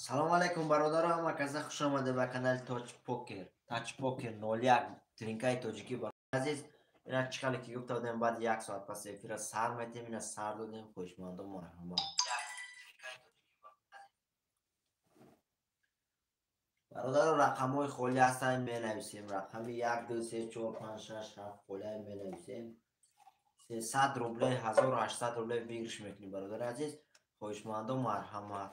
Салом алейкум бародарам, ҳама каса хуш омаде ба канали Тоҷ Покер. Тач Покер 01 тринкаи тоҷикӣ азиз. Ина чӣ хеле ки гуфта будем, баъд як соат пас эфира сар метем, ина сар додем, хоҳишмандон марҳамат. Бародаро, рақамҳои холӣ ҳастанд, менависем. Рақами 1 2 3 4 5 6 7 холӣ менависем. 300 рубле, 1800 рубле выигрыш мекунем, бародари азиз. Хоҳишмандон марҳамат.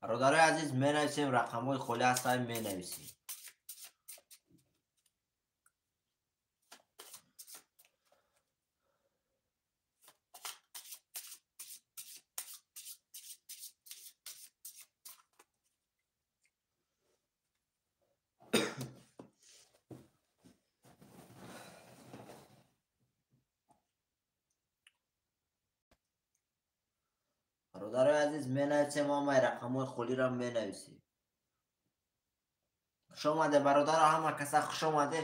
Бародарои азиз, менависем, рақамҳои холӣ ҳастанд, менависем. Бародарои азиз, менависем, ҳамаи рақамҳои холиро менависем. Хуш омаде бародаро, ҳама каса хуш омаде.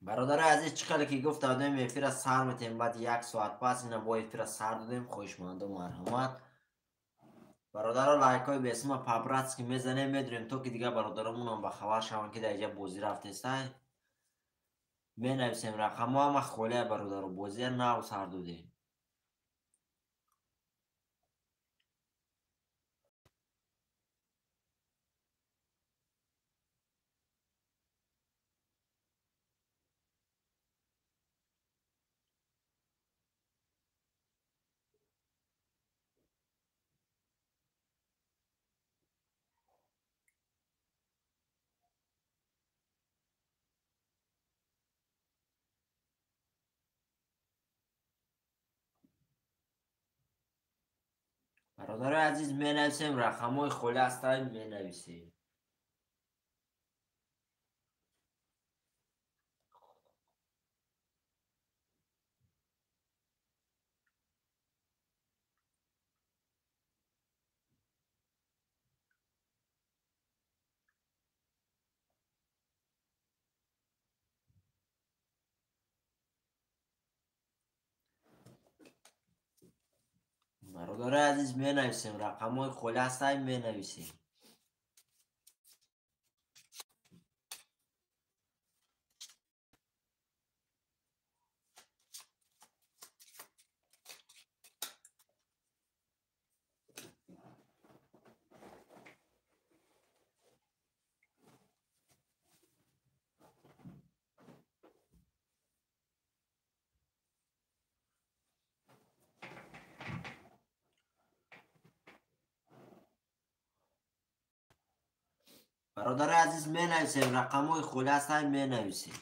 Бародарои азиз, чӣ хеле ки гуфта будем, эфира сар метем баъд як соат пас, ина бо эфира сар додем, хоҳишмандо марҳамат. Бародаро, лайкҳои бесима по-братски мезанем, медурем, то ки дигар бародаромонам ба хабар шаванд, ки дар инҷа бозӣ рафтестай. Менависем рақамҳо ҳама холия, бародаро, бозия нав сар додем. Бародарои азиз, менависем, рақамҳои холӣ ҳастанд, менависем. Бародарои азиз, менависем, рақамҳои холӣ ҳастанд, менависем. Бародарои азиз, менависем, рақамҳои холӣ ҳастанд, менависем.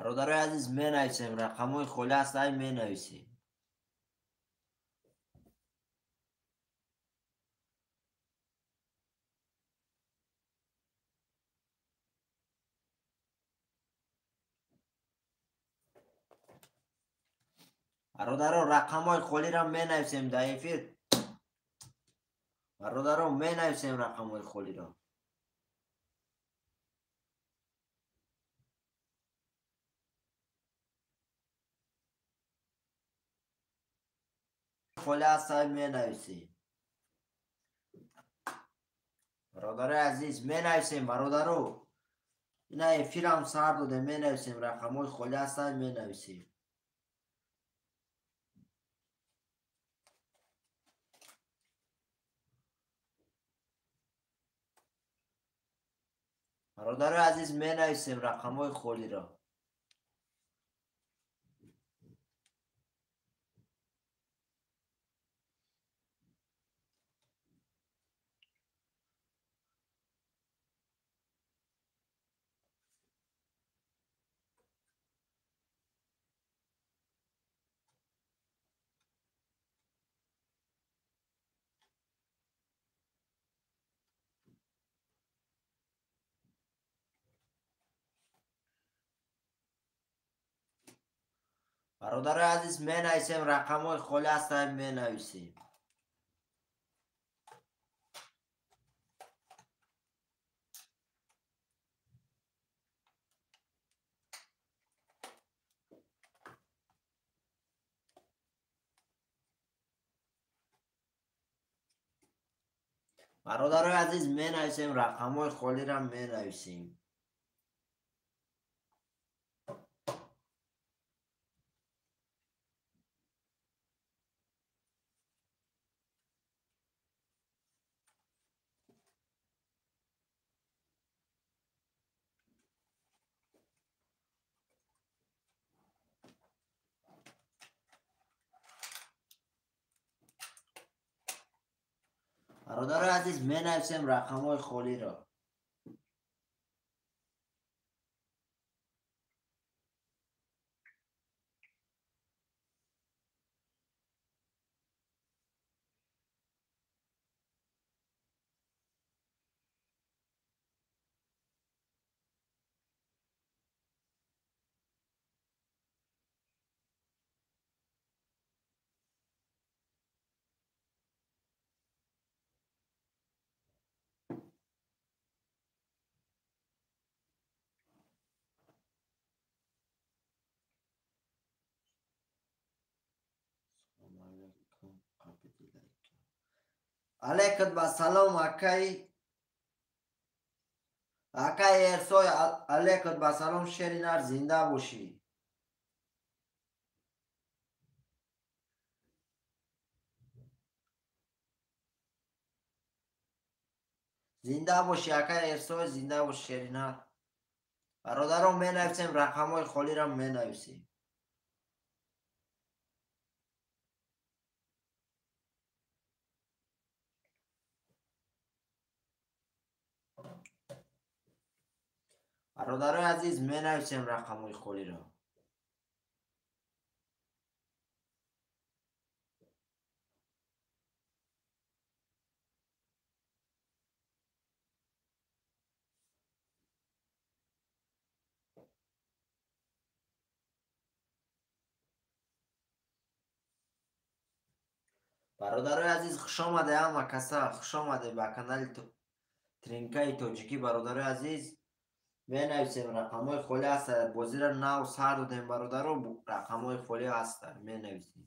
Бародарои азиз, менависем, рақамҳои холӣ ҳастанд, менависем. Бародаро, рақамҳои холиро менависем дар эфир. Бародаро, менависем рақамҳои холиро. Холӣ ҳастанд, менависем. Бародарои азиз, менависем, бародаро. Ина эфирам сар додем, менависем, рақамҳои холӣ ҳастанд, менависем. Бародарои азиз, менависем рақамҳои холиро. Бародарои азиз, менависем, рақамҳои холӣ ҳастанд, менависем. Бародарои азиз, менависем, рақамҳои холиро менависем. Бародарои азиз, менависем рақамҳои холиро. Алейкум ба салом, акай Эрсой, алейкум ба салом, шери нар, зинда бошӣ. Зинда бошӣ, акай Эрсой, зинда бошӣ, шери нар. Бародарон, менависем, рақамҳои холиро менависем. Бародарои азиз, менависем рақамҳои холиро. Бародарои азиз, хушомаде ҳама каса, хушомаде ба канали Тринкаи Тоҷикӣ. Бародарои азиз, менависем, рақамҳои холӣ ҳастанд. Бозиро нав сар додем, бародаро, рақамҳои холӣ ҳастанд, менависем.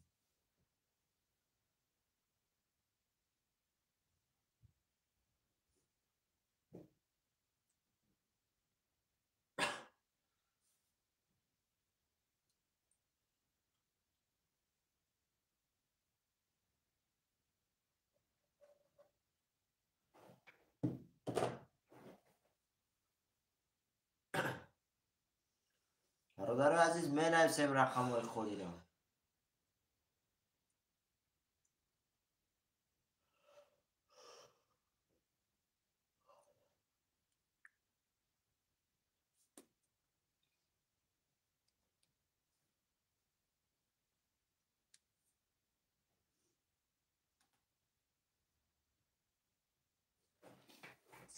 Бародарои азиз, менависем рақамҳои холиро.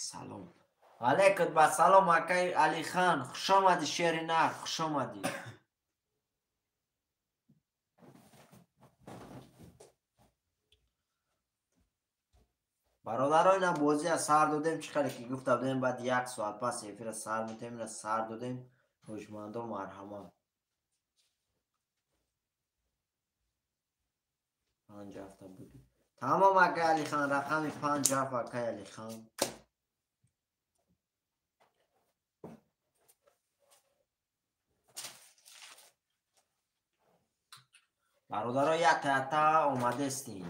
Салом. Алейкум ба салом, акай Алихан, хушомадӣ, шери нар, хушомадӣ. Бародаро, ина бозия сар додем, чӣ хеле ки гуфта будем, баъд як соат пас эфира сар метем, ина сар додем. Ҳушмандо, марҳамат. 5 ҳафта буд. Тамом, акай Алихан, рақами 5 7, акай Алихан. Бародаро, якта якта омадестем.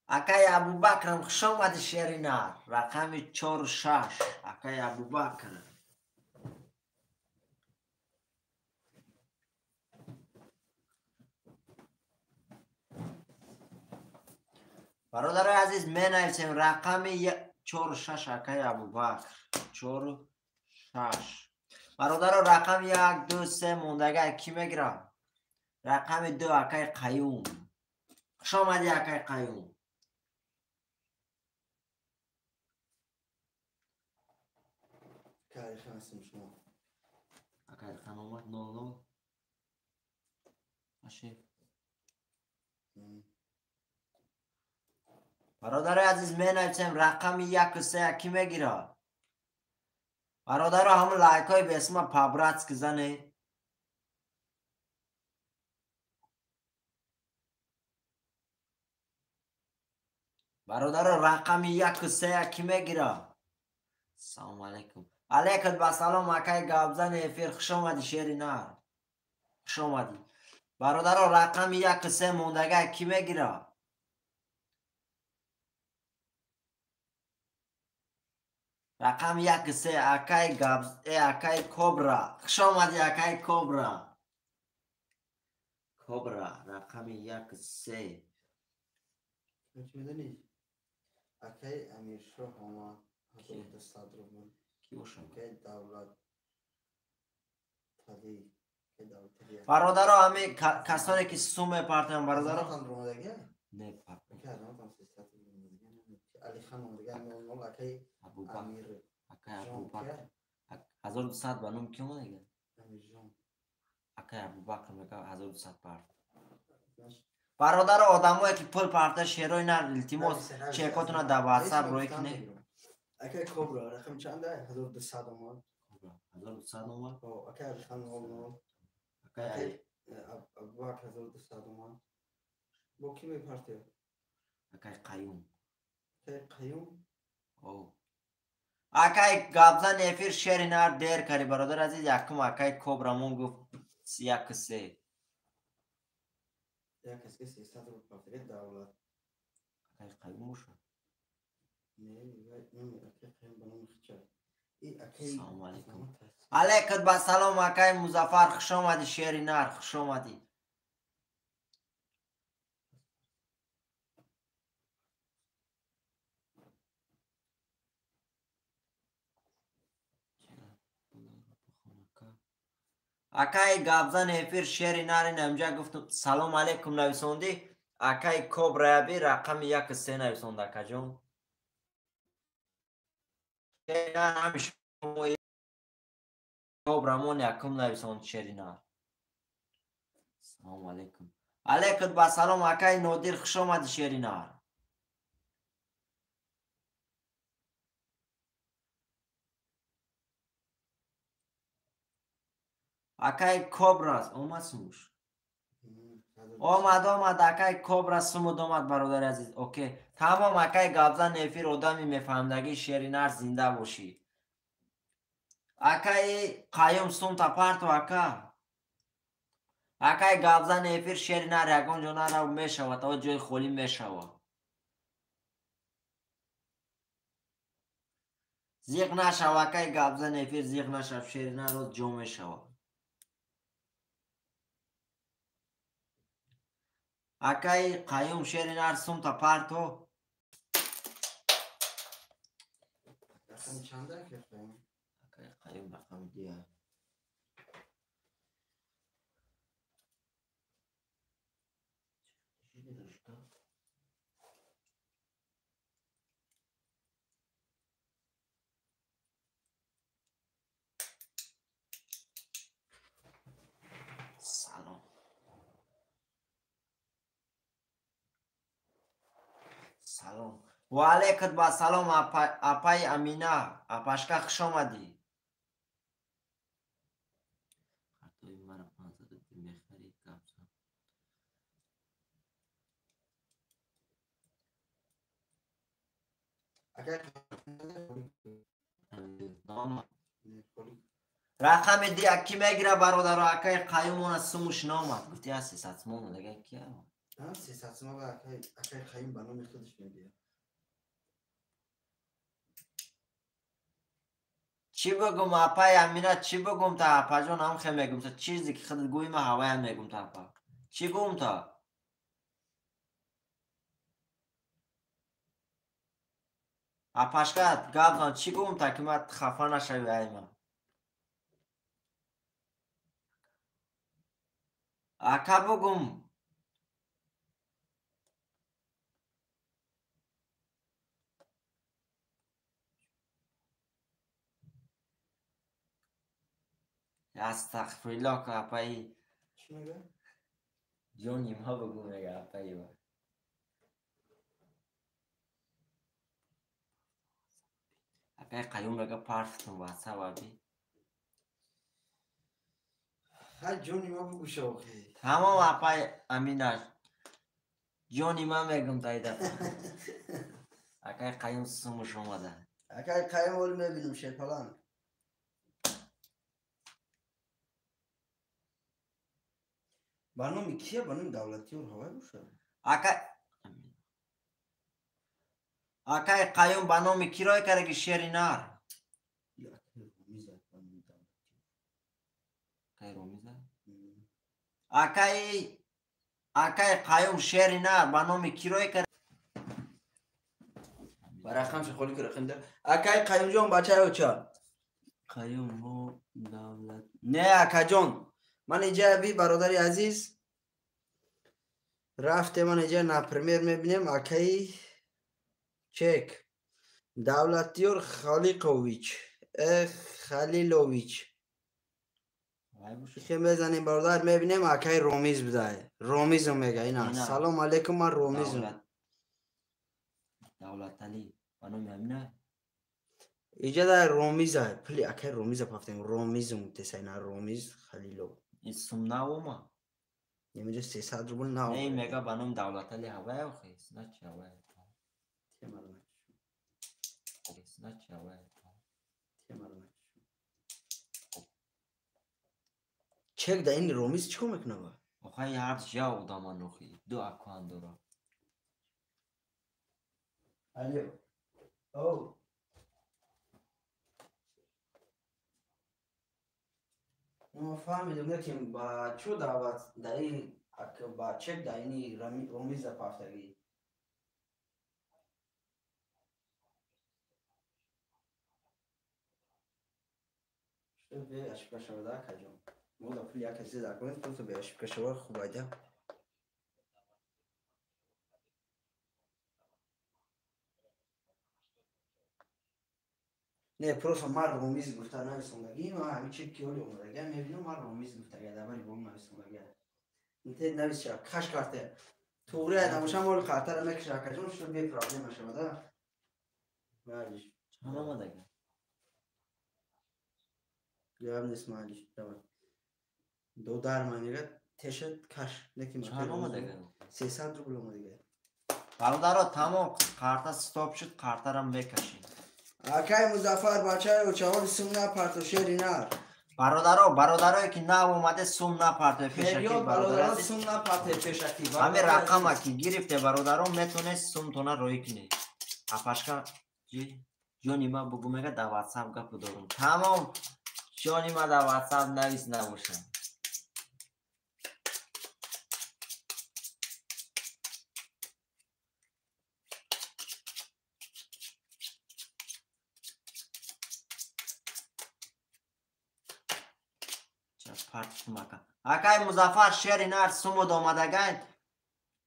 Акай Абубакрам, хушомадӣ, шери нар, рақами 4 6, акай Абубакр. Бародарои азиз, менависем рақами 4 6, акай Абубакр, 4 6. Бародаро, рақами 1, 2, 3 мондага, кӣ мегирад? Рақами 2, акай Қаюм. Хуш омадӣ, акай Қаюм. Акай ҳастем шумо. Акай Алихан омад 00. Ашеф. Бародарои азиз, менависем рақами 1 3 кӣ мегирад? Бародаро, ҳамун лайкҳои бесма по-братски зане. Бародаро, рақами 1 3 кӣ мегирад? Салом алейкум. Алейкум ба салом, акай гапзани эфир. Хуш омадӣ, шери нар. Хуш омадӣ. Бародаро, рақами 1 3 мондага кӣ мегирад? Рақами 1 3 акай гап акай Кобра. Хуш омадӣ, акай Кобра. Кобра рақами 1 3. Чӣ медонӣ? Акай Амиршоҳ омад 1200 рубл. Кӣ бошад? Акай Давлатали. Бародаро, ҳами касоне ки сум мепартоянд, бародаро. Не, акай Алихан омадага 00 акай Амир. Акай Абубакр. 1200 ба ном кӣ омадага? Амирҷон. Акай Абубакр мега 1200 парт. Бародаро, одамое ки пул парта, шерои нар, илтимос, чекотона дар WhatsApp рӯй кунед. Акай Кобра рақам чанда? 1200 омад. 1200 омад? Акай Алихан 00. Акай Абубакр 1200 омад. Бо кӣ мепартед? Акай Қаюм. Акай Қаюм? О. Акай гапзан эфир, шери нар, дер кари, бародар азиз. Якум акай Кобрамон гуфт 1 3. Як кас ки 300 рубл партига Давлат. Акай Қаюм бошад? Не, номи акай Қаюм ба номи хича. И акай. Салом алейкум. Алейкум ба салом, акай Музаффар, хуш омадӣ, шери нар, хуш омадӣ. Акай гапзан эфир, шери нарин, амҷа гуфтум салом алейкум нависондӣ. Акай Кобраяби рақами 1 3 нависонд, акаҷон. Кобрамон якум нависонд, шери нар. Салом алейкум. Алейкум ба салом, акай Нодир, хуш омадӣ, шери нар. Акай Кобра омад сумуш. Омад, омад, акай Кобра сумуд омад, бародари азиз. Окей. Тамом, акай гапзан эфир, одами мефаҳмдагӣ, шери нар, зинда бошӣ. Акай Қаюм, сумта парту, ака. Акай гапзан эфир, шери нар, ягон ҷо нарав, мешавад, то ҷои холӣ мешавад. Зиқ нашав, акай гапзан эфир, зиқ нашав, шери нар, роз ҷо мешавад. Акай Қаюм, шери нар, сумта парто. Рақами чанда акай Қаюм? Акай Қаюм рақами 2. Салом. Салом. Ва алейкум ба салом, апай Амина. Апашка, хуш омадӣ. Хатои мара 500 мехарӣ, гапзан. Акай Рақами 2 кӣ мегира, бародаро? Акай Қаюмона сумуш номад. Гуфти а 300 сомон дага ки? 300 сомон акай Қаюм ба номи худаш мегирад. Чӣ бигум, апай Амина, чӣ бигум та, апаҷон, ҳам хе мегум та, чизе ки худат гӯӣ, ман ҳаваям мегум та, апа. Чӣ гум та? Апашка, гап зан, чӣ гум та, ки ман хафа нашавӣ ай ман? Ака, бугум. Астағфируллоҳ ка апаи. Чӣ мега? Ҷони ма бугу мега апаи ва. Акай Қаюм мега парфтум ватсап аби. Ҳа ҷони ма бугу шавқи. Тамом апай Амина. Ҷони ма мегум тай дафъа. Акай Қаюм сумуш омада. Акай Қаюм оли мебинам шерпаланг. Ба номи кия? Ба номи Давлатиёр ҳавай бошад? Акай Қаюм ба номи ки рой карда ки шери нар? Акай Ромиза? Акай Қаюм шери нар ба номи ки рой карда? Ба рақамша холи ки рақам да. Акай Қаюмҷон бачаи оча. Қаюм мо давлат. Не акаҷон. Ман инҷа би бародари азиз рафтем, ман инҷа например мебинем акаи чек Давлатиёр Халиқович Халилович хе мезанем бародар, мебинем акаи Ромиз будае. Ромизм мега ина. Салом алейкум, ман Ромизм. Давлатали ба номи ҳамина? Иҷа дар Ромиза пули акаи Ромиза пафтем. Ромизм тесайна Ромиз Халилов. Ин сум наома? Немиҷа 300 рубл наома. Не, мега ба номи Давлатали ҳавай охи, значи ҳавай. Значи ҳавай. Чек да ин Ромиз чӣ кор мекунад? Охай ҳар ҷа одаман охи, ду аккаунт дора. Алло. Оу. Мо фаҳмидем, ки ба чӯ даъват дар ин ба чек дар ини Ромиза пафтагӣ. Что бе ошибка шавада акаҷон? Мо да пули яка чизе дар кунем, просто бе ошибка шава хуб айда. Не, просто ман Ромиз гуфта нависондагӣ, ман ҳамин чек ки оли омадагӣ, мебинам ман Ромиз гуфтагӣ, дар бари бом нависондагӣ. Инте навис ша, каш карте. Туғри айда бошам, оли қартара мекаша акаҷон, шуд бе проблема шавада. Малиш. Чанд омадагӣ? Гап нест, малиш. Давай. Додар ман мега тешат каш, лекин чанд омадагӣ? 300 рубл омадагӣ. Бародаро, тамом карта стоп шуд, картара мекашем. Акай Музаффар бачаи очаҳоли сум напарто шери нар. Бародаро, бародарое ки нав омаде сум напарто пешакӣ бародаро, сум напарто пешакӣ. Ҳамин рақама ки гирифте бародаро, метонед сумтона роӣ кунед. Апашка ҷони ма бугу мега дар ватсап гапу дорум. Тамом ҷони ма дар ватсап навис набошам. Акай Музаффар шери нар сумуд омадагайн.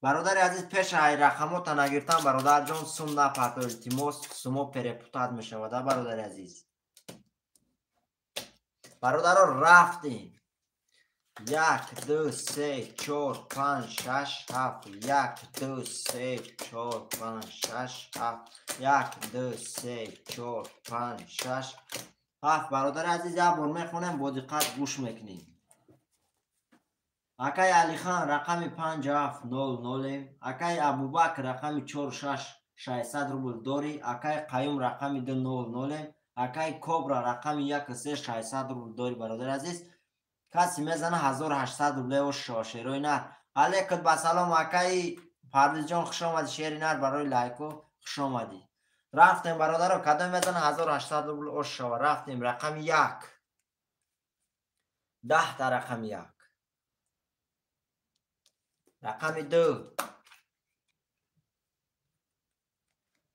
Бародари азиз, пеша ай рақамота нагиртан бародарҷон сум напарто, илтимос, сумо перепутат мешавад, бародари азиз. Бародаро рафтем. 1 2 3 4 5 6 7 1 2 3 4 5 6 7 1 2 3 4 5 6 7. Бародари азиз, як бор мехонем, бо диққат гӯш мекунем. Акай Алихан рақами 5700, Акай Абубакр рақами 46 600 рубл дорӣ, Акай Қаюм рақами 200, Акай Кобра рақами 13 600 рубл дорӣ. Бародари азиз, касе мезана 1800 рублео шерои нар. Алейкум ба салом акаи Парвизҷон, хуш омадӣ. Шери нар барои лайко хуш омадӣ. Рафтем бародаро, кадом мезана 1800 рубл ош шава. Рафтем рақами 1 10 та рақами 1 рақами 2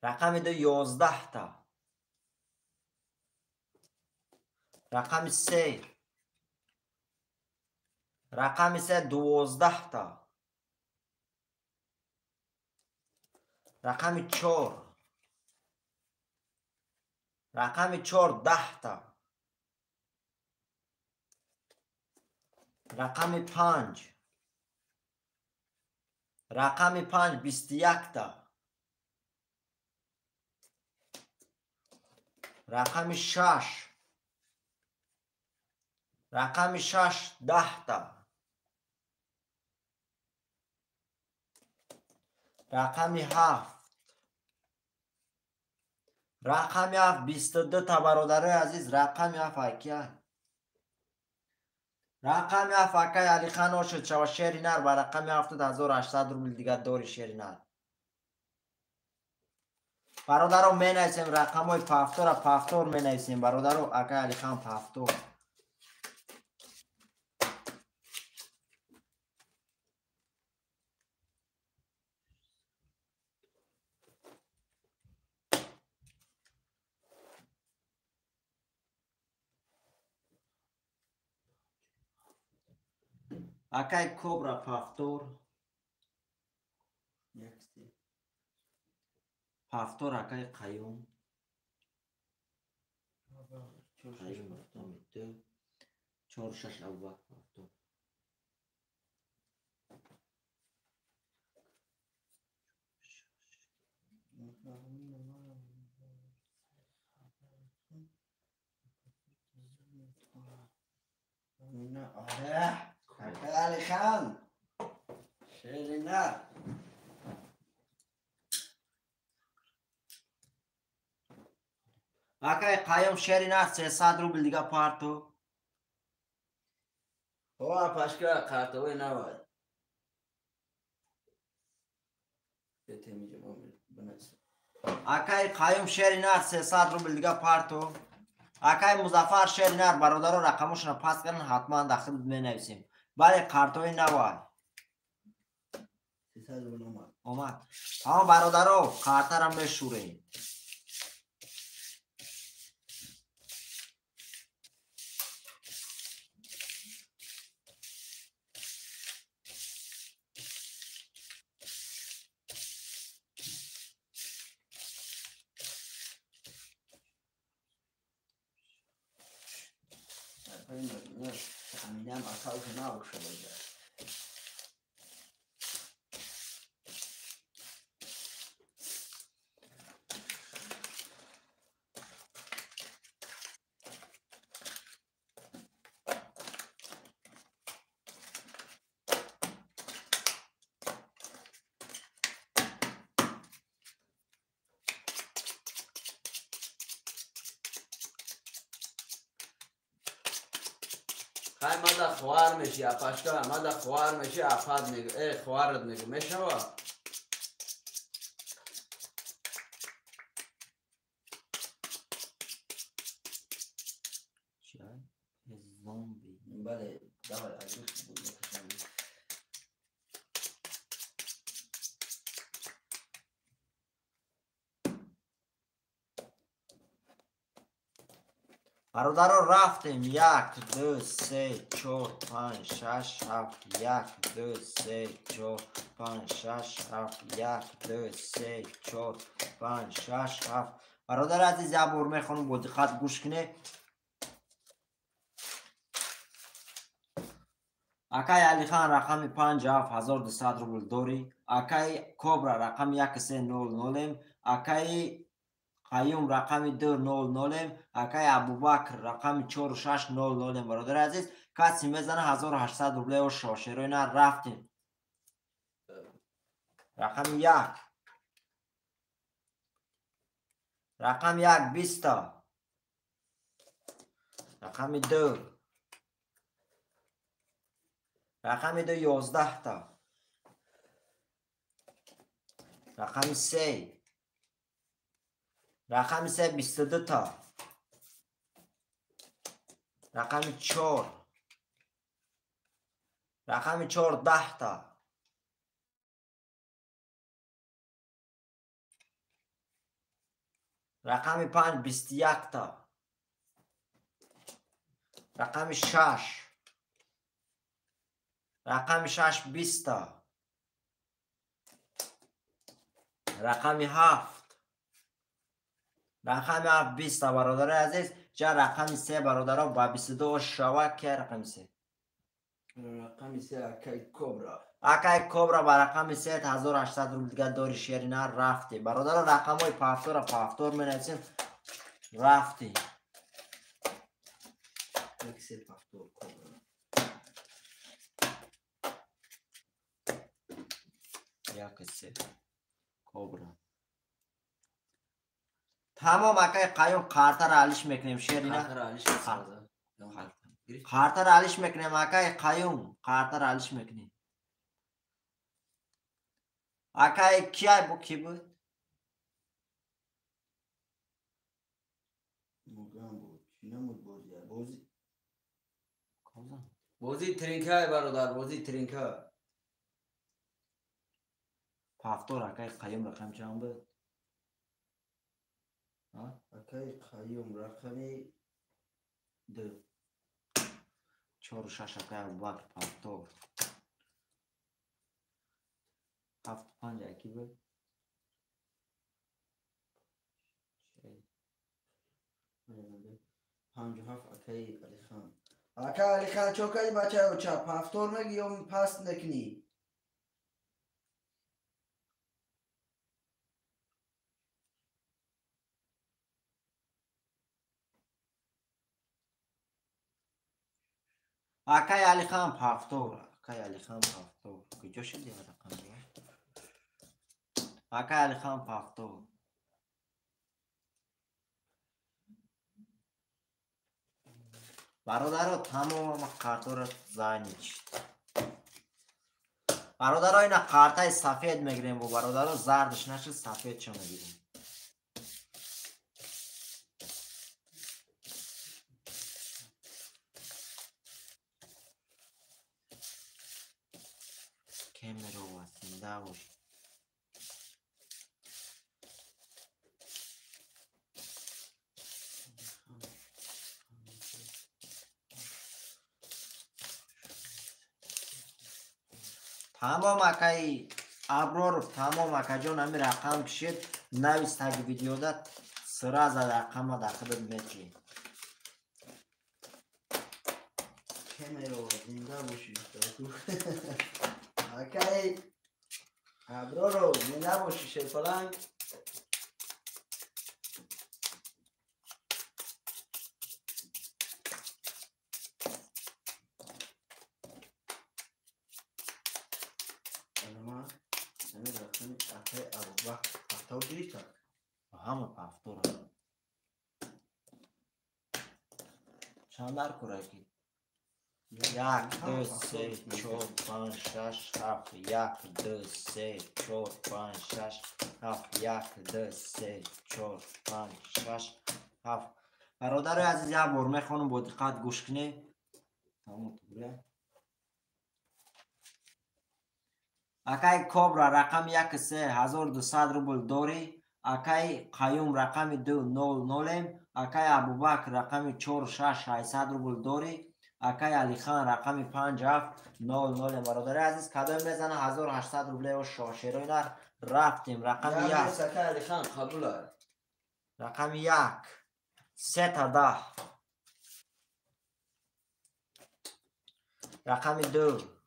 рақами 2 11 та рақами 3 рақами 3 12 та рақами 4 рақами 4 10 та Рақами 5. Рақами 5 21та. Рақами 6. Рақами 6 10та. Рақами 7. Рақами 7 22та бародарои азиз. Рақами 7 акия. Рақами 7 акай Алихан ошуд шава шери нар ба рақами 7800 рубл дига дори шери нар. Бародаро менависем рақамҳои пафтора пафтор менависем бародаро акай Алихан пафтор. Акай Кобра пафтор. Пафтор акай Қаюм. Қаюм рақами 2. 4 6 Абубакр пафтор. Акай Алихан шери нар. Акай Қаюм шери нар 300 рубл дига парту. Ҳо пашка қартовой навай. Акай Қаюм шери нар 300 рубл дига парту. Акай Музаффар шери нар бародаро рақамошона паст кардан ҳатман дахил менависем. Бале қартои навай. Омад. Ҳама бародаро қартара мешӯрем. Хай мада ховар меши, апашка, мада ховар меши, апад мегу, ховарат мегу, мешава? Чай? Зомби. Бале, давай, аз буд мекашам. Бародаро рафтем 1 2 3 4 5 6 7 1 2 3 4 5 6 7 1 2 3 4 5 6 7. Бародари азиз як бор мехонам бо диққат гӯш кунед. Акай Алихан рақами 5 7200 рубл дорӣ. Акай Кобра рақами 1 3 0 0. Акай Қаюм рақами 2 0 0. Акай Абубакр рақами 4 6 0 0. Бародари азиз касе мезана 1800 рубле о шошерои на рафтем. Рақами 1. Рақами 1 20. Рақами 2. Рақами 2 11 та. Рақами 3. Рақами 3 22 та. Рақами 4. Рақами 4 10 та. Рақами 5 21 та. Рақами 6. Рақами 6 20 та. Рақами 7. Рақами 7 20 та бародари азиз. Ҷа рақами 3 бародаро ба 22 шава ки рақами 3. Рақами се акай Кобра. Акай Кобра ба рақами се 1800 рубл дига дори шерина рафти. Бародаро рақамҳои пафтора пафтор менависем. Рафти. Як се пафтор Кобра. Як се Кобра. Тамом акай Қаюм қартара алиш мекунем шерина. Қартара алиш мекунем. Қартара алиш мекунем акай Қаюм, қартара алиш мекунем. Акай кияй бу ки буд? Мугам буд. Чӣ намуд бозӣ? Бозӣ бозӣ тринка бародар, бозӣ тринка. Пафтор акай Қаюм рақам чанд буд? Акай Қаюм рақами 2. 4-6 акай Абубакр пафтор. 7-5 аки буд? 5-7 акай Алихан. Акай Алихан чо кардӣ бачаё ча? Пафтор мегӣ ё паст мекунӣ? Акай Алихан пафтор, акай Алихан пафтор. Куҷо шуди рақам? Акай Алихан пафтор. Бародаро тамом қартора занич. Бародаро ина қартаи сафед мегирем бо бародаро зардш нашид сафедшо мегирем. Кемерова зинда бош. Тамом акай Аброров, тамом акаҷон ҳамин рақам кишед, навис таги видеода сразу рақама дар худат метли. Кемерова зинда бошӣ. Акай Аброров зинда бошӣ шерпаланг. Ҳама пафтора. Чанд дар кураки? 1, 2, 3, 4, 5, 6, 7, 1, 2, 3, 4, 5, 6, 7, 1, 2, 3, 4, 5, 6, 7. Бародарои азиз, як бор мехонам, бо диққат гӯш кунед. Тамом тугра. Акай Кобра рақами 1 3 1200 рубл дорӣ. Акай Қаюм рақами 2 0 0. Акай Абубакр рақами 4 6 600 рубл дорӣ. Акай Алихан рақами 5 7 0 0. Бародари азиз, кадом мезана 1800 рублео шошерои нар рафтем. Рақами 1. Акай Алихан қабул аст. Рақами 1 3 та 10. Рақами 2.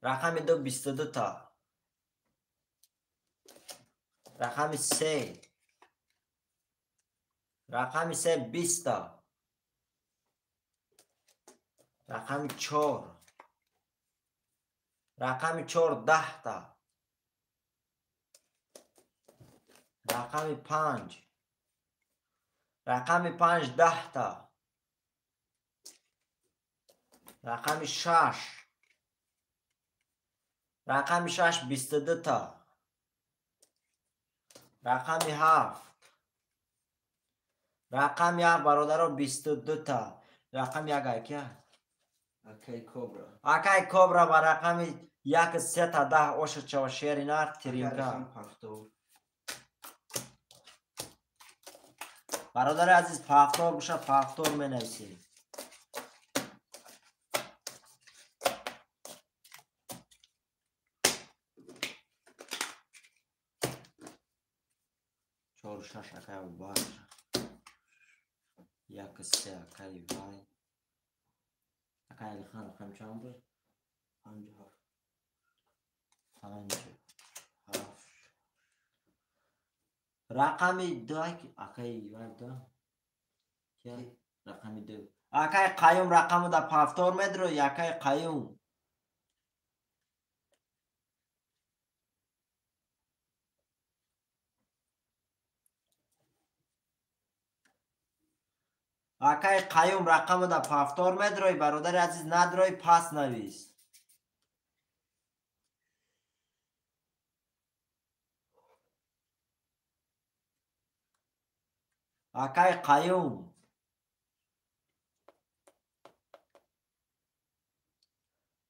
Рақами 2 22 та. Рақами 3. Рақами 3 20 та. Рақами 4. Рақами 4 10 та. Рақами 5. Рақами 5 10 та. Рақами 6. Рақами 6 22 та. Рақами 7. Рақами 7 бародаро 22 та. Рақами 1 аки? Акай Кобра. Акай Кобра ба рақами 1 3 та 10 ошад шава шери нар тиринка. Бародари азиз, пафтор боша, пафтор менависед. 4 6 акай Абубакр. 1 3 акай Вай. Акай Алихан рақам чанд буд? 57. 5 7. Рақами 2 акай вай 2. Кия? Рақами 2. Акай Қаюм рақаму да повтор медро, акай Қаюм. Акай Қаюм рақаму да повтор медрои, бародари азиз, надрои пас навис. Акай Қаюм.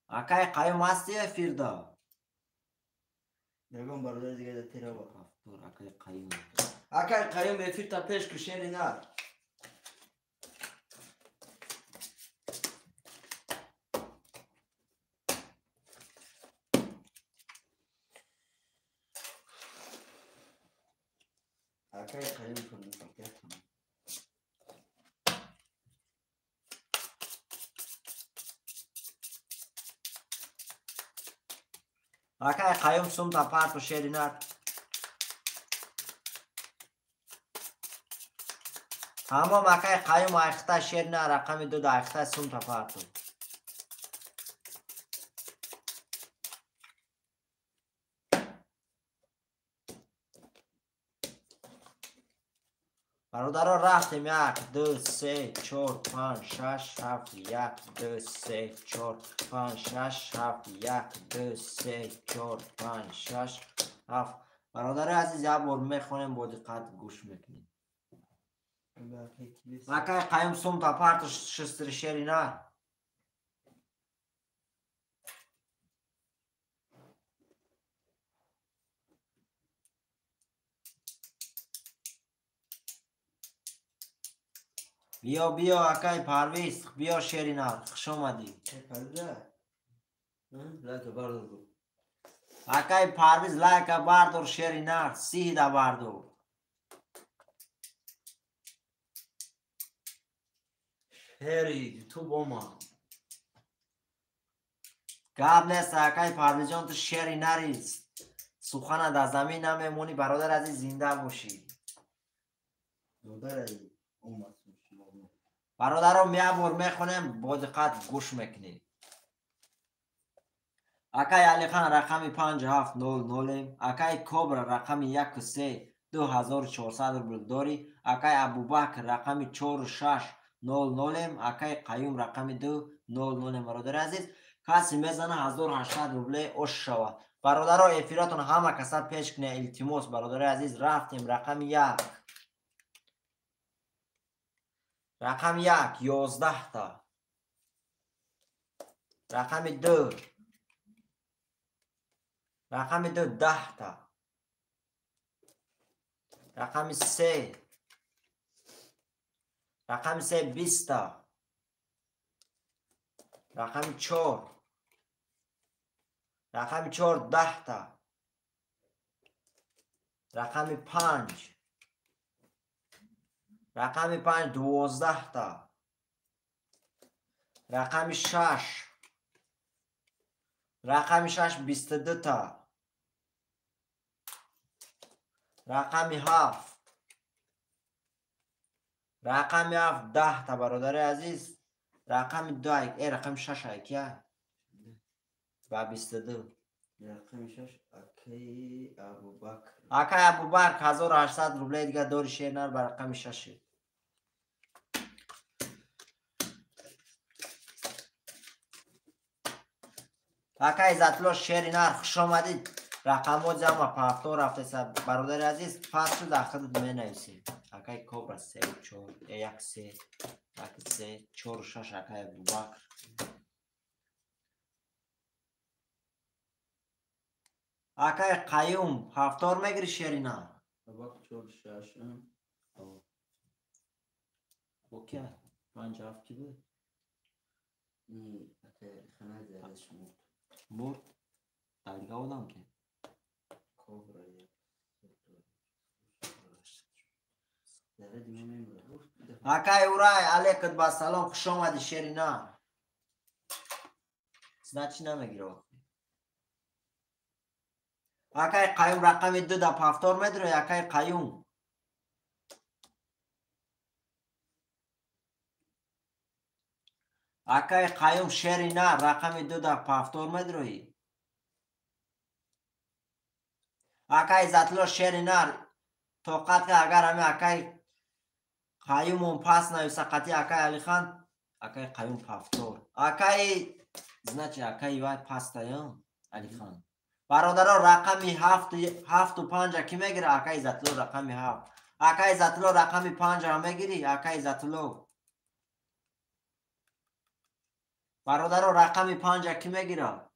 Акай Қаюм ҳасти эфирда? Ягон бародари дига да тераба. Повтор акай Қаюм. Акай Қаюм эфирта пеш ку шери нар. Акай Қаюм кун факт. Акай Қаюм сумта парту шери нар. Тамом акай Қаюм айхта шери нар рақами 2 да айхта сумта парту. Бародаро рафтем 1 2 3 4 5 6 7 1 2 3 4 5 6 7 1 2 3 4 5 6 7. Бародари азиз, як бор мехонем, бо диққат гӯш мекунем. Акай Қаюм сумта парту шистри шери нар. Биё, биё, акай Парвиз, биё шери нар, хуш омадӣ. Акай Парвиз лайка бардор шери нар, сиҳда бардор. Шери ютуб омад. Гап нест акай Парвизҷон, ту шери нари, сухана дар замин намемонӣ, бародар азиз, зинда бошӣ. Бародар азиз, омад. Бародаром як бор мехонем, бо диққат гӯш мекунед. Акай Алихан рақами 5700, акай Кобра рақами 13 2400 рубл дорӣ, акай Абубакр рақами 4600, акай Қаюм рақами 200. Бародари азиз, касе мезана 1800 рубле ош шавад. Бародаро, эфиротон ҳама каса пеш кунед, илтимос. Бародари азиз, рафтем рақами 1. Рақами 1 11 та. Рақами 2. Рақами 2 10 та. Рақами 3. Рақами 3 20 та. Рақами 4. Рақами 4 10 та. Рақами 5. Рақами 5 12 та. Рақами 6. Рақами 6 22 та. Рақами 7. Рақами 7 10 та. Бародари азиз, рақами 2, рақами 6 акия ба 22. Рақами 6 акай Абубакр. Акай Абубакр 1800 рубле дига дори шернар ба рақами 6. Акай Иззатулло шери нар, хуш омадид. Рақамҳо ҷамъ повтор рафтеса. Бародари азиз, пас шуд ахират менависем. Акай Кобра 3 4 1 3 1 3 4 6 акай Абубакр. Акай Қаюм повтор мегири шери нар? Абубакр 4 6. Окей, 5 7 ки буд? Акай хана зараш мурд. Мурд? Далга одам ки? Кобра 1. Акай Урай, алейкум ба салом, хуш омадӣ шери нар. Значит намегира. Акай Қаюм рақами 2 да повтор медиро, акай Қаюм. Акай Қаюм шери на рақами 2 да повтор медирои. Акай Иззатулло шери нар тоқат ка агар ҳами акай Қаюмон пас нависа қати акай Алихан, акай Қаюм повтор. Акай значит акай вай пастая Алихан. Бародаро рақами 7 ва 5 ки мегира? Акай Иззатулло рақами 7. Акай Иззатулло рақами 5 мегири? Акай Иззатулло. Бародаро рақами 5 ки мегира?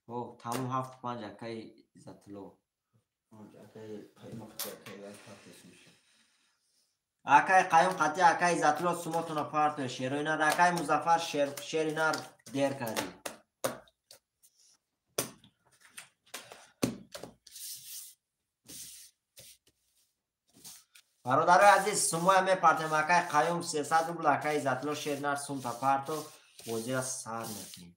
О, тамом 7 5 акай Иззатулло. Акай Қаюм қати акай Иззатулло сумотуна партоя шерои нар. Акай Музаффар шери нар дер кардӣ. Бародарои азиз, сумоя мепартем. Акай Қаюм 300 рубл, акай Иззатулло шери нар сумта парто, бозира сар мекунем.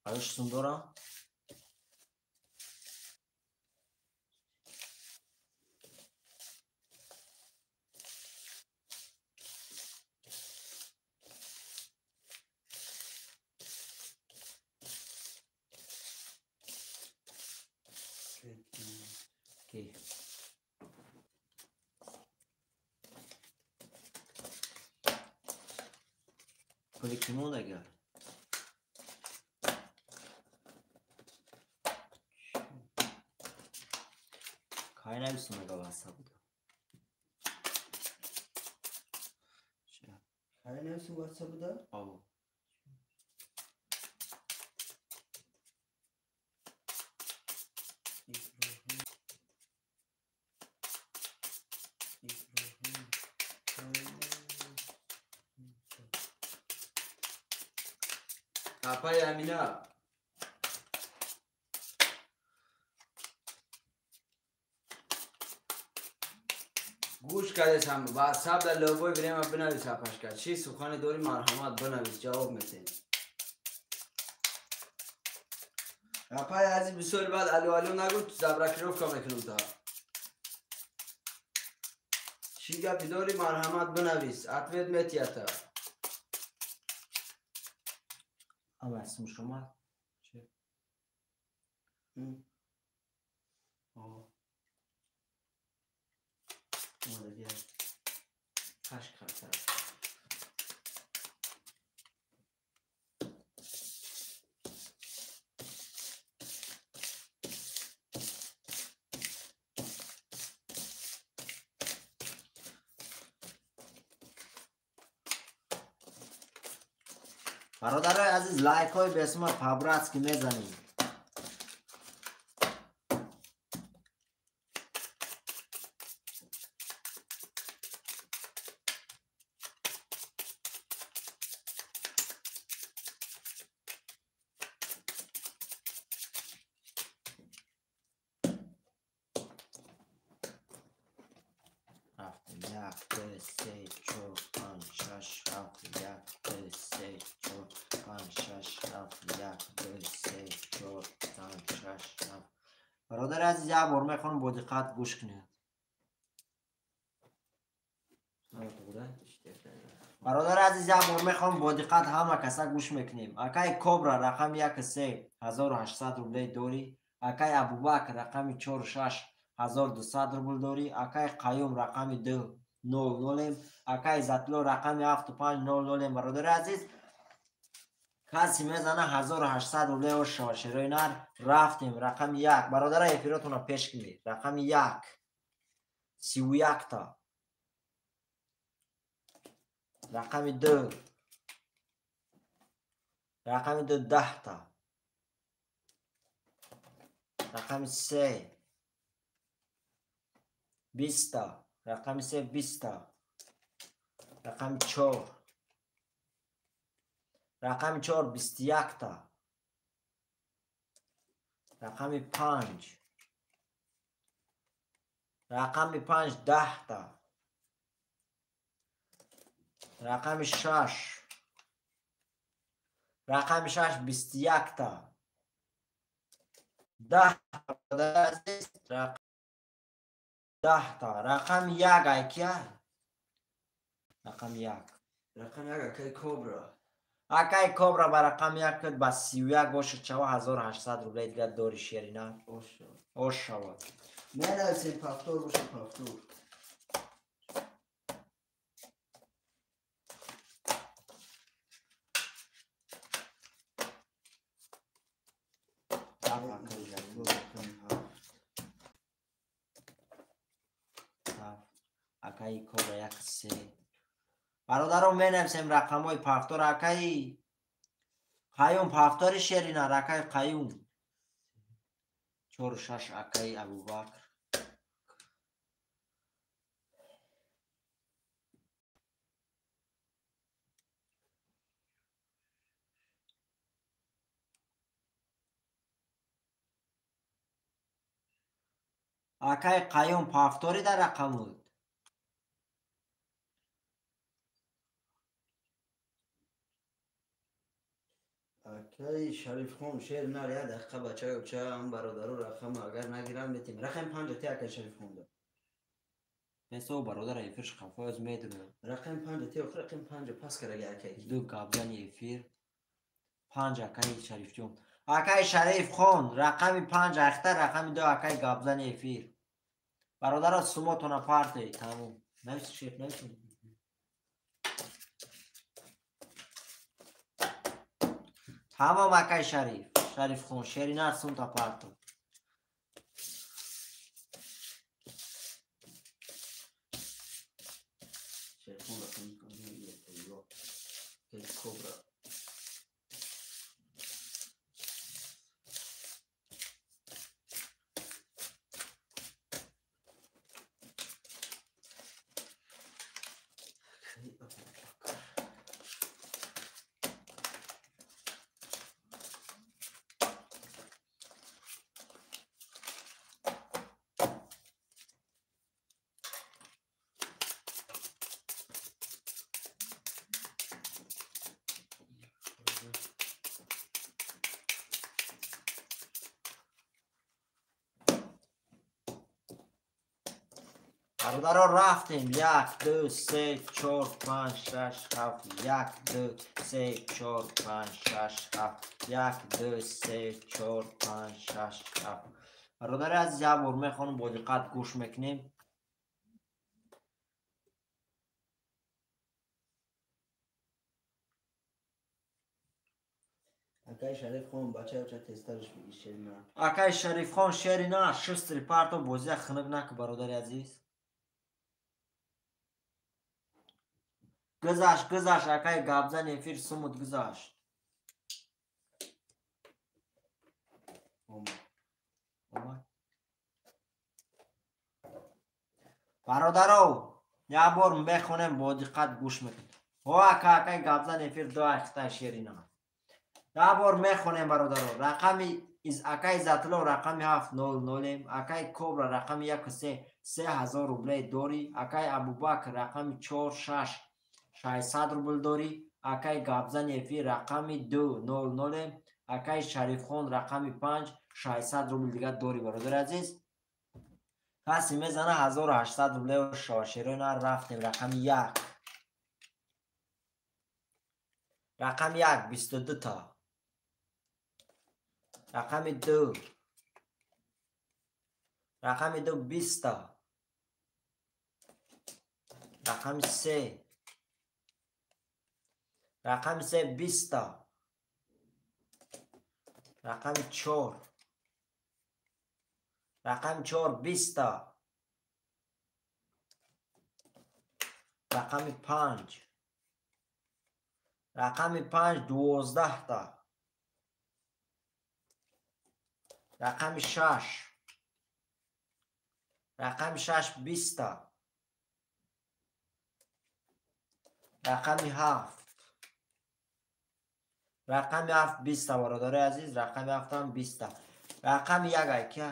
Аюш сум дорам? Пули ки мондага? Кай нависонага ватсап буда? Кай нависон ватсап буда? Ав. Апай Амина. Гӯш кардесам, ватсап дар любое время бинавис апашка. Чӣ сухане дорӣ, марҳамат бинавис, ҷавоб метем. Апай азиз, бисёри баъд алло алло нагӯ, заблокировка мекунам та. Чӣ гапи дорӣ, марҳамат бинавис, ответ метията. Ама сум шума? Чӣ? Бародарои азиз, лайкҳои бесума по-братски мезанем. Рафтем. 1, 2, 3, 4, 5, 6, 7, 1, 2, 3, 4, 5, 6, 7, 1, 2, 3, 4, 5, 6, 7. Бародари азиз, як бор мехонам, бо диққат гӯш кунед. Бародари азиз, як бор мехонам, бо диққат ҳама каса гӯш мекунем. Акай Кобра рақами 1 3 1800 рублей дорӣ. Акай Абубакр рақами 4 6 1200 рубл дорӣ. Акай Қаюм рақами 2 0 0. Акай Иззатулло рақами 7 5 0 0. Бародари азиз, каси мезана 1800 рублей ош шава шерои нар. Рафтем рақами 1. Бародара, эфиротона пеш кунед. Рақами 1 31 та. Рақами 2, рақами 2 10 та. Рақами 3 20 та. Рақами 3 20 та. Рақами 4, рақами 4 21 та. Рақами 5, рақами 5 10 та. Рақами 6. Рақами 6 21 та. 10 та. 10 та. Рақами 1 айкия? Рақами 1. Рақами 1 акай Кобра. Акай Кобра ба рақами 1 ба 31 бошад чава 1800 рублей дигар дори шерина. Ошава. Менависем повтор бошад повтор. Акай Кобра 1 3. Бародаро менависем рақамҳои повтор. Акаи Қаюм повтори шерина, акаи Қаюм. 4 6 акаи Абубакр. Акаи Қаюм повтори дар рақамуд. Акаи Шарифхон шер нар як дақиқа бача уча ам бародаро рақам агар нагирам метим. Рақами 5 ти акаи Шарифхон да. Месо бародар эфир шқафоз медунам. Рақами 5 ти охир рақами 5 пас карага акаи. Ду гапзани эфир 5 акаи Шарифҷон. Акаи Шарифхон рақами 5 ахта рақами 2 акаи гапзани эфир. Бародаро сумотона парте тамом. Навис шеф навис. Тамом акаи Шариф. Шарифхон шерина сумта парто. Шерифхон рақами 5 Кобра. Бародаро рафтем. 1 2 3 4 5 6 7 1 2 3 4 5 6 7 1 2 3 4 5 6 7. Бародари азиз, як бор мехонам, бо диққат гӯш мекунем. Акаи Шарифхон бача уча тезтарш биги шерина. Акаи Шарифхон шерина шустри парто бозия хунук наку бародари азиз. Гузашт, гузашт, акаи гапзани эфир сумут гузашт. Омад. Бародаро, як бор мехонем, бо диққат гӯш мекунем. Ҳо ака, акаи гапзани эфир 2 ахта шерина. Як бор мехонем бародаро. Рақами акаи Иззатулло рақами 7 0 0, акаи Кобра рақами 1 3 3000 рублей дори, акаи Абубакр рақами 4 6 600 рубл дорӣ, акаи гапзани эфир рақами 2 0 0, акаи Шарифхон рақами 5 600 рубл дигар дорӣ бародари азиз. Касе мезана 1800 рублей шошерои на рафтем. Рақами 1. Рақами 1 22 та. Рақами 2. Рақами 2 20 та. Рақами 3. Рақами 3 20 та. Рақами 4. Рақами 4 20 та. Рақами 5. Рақами 5 12 та. Рақами 6. Рақами 6 20 та. Рақами 7. Рақами 7 20 та бародари азиз, рақами 7 ҳам 20 та. Рақами 1 айка?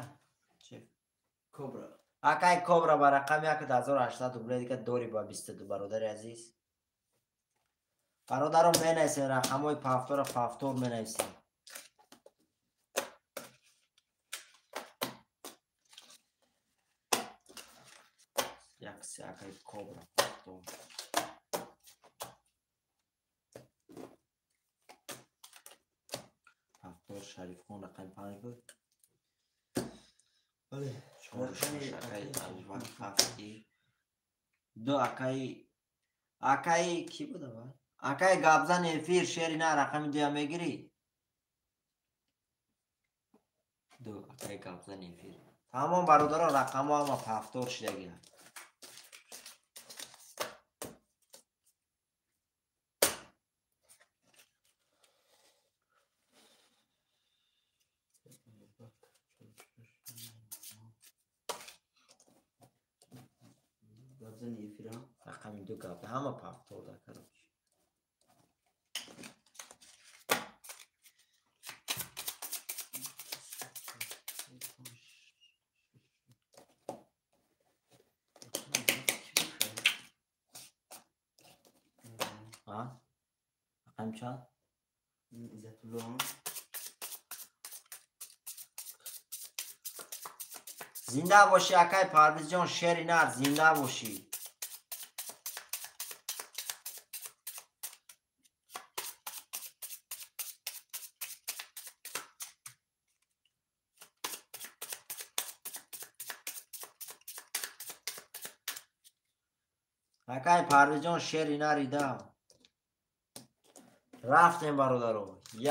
Кобра. Акай Кобра ба рақами 1800 рублей дига дори ба 22 бародари азиз. Бародаро менависем рақамҳои пафтора пафтор менависем. Як се акаи кобра пафтор. Пафтор Шарифхон рақами 5 буд. Бале. 4 6 акаи Абубакр 7 2 акаи ки буд аввал? Акаи гапзан эфир шери на рақами 2 мегирӣ? 2 акаи гапзан эфир. Тамом бародаро рақамҳо ҳама пафтор шидагианд. Гапзан эфира рақами 2 гап ҳама пафтор да короче. Рақами чанд? Иззатулло. Зинда бошӣ акай Парвизҷон шери нар, зинда бошӣ. Акай Парвизҷон шери нарида. Рафтем бародаро. 1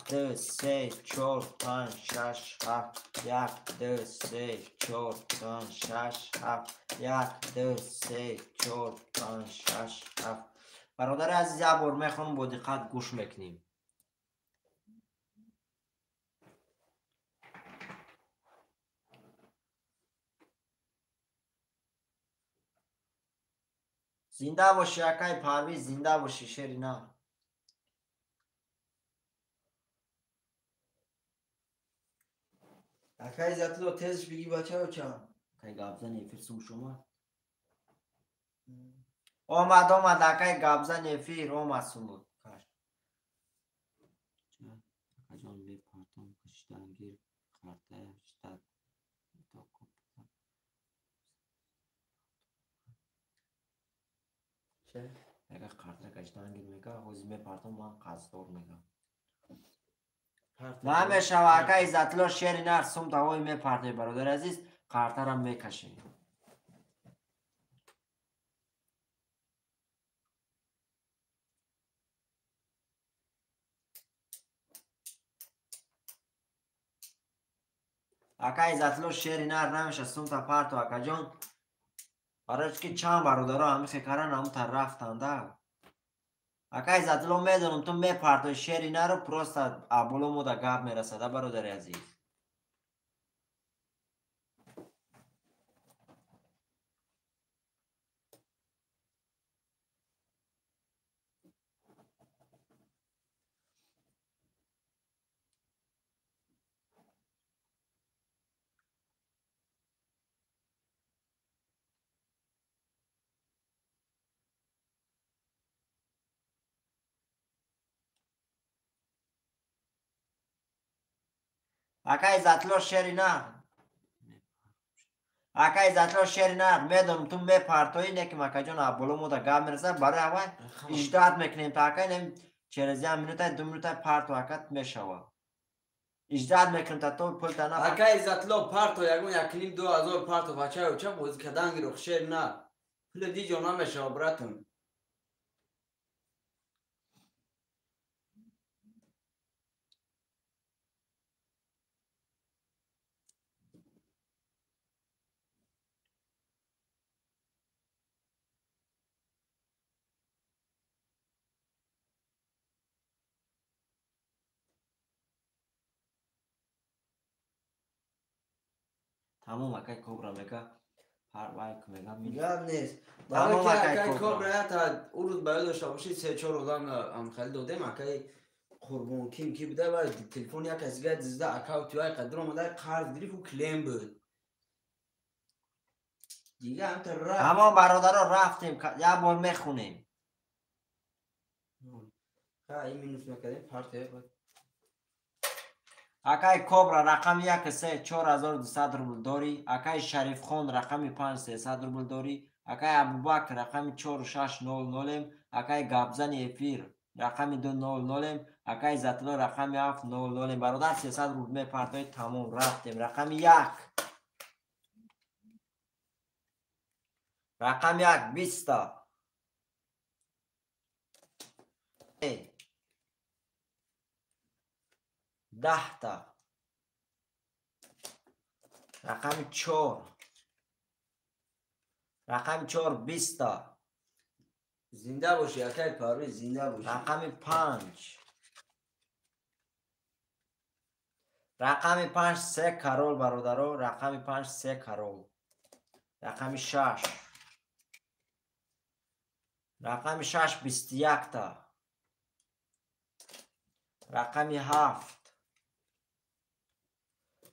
2 3 4 5 6 7 1 2 3 4 5 6 7 1 2 3 4 5 6 7. Бародари азиз, як бор мехонам, бо диққат гӯш мекунем. Зинда бошӣ акай Парвиз, зинда бошӣ шери нар. Акай Иззатулло тезш биги бачао чанд? Акай гапзан эфир сум шума? Омад, омад акай гапзан эфир омад сум буд. Каш. Акаҷон мепартом кашидангир қартая штат. Мега қарта кашидангир мега, ҳозир мепартом ман қарздор мега. Намешава ака Иззатулло шери нар сум давои мепартои бародари азиз, қартарам мекашем. Ака Иззатулло шери нар намеша сумта парто акаҷон. Барои ки чанд бародаро ҳамихе каран ҳамута рафтанда. Ака Иззатулло медонам ту мепартои шери наро, просто аболо мода гап мерасада бародари азиз. Ака Иззатулло шери нар. Ака Иззатулло шери нар, медонам ту мепартоӣ, неким акаҷон аболо мода гап мерасад, барои ҳавай иждат мекунем та ака нем через як минута 2 минута парто акат мешава. Иждат мекунем та то пулта на. Ака Иззатулло парто ягон 1,5-2 ҳазор парто бачао ча бози кадангиро шери нар. Пули диҷо намешава братон. Тамом акай кобра мега парвай мега гап нест. Тамом акай кобра ята урӯз ба ёд дошта бошед 3-4 одам амхали додем акай Қурбон ким ки буда ва телефон як каси дига дизда аккаунти вай қадр омада қарз гирифт, ӯ клем буд. Дига ҳамта рафт. Тамом бародаро рафтем, як бор мехонем. Ха, ин минус мекардем, партия буд. Акай Кобра рақами 1 3 4200 рубл дорӣ. Акай Шарифхон рақами 5 300 рубл дорӣ. Акай Абубакр рақами 4 6 0 0. Акай Габзани эфир рақами 2 0 0. Акай Иззатулло рақами 7 0 0. Бародар 300 рубл мепартоед, тамом, рафтем. Рақами 1. Рақами 1 20 та. 10 та. Рақами 4. Рақами 4 20 та. Зинда бошӣ, акай Парвиз, зинда бошӣ. Рақами 5. Рақами 5 3 карол бародаро, рақами 5 3 карол. Рақами 6. Рақами 6 21 та. Рақами 7.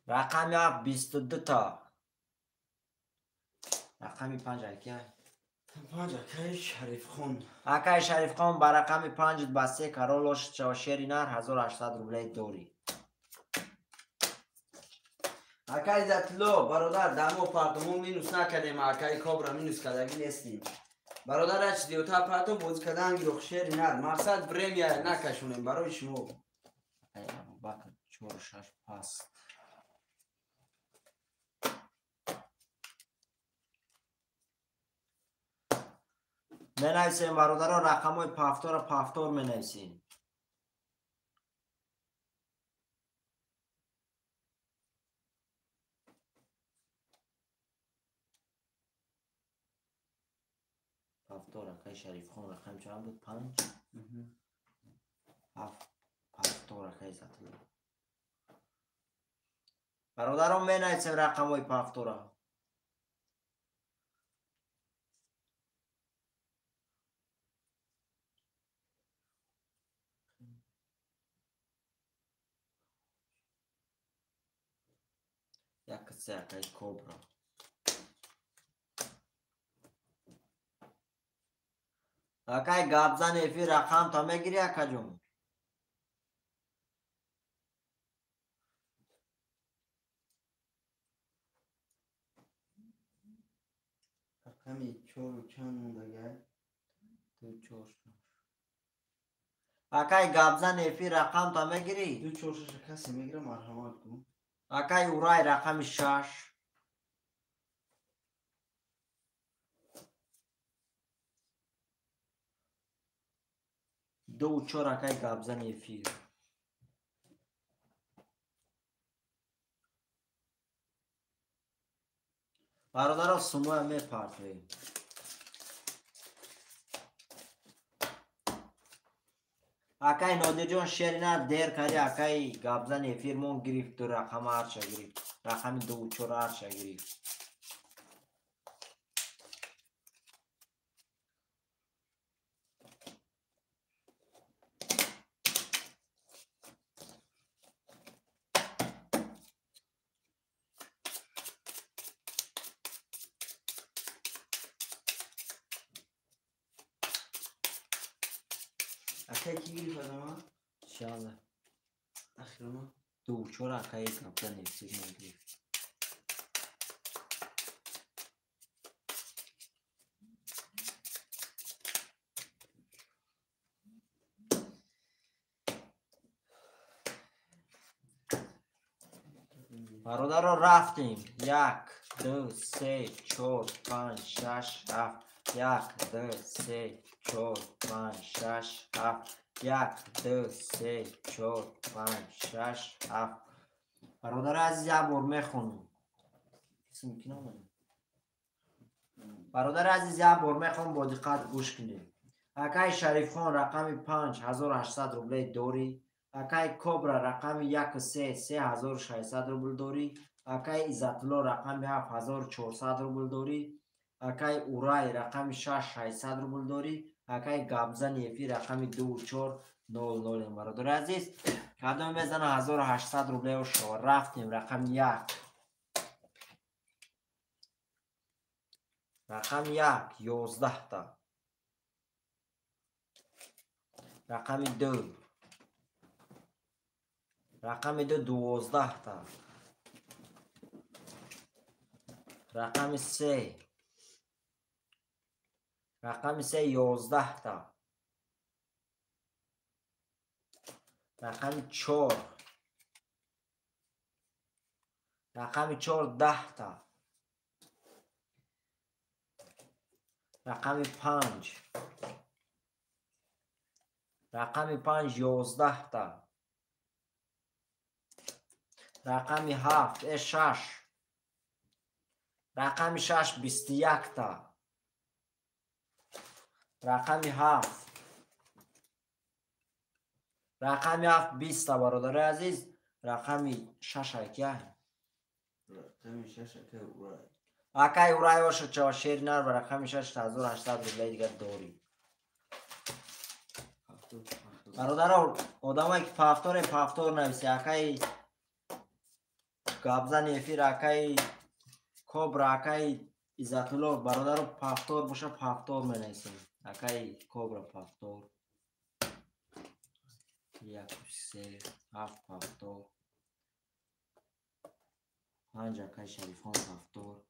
Рақами 7 22 та. Рақами 5 акай. 5 акай Шарифхон. Акай Шарифхон ба рақами 5 ба 3 карол ошид шава, шери нар 1800 рублей дорӣ. Акай Иззатулло, бародар, дамо партомо минус накардем, акай Кобра минус кардагӣ нестем. Бародар, ач диёта парто боз кардан гирох шери нар. Мақсад время накашонем барои шумо. Акай Абубакр 4 6 паст. Менависем бародаро, рақамҳои пафтора пафтор менависем. Пафтор акай Шарифхон рақам чанд буд? 5. 7 пафтор акай Иззатулло. Бародарон менависем рақамҳои пафтора. Як се акай Кобра. Акай Габзан эфир рақам та мегирӣ акаҷон? Рақами 4 чанд мондагай? 2 4 6. Акай Габзан эфир рақам та мегирӣ? 2 4 6 касе мегира, марҳамат кун. Акай Урай рақами 6. 2 4 акай Габзани эфир. Бародаро сумоя мепартоем. Акай Нодирҷон шерина дер карди, акай Габзани эфир мон гирифт, ду рақама арша гирифт. Рақами 2 4 арша гирифт. Акай ки гирифт адама? Иншаллах. Ахирама? 2 4 акай Габзани эфир мон гирифт. Бародаро рафтем. 1 2 3 4 5 6 7. 1 2 3 4 5 6 7. 1 2 3 4 5 6 7. Бародари азиз, як бор мехонам. Бародари азиз, як бор мехонам, бо диққат гӯш кунед. Акай Шарифхон рақами 5 1800 рублей дорӣ. Акай Кобра рақами 1 3 3600 рубл дорӣ. Акай Иззатулло рақами 7 1400 рубл дорӣ. Акай Урай рақами 6 600 рубл дорӣ. Акай Габзани эфир рақами 2 4 0 0. Бародари азиз, кадом мезана 1800 рублео шава. Рафтем рақами 1. Рақами 1 11 та. Рақами 2. Рақами 2 12та. Рақами 3. Рақами 3 11та. Рақами 4. Рақами 4 10та. Рақами 5. Рақами 5 11та. Рақами 7 6. Рақами 6 21та. Рақами 7. Рақами 7 20та бародари азиз. Рақами 6 акай. Рақами 6 акай Урай. Акай Урай бошад чава шери нар ва рақами 6 1800 рублей дигар дорӣ. Бародаро, одамое ки пафторе пафтор нависе. Акай Габзани эфир, акай Кобра, акай Иззатулло, бародаро пафтор боша пафтор менависем. Акай Кобра пафтор. 1 3 7 пафтор. 5 акай Шарифхон пафтор.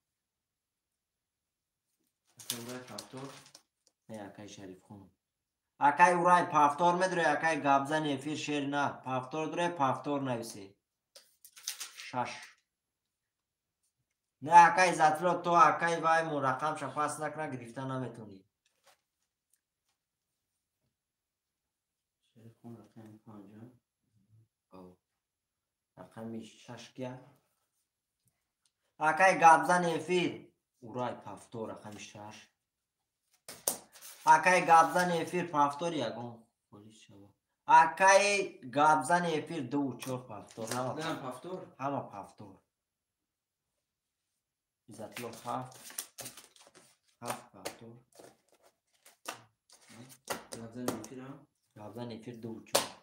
Акай Урай пафтор. Не, акай Шарифхон. Акай Урай пафтор медуре, акай Габзани эфир шер на. Пафтор дуре, пафтор нависе. 6. Не, акай Иззатулло, то акай ваймон рақамша пас накна гирифта наметонӣ. Шарифхон рақами 5. Рақами 6 кия? Акай Габзани эфир. Урай пафтор рақами 6. Акай Габзани эфир пафтор ягон холис шава. Акай Габзани эфир 2 4 пафтор. Ҳама пафтор? Ҳама пафтор. Иззатулло 7. 7 пафтор. Габзани эфир ҳам? Габзани эфир 2 4.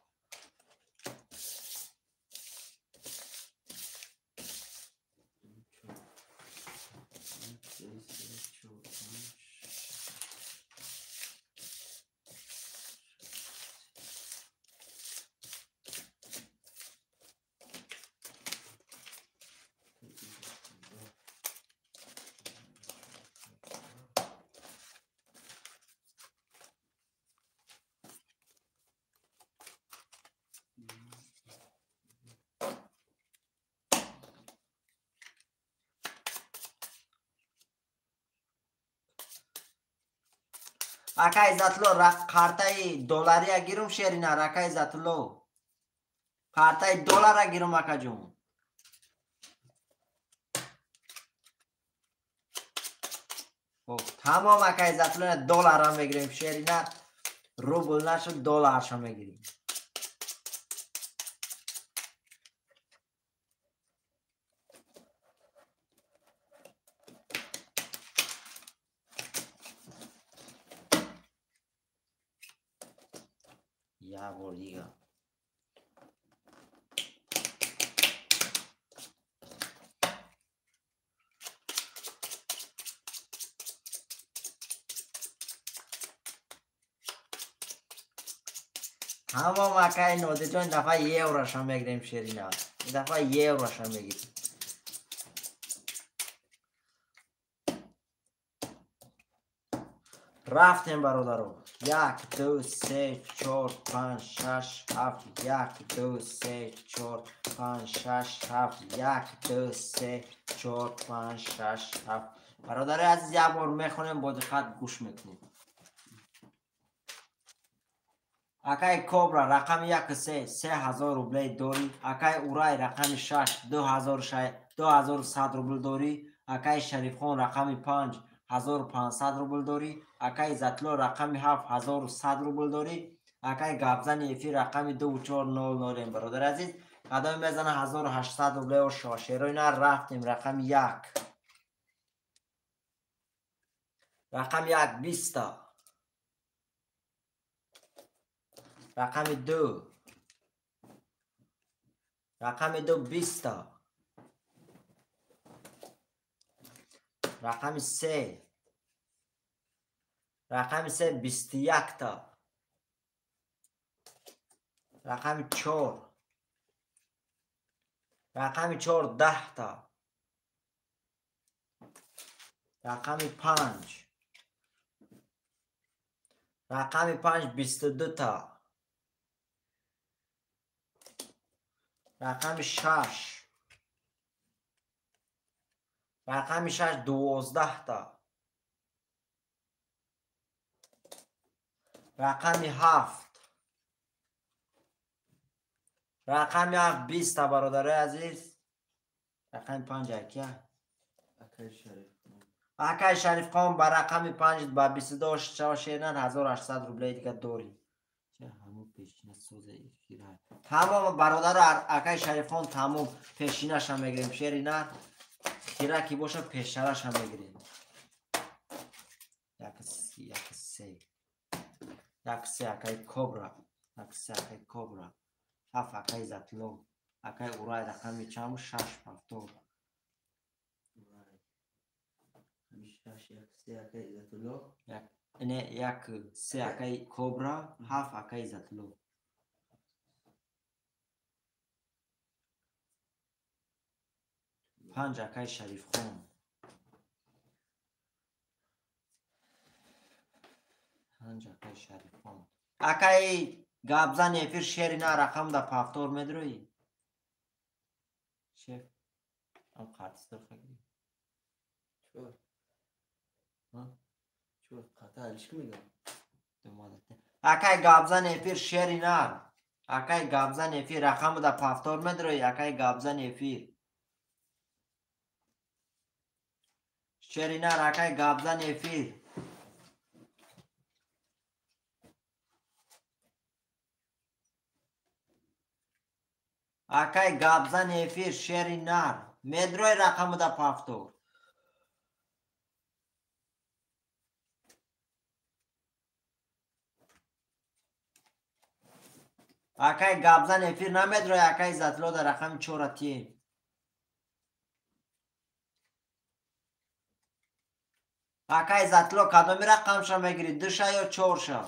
Акай Иззатулло, картаи доллария гирум шеринар, акай Иззатулло. Картаи доллара гирум, акаҷон. Хоб, тамом акай Иззатулло, долларам мегирем шеринар. Рубл нашуд, долларша мегирем. Як бор дига. Тамом акай Нодирҷон, дафъа евроша мегирем шерина. Дафъа евроша мегирем. Рафтем бародаро. 1 2 3 4 5 6 7 1 2 3 4 5 6 7 1 2 3 4 5 6 7. Бародари азиз, як бор мехонем, бо диққат гӯш мекунем. Акай Кобра рақами 1 3 3000 рублей дорӣ. Акай Урай рақами 6 2100 рубл дорӣ. Акай Шарифхон рақами 5 1500 рубл дорӣ. Акай Иззатулло рақами 7 1100 рубл дорӣ. Акай Габзани эфир рақами 2 4 0 0. Бародари азиз, қадами мезана 1800 рублео шошерои на. Рафтем рақами 1. Рақами 1 20. Рақами 2. Рақами 2 20. Рақами 3. Рақами 3 21та. Рақами 4. Рақами 4 10 та. Рақами 5. Рақами 5 22 та. Рақами 6. Рақами 6 12 та. Рақами 7. Рақами 7 20 та, бародарои азиз. Рақами 5 акия. Акай Шарифхон, ба рақами 5 ба 22 шава, шернар 1800 рублей дига дорӣ. Тамом, бародаро, акай Шарифхон, тамом, пешинаша мегирем. Шери нар хира ки боша, пешараша мегирем. Як се, як се, акай Кобра, як се, акай Кобра, ҳафт, акай Затло, акай Урай, рақами чанд? Шаш, 70. Не, як се, акай Кобра, ҳафт, акай Затло. Панҷ, акай Шарифхон. Панҷ, акай Шарифхон. Акай гапзан эфир, шери на, рақам да повтор медроӣ, шеф, ам қартистор хагирӣ. Акай гапзан эфир, шери нар, акай гапзан эфир, рақаму да повтор медроӣ. Акай гапзан эфир, шери нар, акай гапзан эфир. Акай гапзан эфир, шери нар, медрои рақаму да повтор. Акай гапзан эфир намедрои. Акай Затло да рақами чора тием. Акай Затло, кадоми рақамша мегирӣ, душа ё чорша?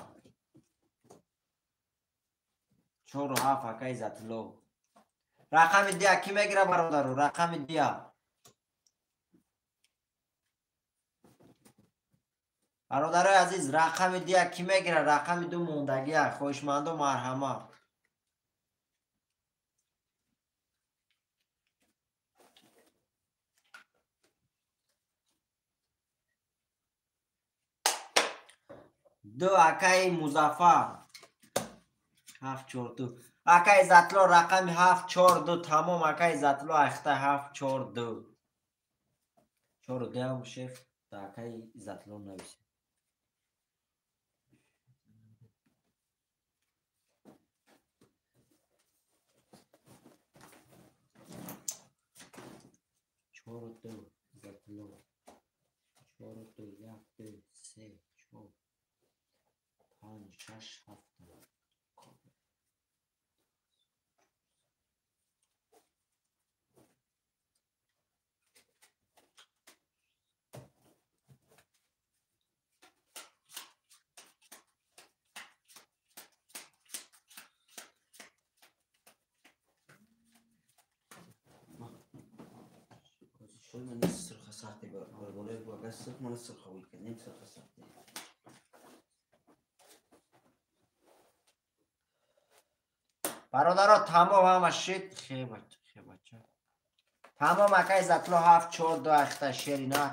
Чору ҳафт, акай Затло. Рақами дия кӣ мегира, бародару? Рақами дия, бародарои азиз, рақами дия кӣ мегира? Рақами ду мондагия. Хоҳишмандо, марҳамат. Ду, акаи Музаффар, ҳафт, чор, ду. Акаи Затло, рақами ҳафт, чор, ду, тамом. Акаи Затло, айхта ҳафт, чор, ду, чору дуам, шеф, да акаи Затло нависем. Чору ду, Затло, чору ду. Як, ду, се, чор, панҷ, шаш, ҳафт. Бародаро, тамом, ҳама шид. Хебача, тамом. Акай Затло, ҳафт, чор, ду, ахта, шери на.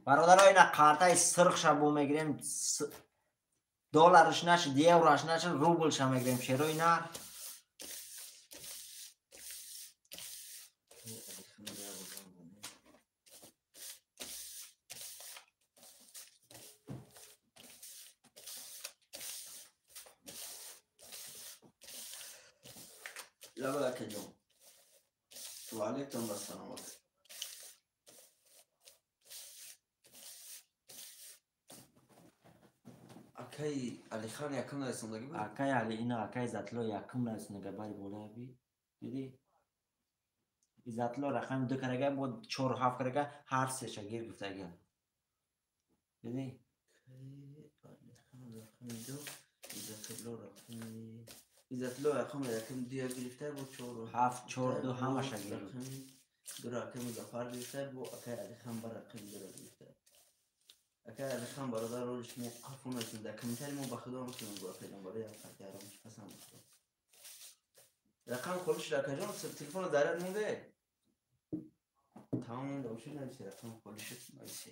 Бародаро, ина қартаи сирхша бо мегирем. Долларш нашид, еврош нашид, рублша мегирем, шерои нар. Лаба, акаҷон. Ва алайкум ассалом. Акаи Алихан якум нарасондагӣ буд? Акаи Али, ина акаи Затло якум нарасондаги, бари болая би. Дидӣ? Изатло рақами ду карага, бо чору ҳафт карага, ҳар сеша гир гуфтага. Дидӣ? Акаи Алихан рақами ду. Иззатулло рақами Иззатулло рақами якм дуя гирифта бо чор ҳафт чор ду ҳамаша гирифт. Ду рақами Музаффар гирифта бо акай Алихан ба рақами дура гирифта. Акай Алихан бародар роли шумо қафо мекунед. Дар комментари мо ба худо метавонем гӯ акайҷон барои як қати аромиш пасанд бихӯрем. Рақам холӣ шуд акайҷон, телефонро заряд монде? Тамом монда бошед нависе, рақам холӣ шуд нависе.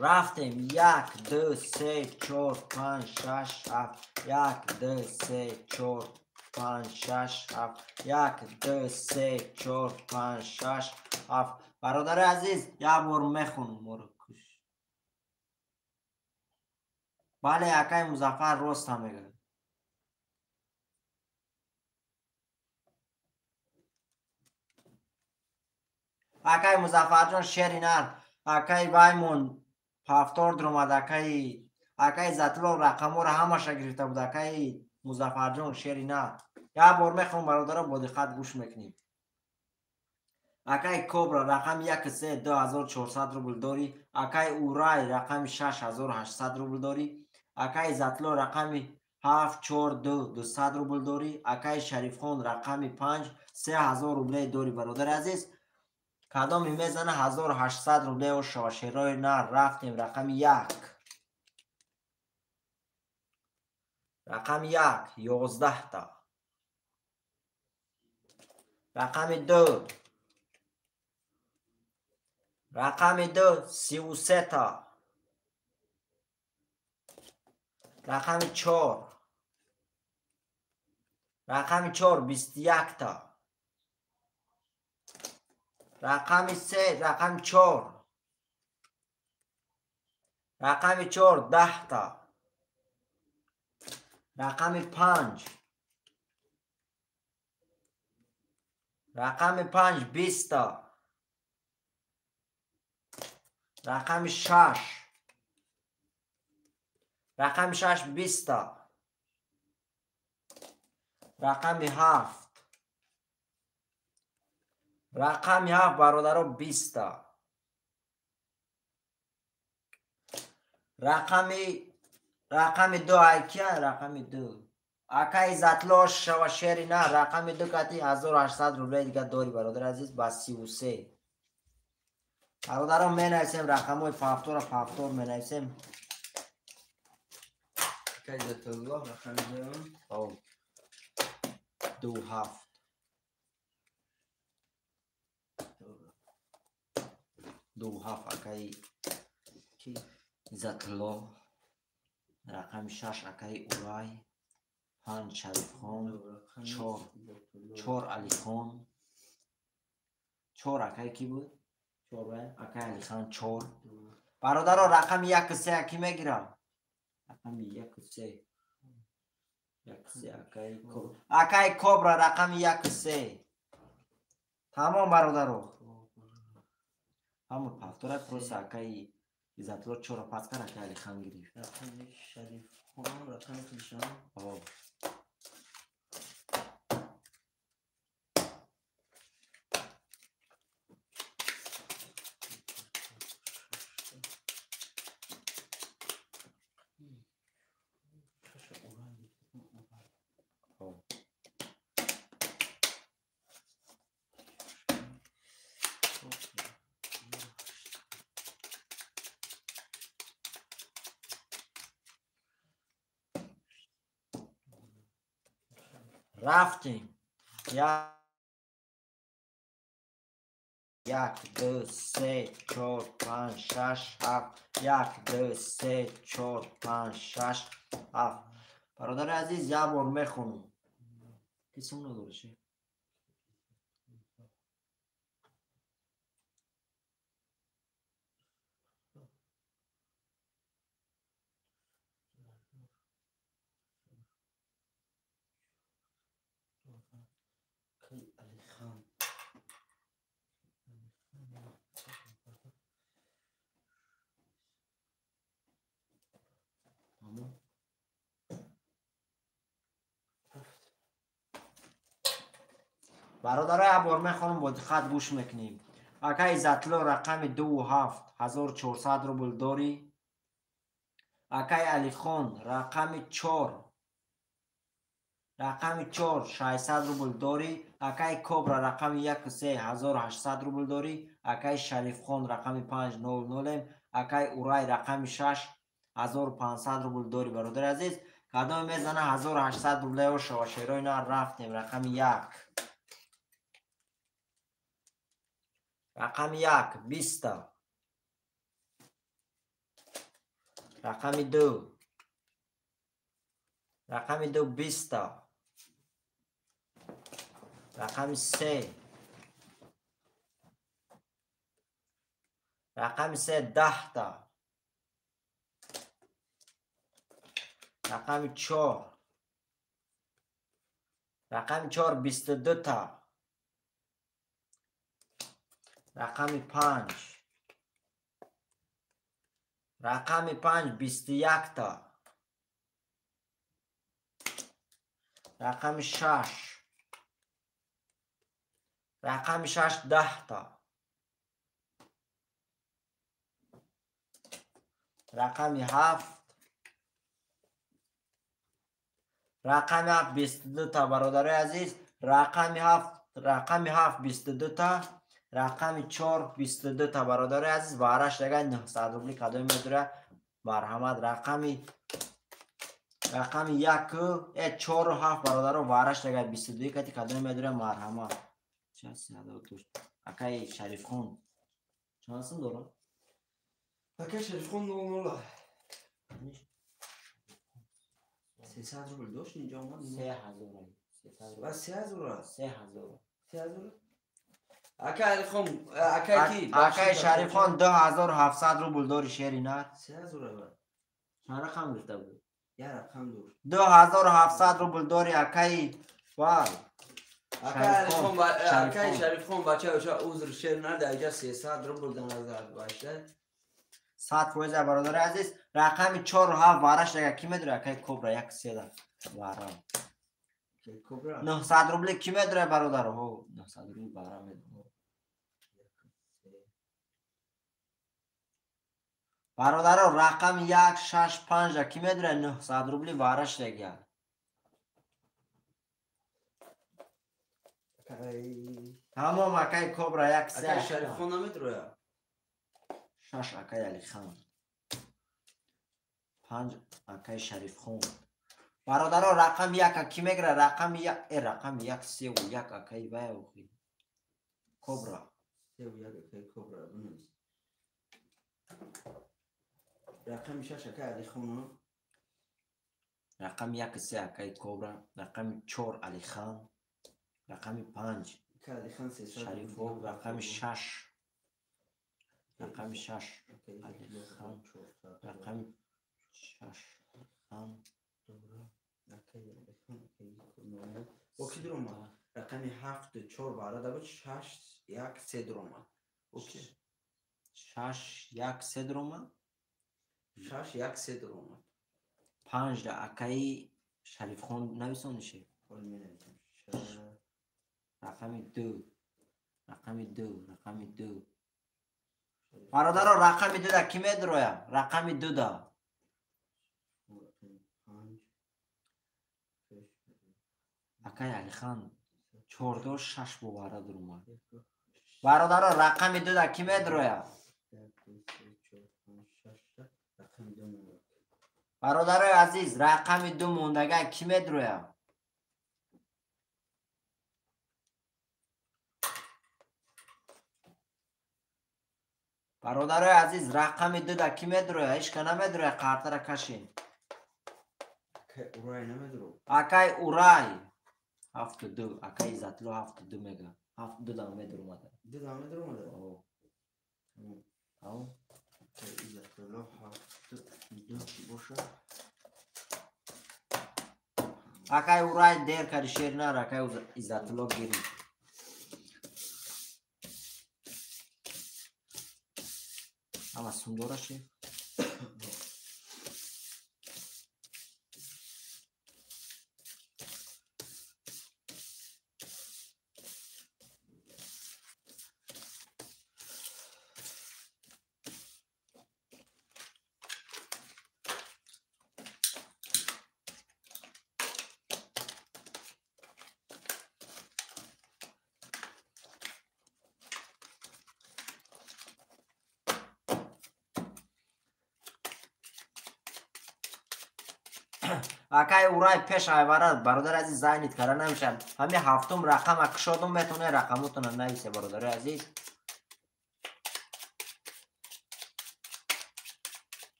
Рафтем. Як, ду, се, чор, панҷ, шаш, ҳафт. Як, ду, се, чор, панҷ, шаш, ҳафт. Як, ду, се, чор, панҷ, шаш, ҳафт. Бародари азиз, як бор мехонам моро куш. Бале, акай Музаффар роста мегӯяд. Акай Музаффарҷон шери нар, акай Ваймон ҳафтор дуромад, акаи Иззатулло рақамҳоро ҳамаша гирифта буд, акаи Музаффарҷон шери нар. Як бор мехонам бародаро, бо диққат гӯш мекунем. Акаи Кобра рақами яку се 2400 рубл дорӣ, акаи Урай рақами 6800 рубл дорӣ, акаи Иззатулло рақами ҳафт чор ду 200 рубл дорӣ, акаи Шарифхон рақами панҷ 3000 рубле дорӣ. Бародари азиз, кадоме мезана 1800 рубле ошава. Шерои нар. Рафтем. Рақами як, рақами як 11та, рақами ду, рақами ду 33та, рақами чор, рақами чор 21та, рақами се, рақами чор, рақами чор 10та, рақами панҷ, рақами панҷ 20та, рақами шаш, рақами шаш 20та, рақами ҳафт, рақами ҳафт бародаро 20та, рақами ду айкия, рақами ду акай Иззатулло шава шери на, рақами ду кати 1800 рубле дига дори бародари азиз ба 33. Бародарон менависем рақамҳои пафтора, пафтор менависем. Акай Иззатулло рақами ду. Ду ҳафт. Ду ҳафт акаи Иззатулло, рақами шаш акаи Урай, панҷ Шарифхон, чор, чор Алихон, чор акаи кӣ буд? Чор акаи Алихан чор. Бародаро рақами яку се ки мегирам? Рақами яку се. Яку се акаи Кобра. Акаи Кобра рақами яку се. Тамом бародаро. Ҳама пафтора просто акаи Иззатулло чора пас кард, акаи Алихан гирифт. Рақами Шарифхон, рақами худшон. Рафтем. Як, ду, се, чор, панҷ, шаш, ҳафт. Як, ду, се, чор, панҷ, шаш, ҳафт. Бародари азиз, як бор мехонам. Ки сум надорӣ? Бародаро, як бор мехонам, бо диққат гӯш мекунем. Акай Иззатло рақами 2 7 1400 рубл дорӣ. Акай Алихон рақами 4, рақами 4 600 рубл дорӣ. Акай Кобра рақами 1 3 1800 рубл дорӣ. Акай Шарифхон рақами 5 00. Акай Урай рақами 6 1500 рубл дорӣ. Бародари азиз, кадоме мезана 1800 рублео шава. Шерои на рафтем. Рақами 1, рақами 1 20та, рақами 2, рақами 2 20та, рақами 3, рақами 3 10та, рақами 4, рақами 4 22та, рақами 5, рақами 5 21та, рақами 6, рақами 6 10та, рақами 7, рақами 7 22та. Бародарои азиз, рақами 7, рақами 7 22та, рақами 4 22та. Бародарои азиз, вараш дага 900 рубли кадоме медура, марҳамат. Рақами 1 4 7, бародаро, вараш дага 22 кати кадоме медура, марҳамат. Акай Шарифхон чанд сум дорад? Акай Шарифхон 00. 300 рубл дошт инҷо омад. 3000. Ва 3000. 3000. 3000. Акай Алихон, акай ки? Акай Шарифхон 2700 рубл дори, шери нар. 3000 ба. Чанд рақам гуфта буд? Я рақам дошт. 2700 рубл дори, акай вай. Акай Алихон, акай Шарифхон бача оша узр, шер нар дар инҷа 300 рубл дар назар бошад. 100%. Бародари азиз, рақами 4 7 вараш дага ки медура? Акай Кобра 1 3 вара. Кобра 900 рубли ки медура, бародаро? Ҳо, 900 рубли вара медура. Бародаро, рақами 1 6 5 ки медура? 900 рубли вараш дага. Тамом, акай Кобра 1 3. Акай Шарифхон намедура? 6 акай Алихан, 5 акай Шарифхон. Бародаро, рақами 1 ки мегира? Рақами 1, рақами 1 3 1 акай вай охи Кобра. 3 1 акай Кобра бинавис. Рақами 6 акай Алихон. Рақами 1 3 акай Кобра, рақами 4 Алихан, рақами 5 акай Алихан 300 Шарифов, рақами 6, рақами 6 Алихан, рақами 6 Алихан. Оки дуромад. Рақами 7 4 барада буд, 6 1 3 дуромад. Оки. 6 1 3 дуромад. 6 1 3 дуромад. 5 да акаи Шарифхон нависонише. Ҳол менависам. Рақами 2, рақами 2, рақами 2. Бародаро, рақами 2 да ки медуроя? Рақами 2 да. Акай Алихан 4 до 6 бовара дуромад. Бародаро, рақами 2 да ки медуроя? Бародарои азиз, рақами 2 мондага ки медуроя? Бародарои азиз, рақами 2 да ки медуроя? Ҳеч ка намедуроя, қартара кашен. Акай Урай намедуро. Акай Урай 7 2, акай Иззатло 7 2 мега. 7 2 да медуромада. 2 да медуромада? О. Тамом. Акай Иззатло 7 2 боша. Акай Урай дер кари, шер нар, акай Иззатло гири. Ама сум дора шер? Акай Урай пеш айвара бародари азиз зайнит кара намешавад. Ҳамин ҳафтум рақама кушодум, метавонед рақамотонро нависе, бародари азиз.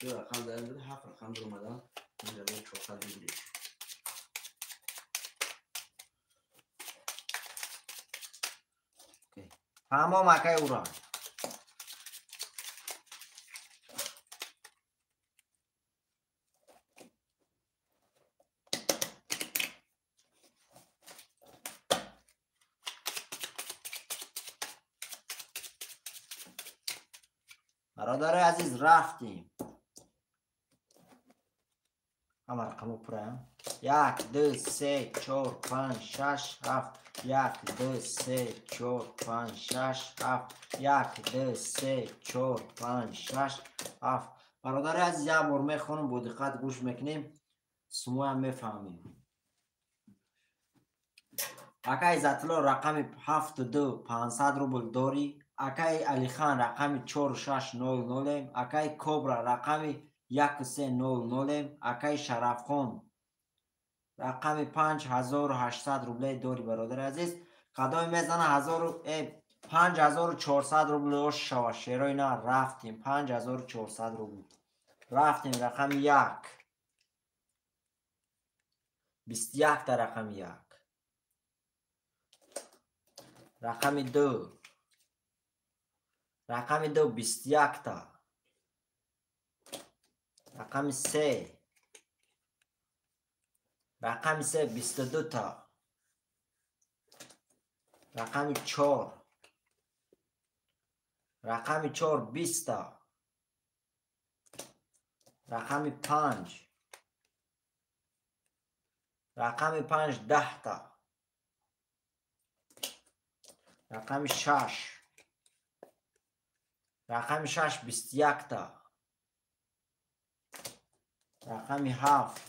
Ду рақам дар буд, ҳафт рақам дуромадан. 5400 рубли. Тамом, акай Урай. Бародари азиз, рафтем. Ҳама рақамҳо пурам. 1, 2, 3, 4, 5, 6, 7. 1, 2, 3, 4, 5, 6, 7. 1, 2, 3, 4, 5, 6, 7. Бародари азиз, як бор мехонам, бо диққат гӯш мекунем, сумоям мефаҳмем. Акай Иззатулло рақами 7 2 500 рубл дорӣ. Акай Алихан рақами 4600. Акай Кобра рақами 1300. Акай Шарафхон рақами 5800 рубле дорӣ, бародари азиз. Кадоме мезана 5400 рубл ош шава, шерои на. Рафтем, 5400 рубл. Рафтем, рақами як. 21-та рақами як. Рақами ду. Рақами ду 21-та. Рақами се. Рақами се 22-та. Рақами чор. Рақами чор 20-та. Рақами панҷ. Рақами панҷ 10-та. Рақами шаш. Рақами шаш 21-та. Рақами ҳафт.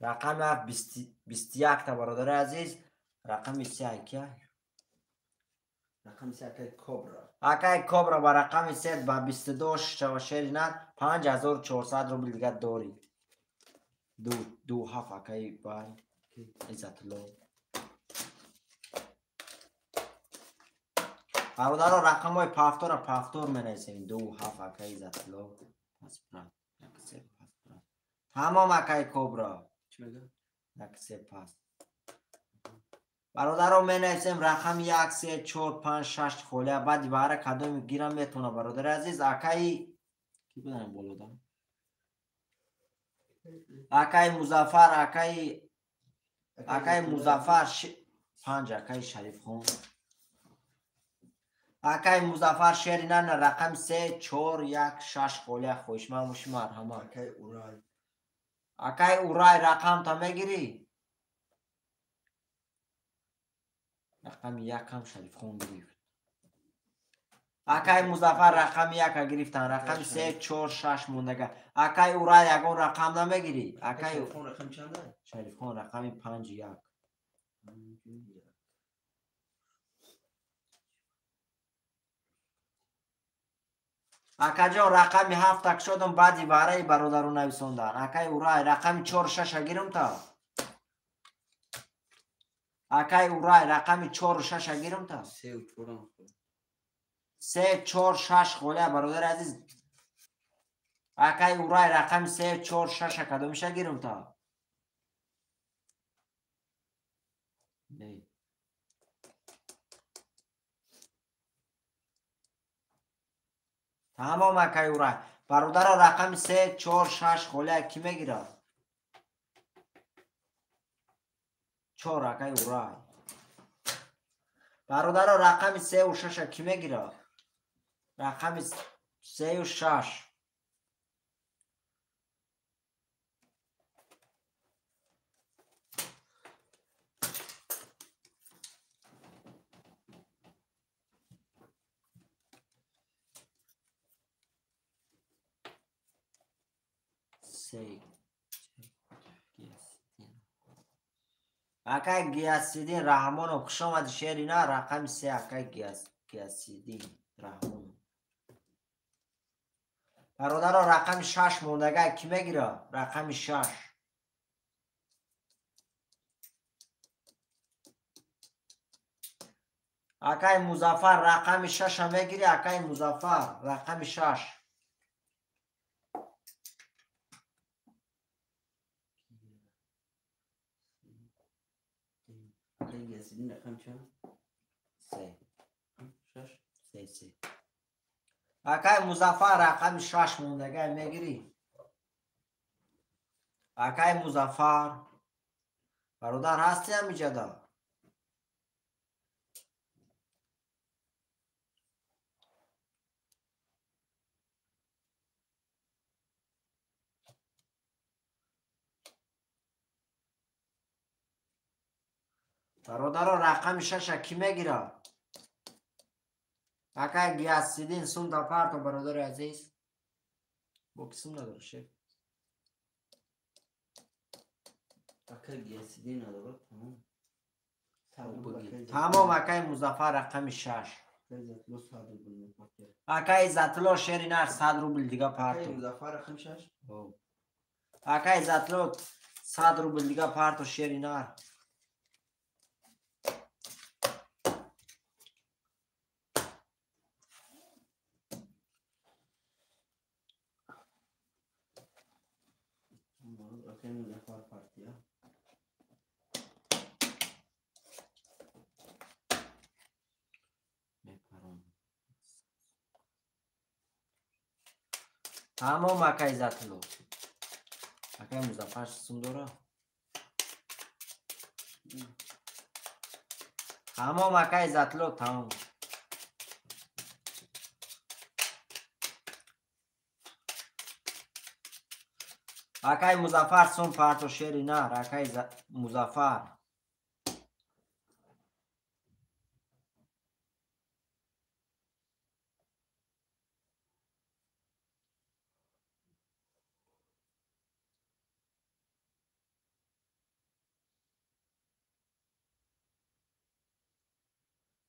Рақами ҳафт 21-та, бародари азиз. Рақами се акай? Рақами се акай Кобра. Акай Кобра ба рақами се ба 22 шава, шери нар, 5400 рубл дига дорӣ. Ду ду ҳафт, акай бай Иззатулло. Бародаро, рақамҳои пафтора пафтор менависем. Ду ҳафт, акай Иззатулло. Пас брат. Як се пас брат. Тамом, акай Кобра. Чӣ мегӯяд? Як се пас. Бародаро, менависем рақами як, се, чор, панҷ, шаш холия. Баъди баҳра кадоми гирам метавона, бародари азиз. Акаи ки будан болода? Акаи Музаффар, акаи Музаффар панҷ, акаи Шарифхон. Акаи Музаффар, шери нана, рақами се, чор, як, шаш холия, хоҳишманд бошӣ, марҳамат. Акай Урай. Акаи Урай, рақамта мегирӣ? Рақами якам Шарифхон гирифт. Акаи Музаффар рақами яка гирифтан, рақами се, чор, шаш мондага. Акаи Урай, ягон рақам намегирӣ? Акаи Шарифхон рақам чанда? Шарифхон рақами панҷ як. Панҷ як. Акаҷон, рақами ҳафта кушодам, баъди вараи бародару нависондан. Акаи Урай, рақами чор шаша гирам та? Акаи Урай, рақами чору шаша гирам та? Сеу чорам хӯрд. Се, чор, шаш холия, бародари азиз. Акаи Урай, рақами се, чор, шаша кадомиша гирам та? Не. Тамом, акаи Урай. Бародаро, рақами се, чор, шаш холия кӣ мегирад? Чор, акаи Урай. Бародаро, рақами сеу шаша кӣ мегирад? Рақами сею шаш. Се. Акай Гиясиддин Раҳмонов, хуш омадӣ, шери на, рақами се, акай Гиясиддин Раҳмонов. Бародаро рақами 6 мондага ки мегира? Рақами 6. Акай Музаффар рақами 6 мегири, акай Музаффар рақами 6. Акай Гиасидин рақам чанд? 3. 6? 3 3. Акай Музаффар рақами 6 мондага мегири. Акай Музаффар бародар ҳасти ҳамиҷада? Бародаро рақами 6 ки мегира? Акай Гиасидин сум да парто бародари азиз. Бо ки сум надора шеф? Акай Гиасидин надорад, тамом. Тамом акай Музаффар рақами 6. Акай Иззатулло шери нар 100 рубл дига парто. Акай Музаффар рақами 6? Акай Иззатулло 100 рубл дига парто шери нар. Акай Музаффар партия. Тамом акай Иззатулло. Акай Музаффар сум дора? Тамом акай Иззатулло, тамом. Акай Музаффар сум парто шери нар, акай Музаффар.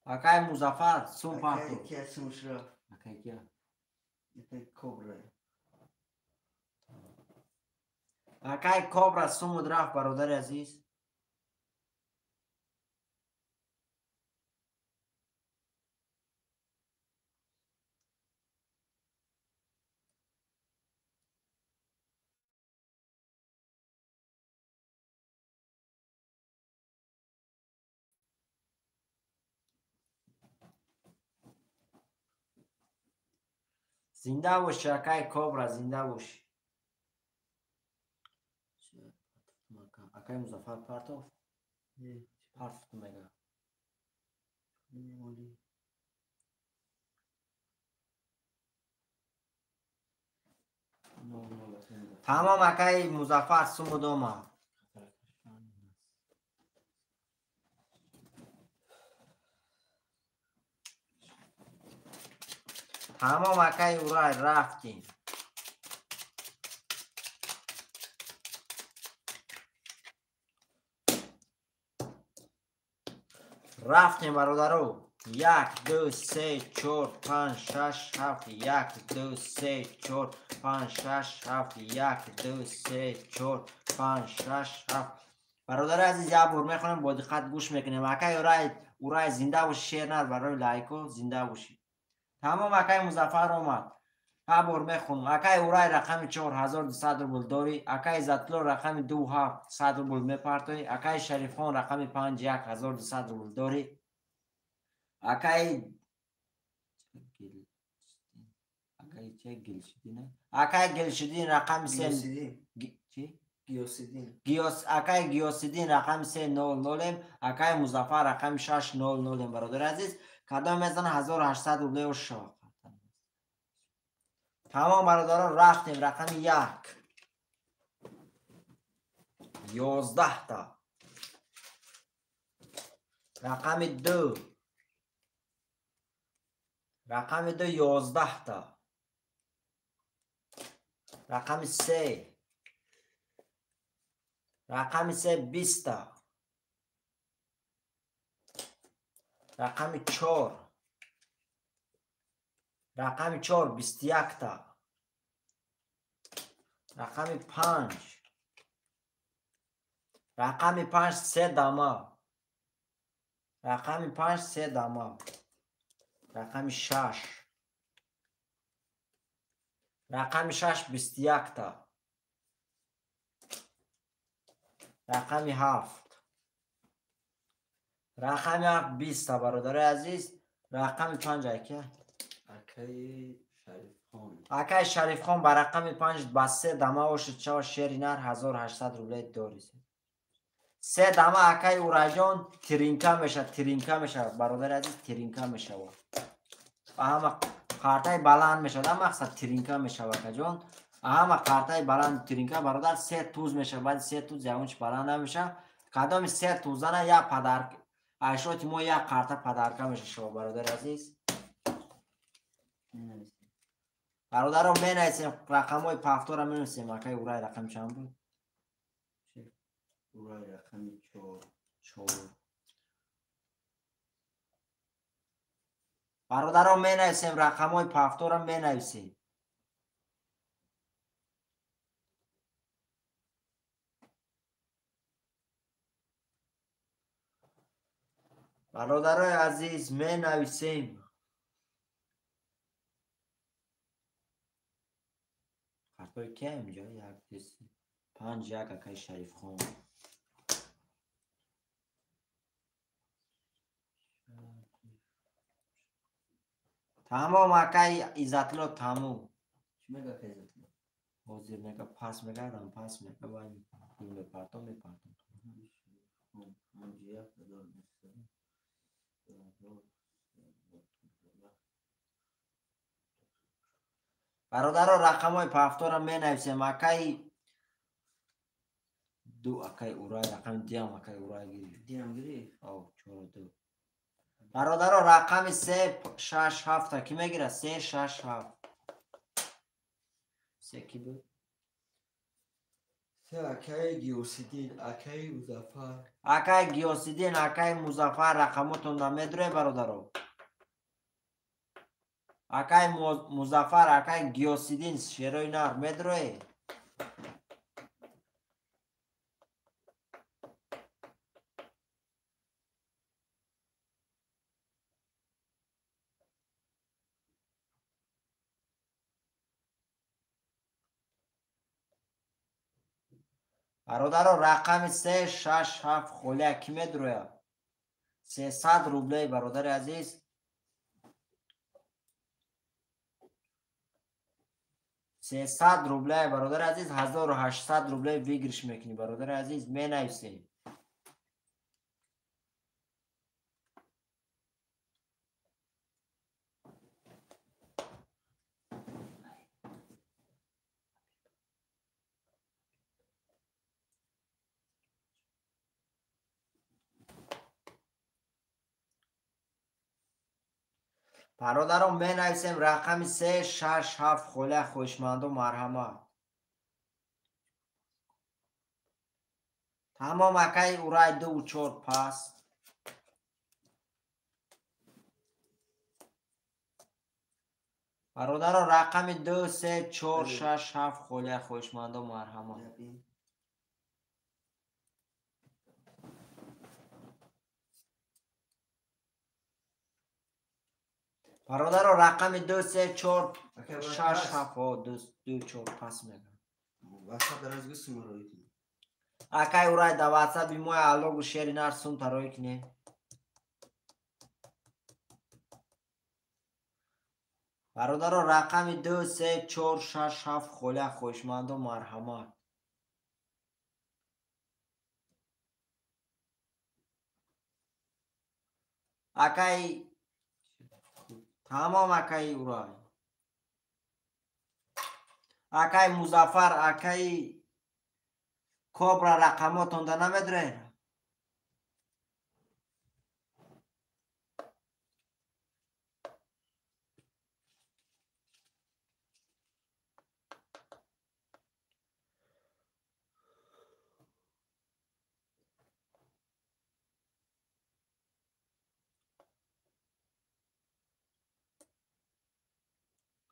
Акай Музаффар сум парто. Акай кия сум шура? Акай кия? Акай Кобра. Акай Кобра сумуд рафт бародари азиз. Зинда боши акай Кобра, зинда боши. Акай Музаффар партов? Партов мега. Тамом акай Музаффар сумуд омад. Тамом акай Урай рафтем. Рафтем бародаро. 1 2 3 4 5 6 7 1 2 3 4 5 6 7 1 2 3 4 5 6 7. Бародари азиз, як бор мехонем, бо диққат гӯш мекунем. Акай Урай зинда боши, шер нар барои лайко зинда боши. Тамом акай Музаффар омад. Ҳар бор мехонам. Акай Урай рақами 4200 рубл дорӣ. Акай Иззатулло рақами 2 700 рубл мепартоӣ. Акай Шарифхон рақами 5 1200 рубл дорӣ. Акай Акай Гилшидин рақами 3 Гиосидин. Акай Гиосидин рақами 3 00, акай Музаффар рақами 6 00. Бародари азиз, кадом мезана 1800 рубле шава. Тамом бародарон, рафтем рақами 1. 11 та. Рақами 2. Рақами 2 11 та. Рақами 3. Рақами 3 20 та. Рақами 4. Рақами 4 21 та. Рақами 5. Рақами 5 се дама. Рақами 5 се дама. Рақами 6. Рақами 6 21 та. Рақами 7. Рақами 7 20 та бародарои азиз. Рақами 5 ака. Акаи Шарифхон. Акаи Шарифхон ба рақами 5 ба се дама ошид шава шери нар 1800 рубле дорӣ. Се дама акаи Ураҷон тиринка мешавад, тиринка мешавад, бародари азиз, тиринка мешавад. Ба ҳама қартаи баланд мешавад, ҳама мақсад тиринка мешавад, акаҷон. Ҳама қартаи баланд тиринка бародар се туз мешавад, баъди се туз ягон чи баланд намешавад. Кадоми се тузана як падар айшоти мо як қарта падарка мешавад, бародари азиз. Бародаро менависем рақамҳои пафтора менависем. Акаи Урай рақам чанд буд? Урай рақами 4. 4. Бародаро менависем рақамҳои пафтора менависем. Бародарои азиз менависем. Картои ки инҷо? 1 2 3 5 1 акаи Шарифхон. Тамом акаи Иззатло тамом. Чӣ мега акаи Иззатло? Ҳозир мега пас мегардам, пас мега вай мепартом, мепартом. 5 1 1900. Бародаро рақамҳои пафтора менависем. Акаи ду акаи Урай рақами диам акаи Урай гирифт. Диам гирифт? Ав 4 2. Бародаро рақами 3 6 7 ки мегирад? 3 6 7. Се ки буд? Се акаи Гиёсиддин, акаи Музаффар. Акаи Гиёсиддин, акаи Музаффар рақамотон намедуред бародаро? Акаи Музаффар, акаи Гиёсиддин шерои нар медуроед? Бародаро рақами 3 6 7 холия ки медурояд? 300 рублей бародари азиз. 300 рублей бародари азиз, 1800 рублей выигрыш мекунӣ бародари азиз, менависем. Бародарон менависем рақами 3 6 7 холия хоҳишмандо марҳамат. Тамом акаи Урай 2 4 пас. Бародарон рақами 2 3 4 6 7 холия хоҳишмандо марҳамат. Бародаро рақами 2 3 4 6 7 2 4 пас мегам. WhatsApp дараз гусум рой кунӣ. Акай Урай да WhatsApp мои аллогу шери нар сум тарой кунӣ. Бародаро рақами 2 3 4 6 7 холия хоҳишмандо марҳамат. Акай тамом акаи Урай. Акаи Музаффар, акаи Кобра рақамотонда намедуред?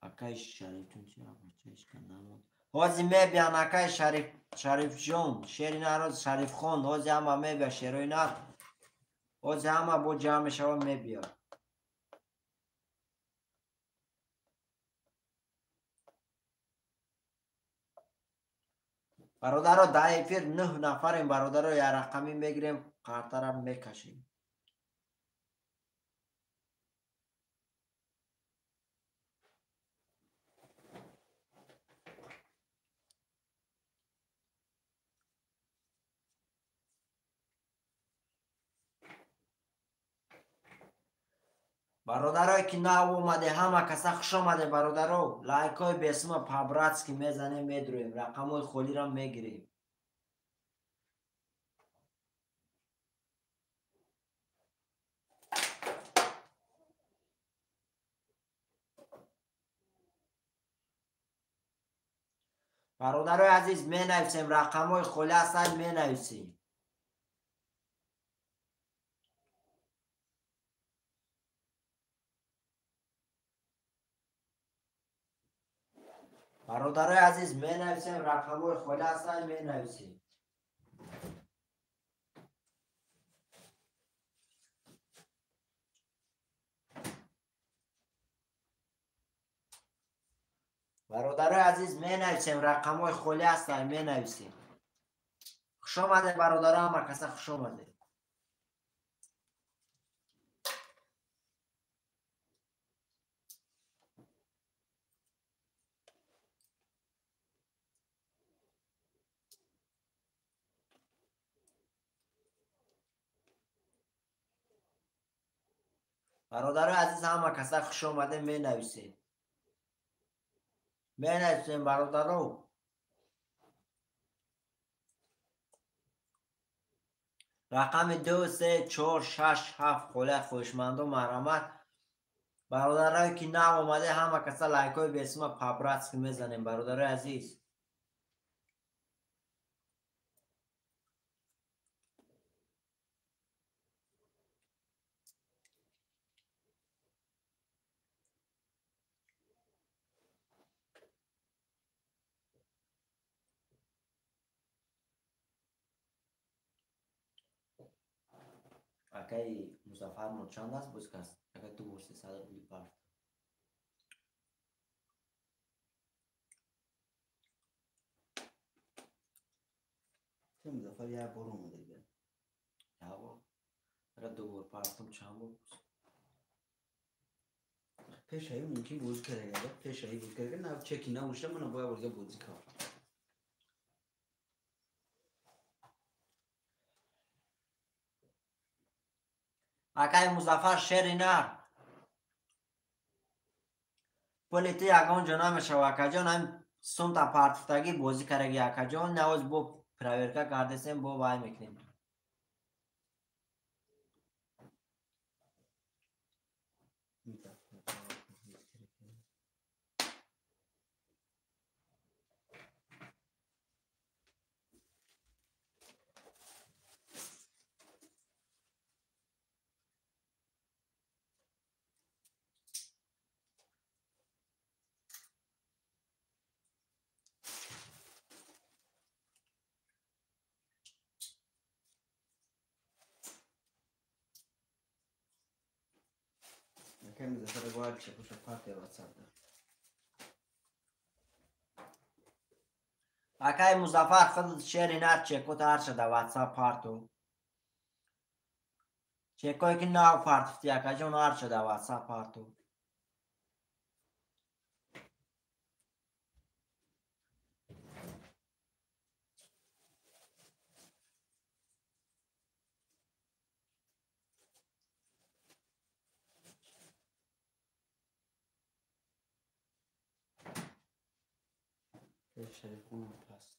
Акаи Шарифҷон чи бачаишка намонд. Ҳози мебиян акай Шарифҷон, шери нар Шарифхон, ҳози ҳама мебия шерои нар. Ҳози ҳама бо ҷамъ мешава мебия. Бародаро, дар эфир 9 нафарем, бародаро, як рақамӣ мегирем, қартара мекашем. Бародарое ки нав омаде, ҳама каса хуш омаде, бародаро. Лайкҳои бесума по-братски мезанем, медроем, рақамҳои холиро мегирем. Бародарои азиз, менависем, рақамҳои холи ҳастанд, менависем. Бародарои азиз, менависем, рақамҳои холи ҳастанд, менависем. Бародарои азиз, менависем, рақамҳои холи ҳастанд, менависем. Хуш омадед, бародаро, ҳама каса хуш омадед. Бародарои азиз, ҳама каса хуш омадед, менависем. Менависем, бародаро. Рақами 2, 3, 4, 6, 7 холия хоҳишмандо марҳамат. Бародарое ки нав омаде, ҳама каса лайкҳои бесума по-братски мезанем, бародарои азиз. Акай Музаффар мо чанд аст боз кас? Акай 2 бор 300 рубли парт. Музаффар як бор омада дига. Як бор? Акай 2 бор партум чанд бор? Пешаи мумкин бозӣ карда, пешаи бозӣ карда, на чеки набошад, мана бояд бор дига бозӣ кард. Акай Музаффар шери нар. Пули ту ягон ҷо намешава, акаҷон, ҳам сумта партифтагӣ бозӣ кардаги, акаҷон, навоз бо проверка кардесем, бо вай мекунем. Акай Музаффар бояд чекуша партия WhatsApp да. Акай Музаффар худ шери нар чекот ҳарча да WhatsApp парту. Чекое ки нав партифти, акаҷон, ҳарча да WhatsApp парту. Шарифхонам паст.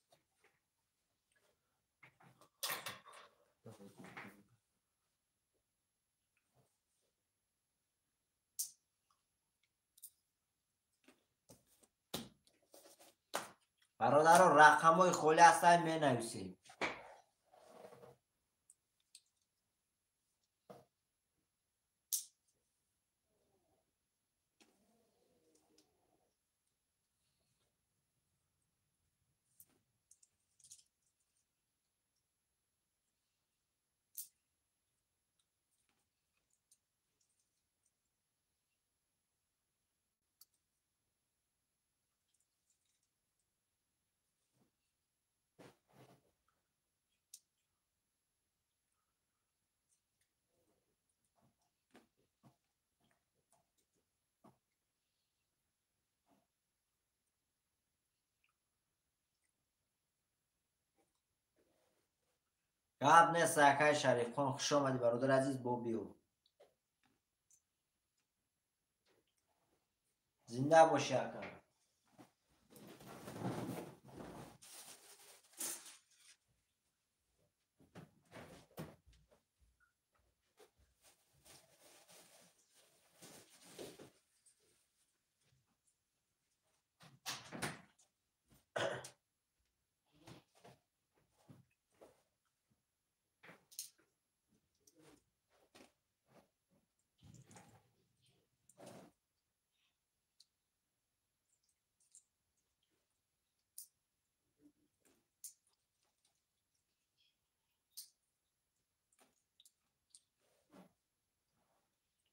Бародаро, рақамҳои холи ҳастанд, менависем. Гап нест, акай Шарифхон, хуш омадӣ бародар азиз, бо биё. Зинда бошӣ ака.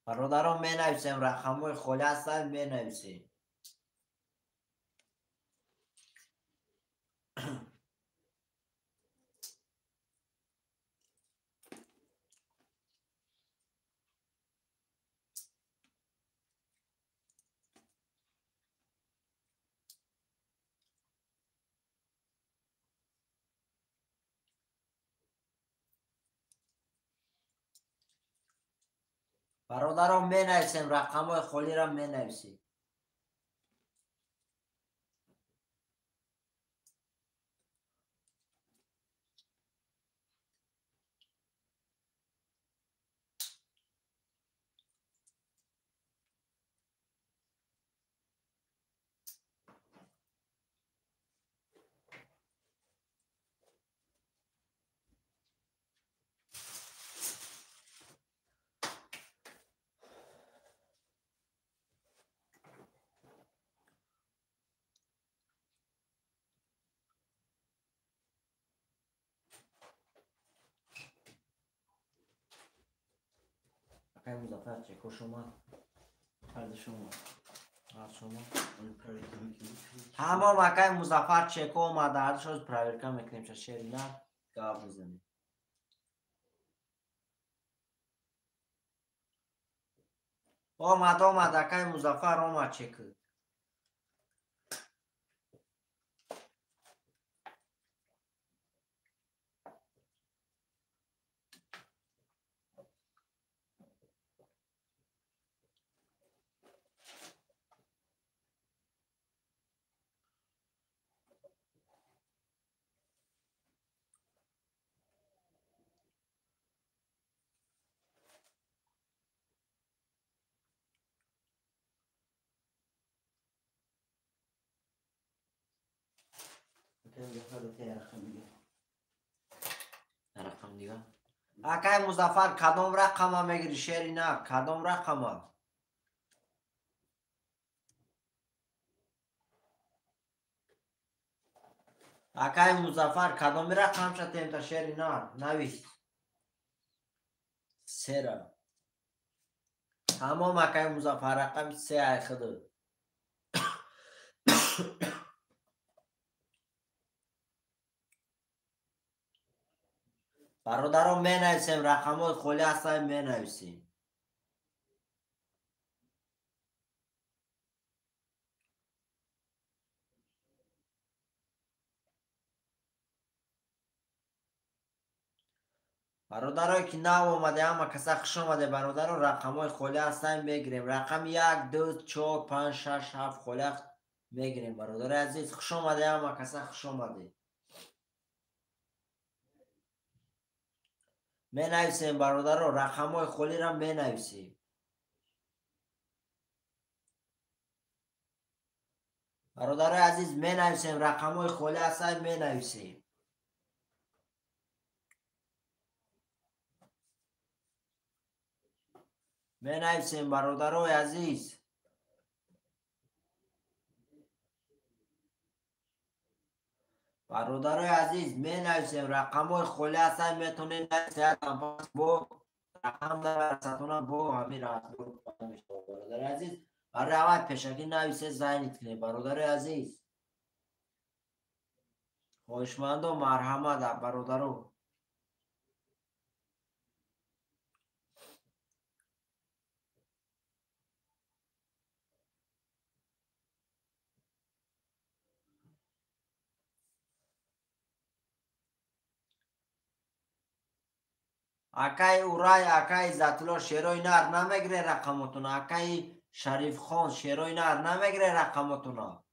Бародарон менависем, рақамҳои холӣ ҳастанд, менависем. Бародарон менависем, рақамҳои холиро менависем. Акай Музаффар, чеко шумо? Ҳарду шумо. Ҳар шумо. Тамом, акай Музаффар чеко омада, ҳарду шоз проверка мекунем, ша шери на гап мезанем. Омад, омад, акай Музаффар омад чеко. Рақам дига? Акай Музаффар, кадом рақама мегири, шери на? Кадом рақама? Акай Музаффар, кадоми рақамша темта, шери на? Навис. Сера. Тамом, акай Музаффар, рақами се ай худу. Бародарон менависем, рақамҳои холӣ ҳастанд, менависем. Бародарое ки нав омаде, ҳама каса хуш омаде, бародарон, рақамҳои холӣ ҳастанд, мегирем. Рақами 1, 2, 4, 5, 6, 7 холӣ мегирем, бародари азиз. Хуш омаде, ҳама каса хуш омаде. Менависем, бародаро, рақамҳои холиро менависем. Бародарои азиз, менависем, рақамҳои холӣ ҳастанд, менависем. Менависем, бародарои азиз. Бародарои азиз, менависем, рақамҳои холӣ ҳастанд, метавонед нависед, бо рақам дарасатона бо ҳамин разбор мешавад, бародари азиз. Барои аввал пешакӣ нависед, зайнит кунед, бародари азиз. Хоҳишмандо, марҳамат, бародаро. Акаи Урай, акаи Иззатулло, шерои нар намегире рақамотуна. Акаи Шарифхон, шерои нар намегире рақамотуна.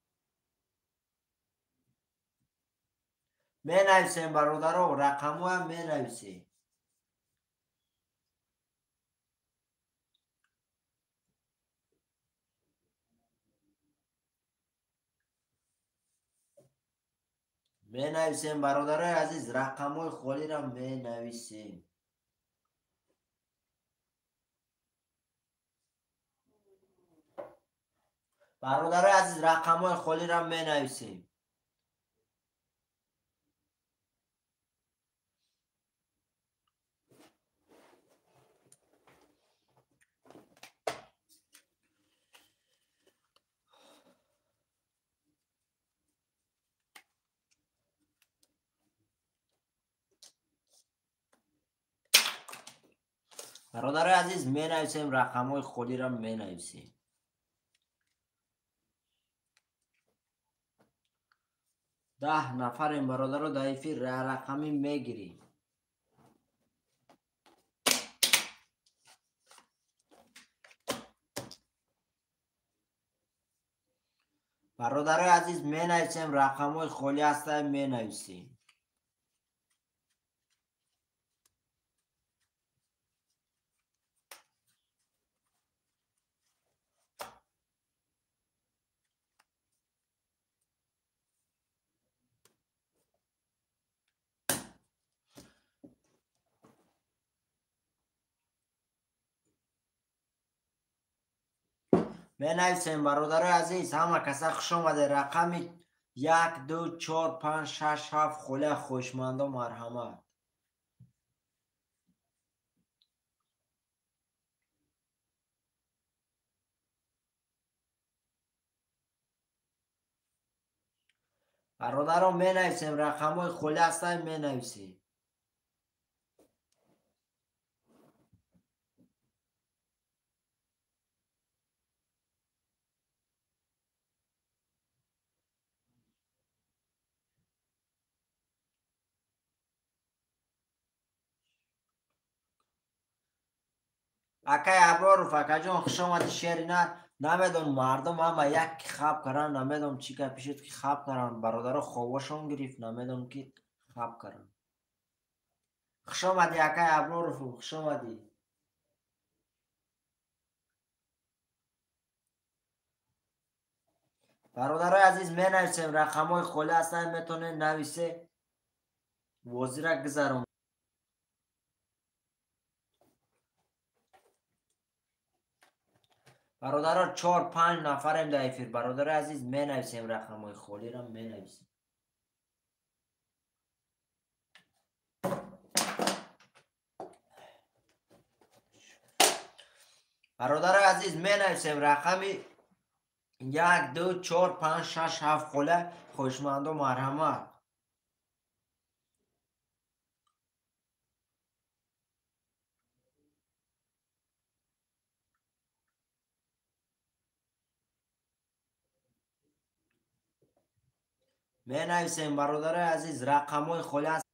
Менависем, бародаро, рақамоям менависем. Менависем, бародарои азиз, рақамҳои холиро менависем. Бародарои азиз, рақамҳои холиро менависем. Бародарои азиз, менависем, рақамҳои холиро менависем. 10 нафарем, бародаро, дар эфир рақамӣ мегирем. Бародарои азиз, менависем, рақамҳои холӣ ҳастанд, менависем. Менависем, бародарои азиз, ҳама каса хуш омаде. Рақами 1, 2, 4, 5, 6, 7 холия, хоҳишмандо, марҳамат. Бародаро, менависем, рақамҳои холӣ ҳастанд, менависем. Акай Аброров, акаҷон, хуш омадӣ, шери нар. Намедонам, мардум ҳама як хаб каранд, намедонам чӣ гапи шуд ки хаб каранд. Бародаро хобошон гирифт, намедонам ки хаб каранд. Хуш омадӣ, акай Аброров, хуш омадӣ. Бародарои азиз, менависем, рақамҳои холӣ ҳастанд, метавонед нависе, бозира гузарон. Бародаро, 4-5 нафарем дар эфир. Бародарои азиз, менависем, рақамҳои холиро менависем. Бародарои азиз, менависем рақами 1, 2, 4, 5, 6, 7 хола, хоҳишмандо, марҳамат. Менависем, бародарои азиз, рақамҳои холӣ аст.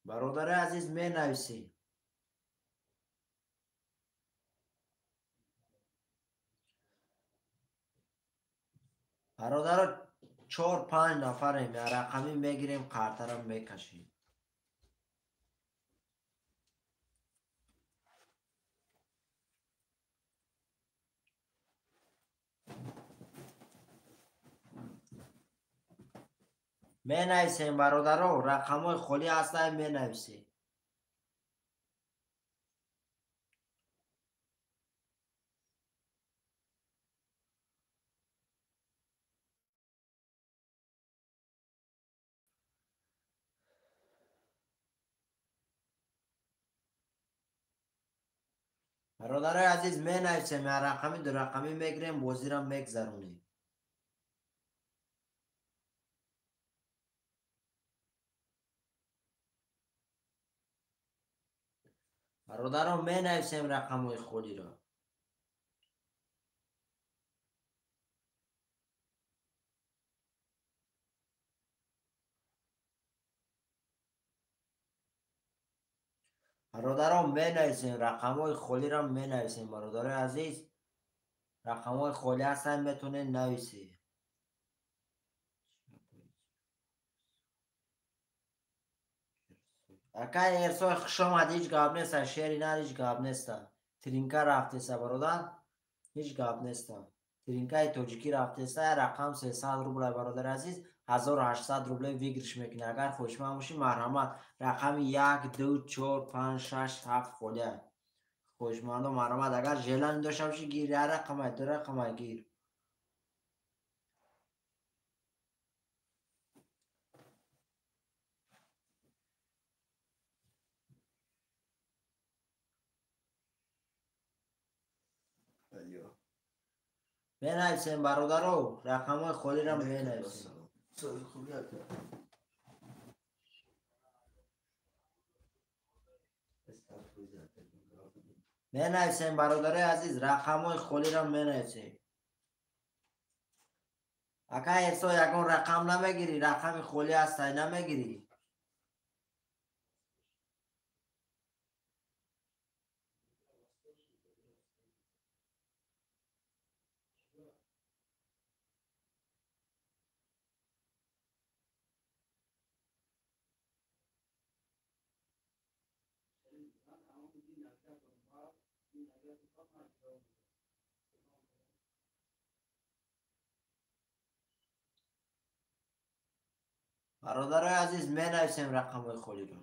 Бародарои азиз, менависем. Бародаро, 4-5 нафарем, рақамӣ мегирем, қартара мекашем. Менависем, бародаро, рақамҳои холӣ ҳастанд, менависем. Бародарои азиз, менависем, рақами ду рақамӣ мегирем, бозиро мегзаронем. Бародарон, менависем рақамҳои холиро. Бародарон менависем, рақамҳои холиро менависем, бародарои азиз. Рақамҳои холӣ ҳастанд, метавонед нависед. Акай Эрсой, хуш омадӣ, ҳеҷ гап неста, шери нар, ҳеҷ гап неста. Тринка рафтеса, бародар, ҳеҷ гап неста. Тринкаи тоҷикӣ рафтеса, рақам 300 рубла, бародари азиз, 1800 рубле выигрыш мекунӣ. Агар хоҳишманд бошӣ, марҳамат, рақами 1, 2, 4, 5, 6, 7 холия. Хоҳишмандо марҳамат, агар желание дошта бошӣ, гир, як рақамай, ду рақамай гир. Менависем, бародаро, рақамҳои холиро менависем. Менависем, бародарои азиз, рақамҳои холиро менависем. Ака Эрсо, ягон рақам намегирӣ? Рақами холӣ ҳастай, намегирӣ? Бародарои азиз, менависем рақамҳои холиро.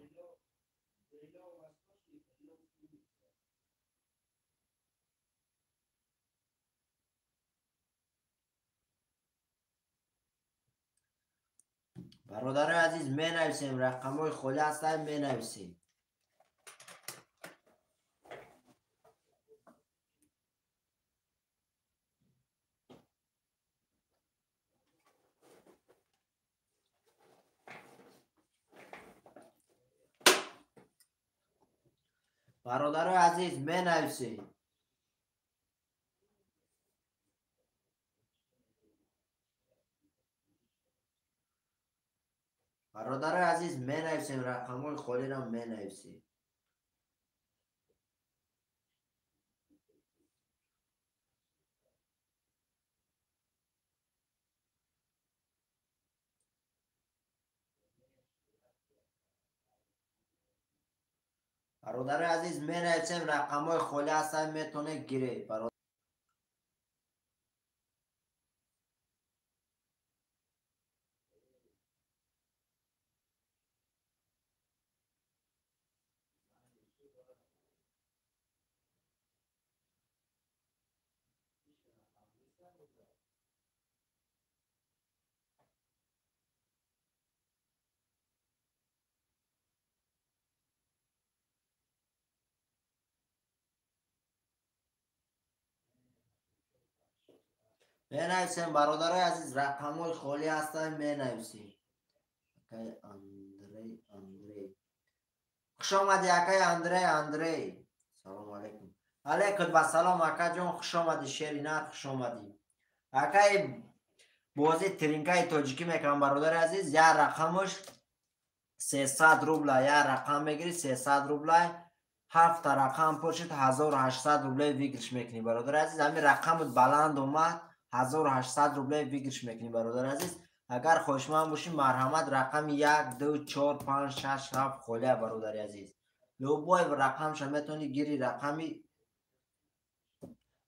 Бародарои азиз, менависем, рақамҳои холӣ ҳастанд, менависем. Бародарои азиз, менависем. Бародарои азиз, менависем, рақамҳои холиро менависем. Бародарои азиз, менависем, рақамҳои холӣ ҳастанд, метавонед гиред. Менависем, бародарои азиз, рақамҳои холӣ ҳастанд, менависем. Акай Андрей, Андрей. Хуш омадӣ, акай Андрей, Андрей. Салому алайкум. Алайкум вассалом, акаҷон, хуш омадӣ, шери нар, хуш омадӣ. Акай бозӣ тринкаи тоҷикӣ мекунам, бародари азиз, як рақамаш 300 рубла, як рақам мегирӣ, 300 рубла. Ҳафта рақам пур шуд, 1800 рубле выигрыш мекунӣ, бародари азиз. Ҳамин рақамат баланд омад, 1800 рубле выигрыш мекунӣ, бародари азиз. Агар хоҳишманд бошӣ, марҳамат, рақами 1, 2, 4, 5, 6, 7 холия, бародари азиз. Любой рақамша метавонӣ гирӣ, рақами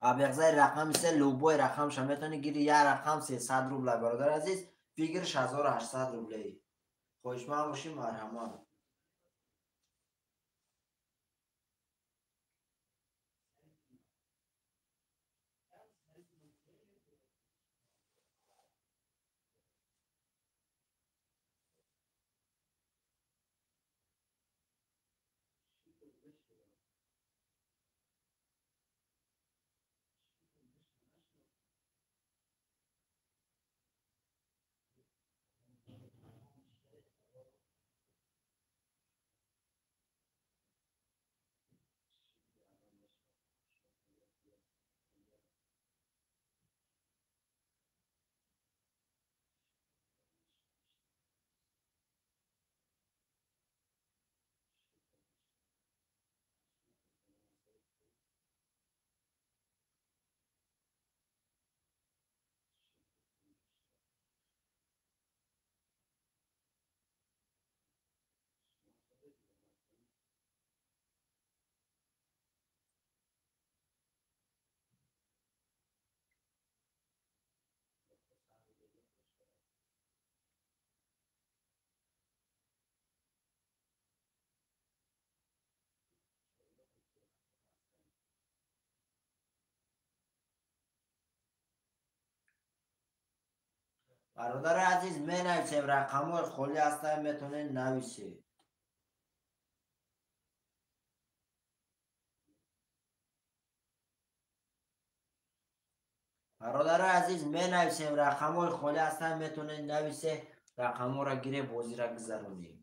абеғзаи рақами 3, любой рақамша метавонӣ гирӣ, як рақам 300 рубла, бародари азиз, выигрыш 1800 рубле. Хоҳишманд бошӣ, марҳамат. Бародари азиз, менависем, рақамҳои холӣ ҳастанд, метавонед нависед. Бародари азиз, менависем, рақамҳои холӣ ҳастанд, метавонед нависед, рақамҳоро гире, бозиро гузаронед.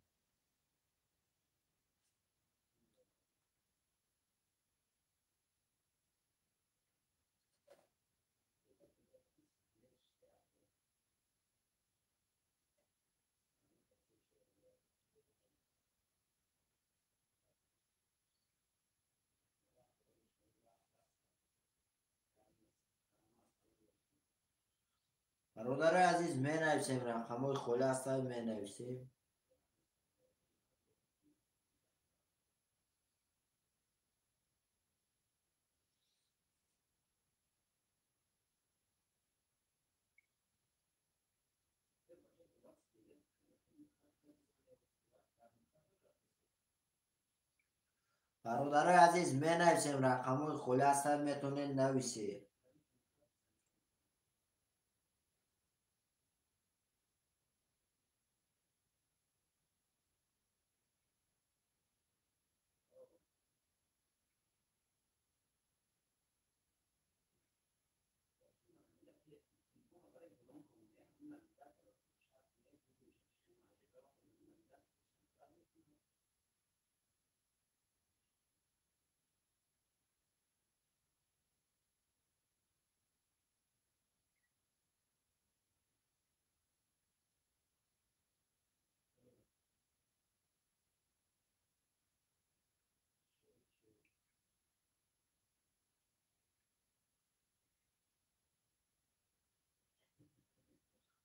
Бародари азиз, менависем, рақамҳои холӣ ҳастанд, менависем. Бародари азиз, менависем, рақамҳои холӣ ҳастанд, метавонед нависед.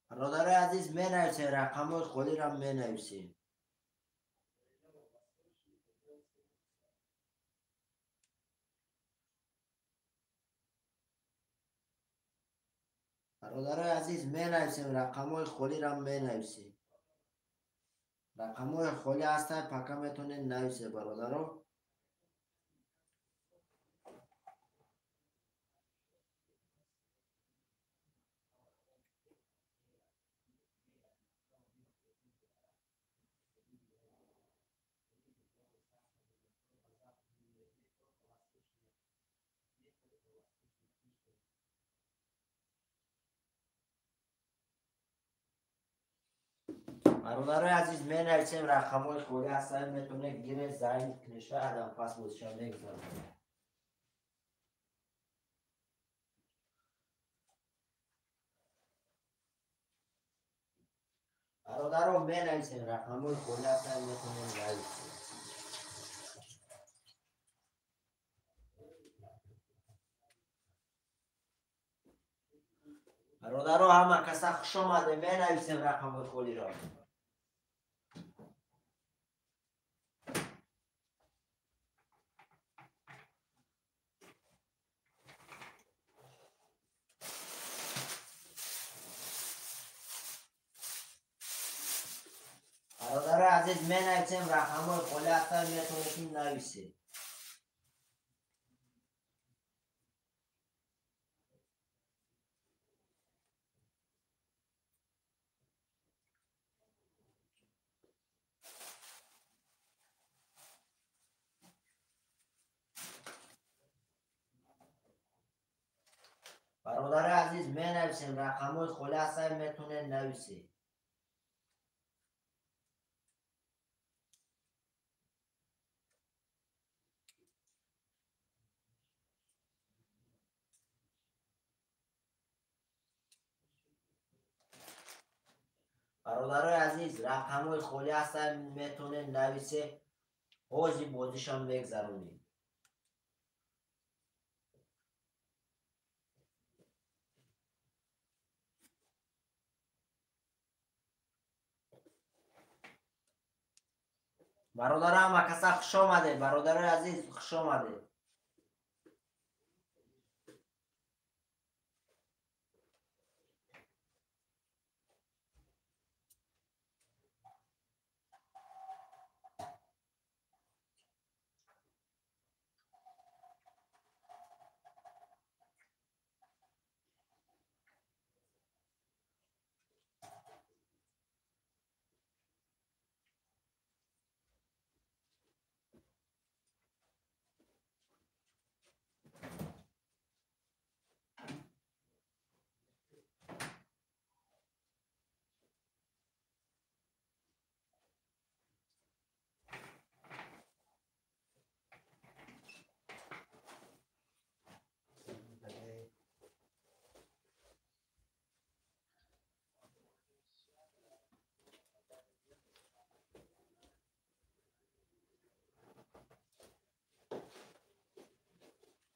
Бародари азиз, менависем, рақамҳои холиро менависем. Бародари азиз, менависем, рақамҳои холиро менависем. Рақамҳои холӣ ҳастанд, пака метавонед нависед, бародаро. Бародарои азиз, менависем, рақамҳои холӣ ҳастанд, метавонед гиред, занг кунеша, адам пас бозиша мегузаронед. Бародаро, менависем, рақамҳои холӣ ҳастанд, метавонед нависед. Бародаро, ҳама каса хуш омадед, менависем рақамҳои холиро. Бародарои азиз, менависем, рақамҳои холӣ ҳастанд, метавонед нависед. Бародарои азиз, менависем, рақамҳои холӣ ҳастанд, метавонед нависед. Бародарои азиз, рақамҳои холӣ ҳастанд, метавонед нависед, ҳозир бозишам мегзаронем. Бародаро, ҳама каса хуш омадед, бародарои азиз, хуш омадед.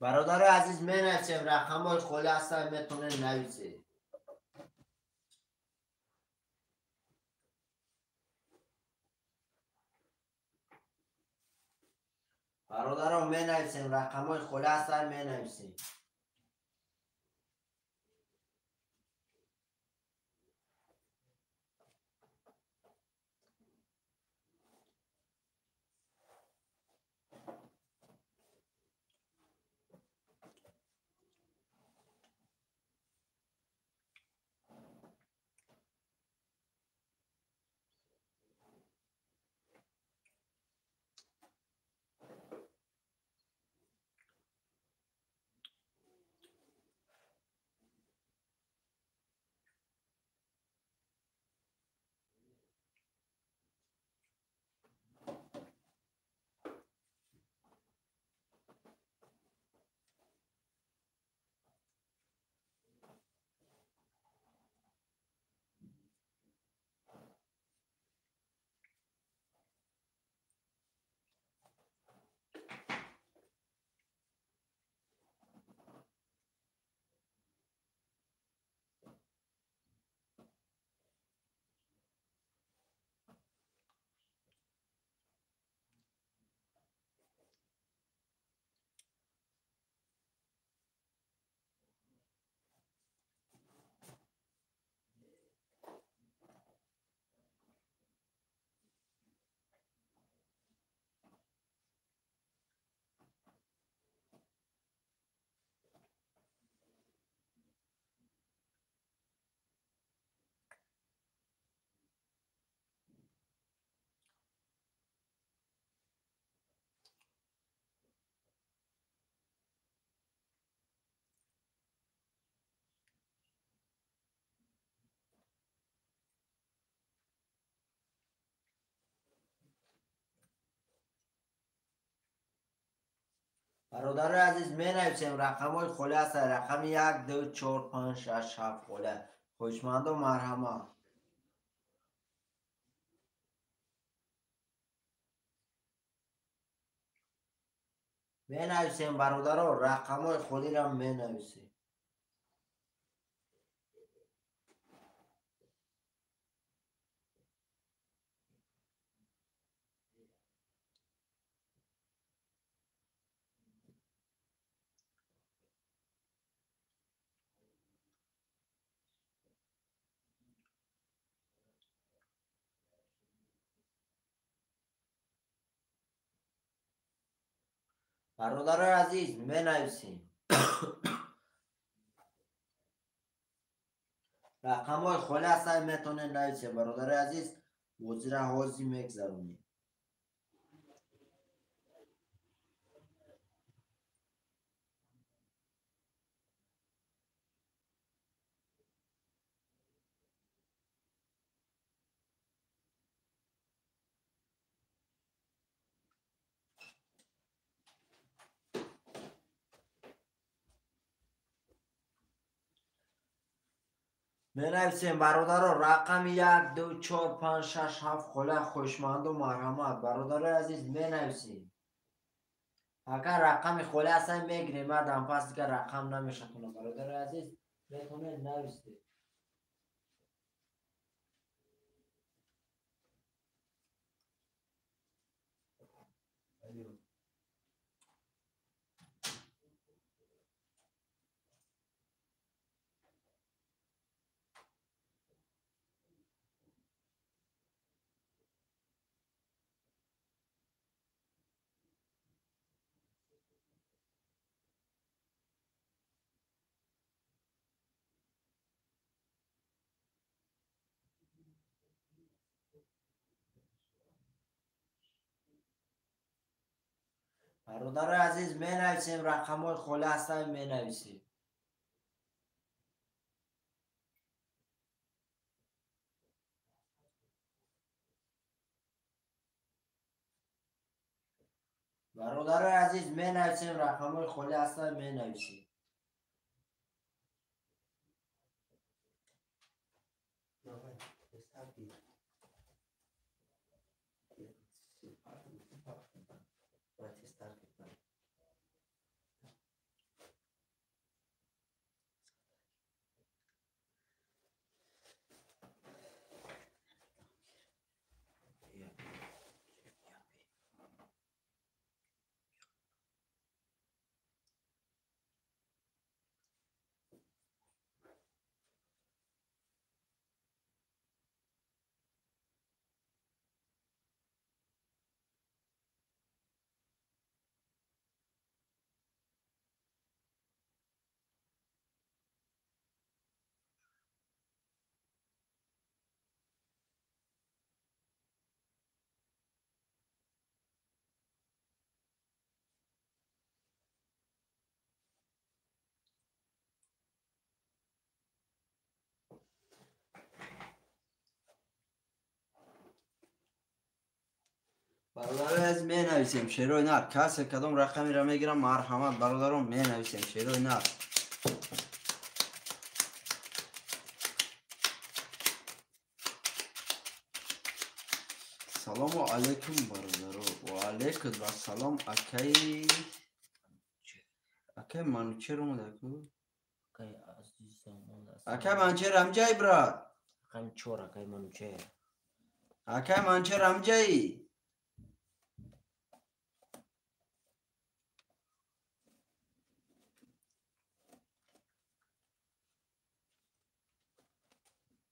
Бародари азиз, менависем, рақамҳои холӣ ҳастанд, метавонед нависед. Бародарон, менависем, рақамҳои холӣ ҳастанд, менависем. Бародарои азиз, менависем, рақамҳои холӣ ҳастанд, рақами 1, 2, 4, 5, 6, 7 холӣ. Хоҳишмандо, марҳамат. Менависем, бародаро, рақамҳои холиро менависем. Бародарои азиз, менависем. Рақамҳои холӣ ҳастанд, метавонед нависем. Бародарои азиз, бозиро ҳозир мегзаронем. Менависем, бародаро, рақами 1, 2, 4, 5, 6, 7 холӣ. Хоҳишманду, марҳамат. Бародарои азиз, менависем. Агар рақами холӣ ҳастанд, мегирем, мардам пас дигар рақам намешавад. Бародарои азиз, метавонед нависед. Бародарои азиз, менависем, рақамҳои холӣ ҳастанд, менависем. Бародарои азиз, менависем, рақамҳои холӣ ҳастанд, менависем. Бародарои азиз, менависем шерои нар. Касе кадом рақамеро мегирам, марҳамат, бародарон, менависем шерои нар. Салому алайкум, бародаро. Ва алайкум ассалом, акай акай Манучер омада ку? Акай азизам омада. Акай Манучер ҳамҷай, брат? Рақами 4, акай Манучер. Акай Манучер ҳамҷаи?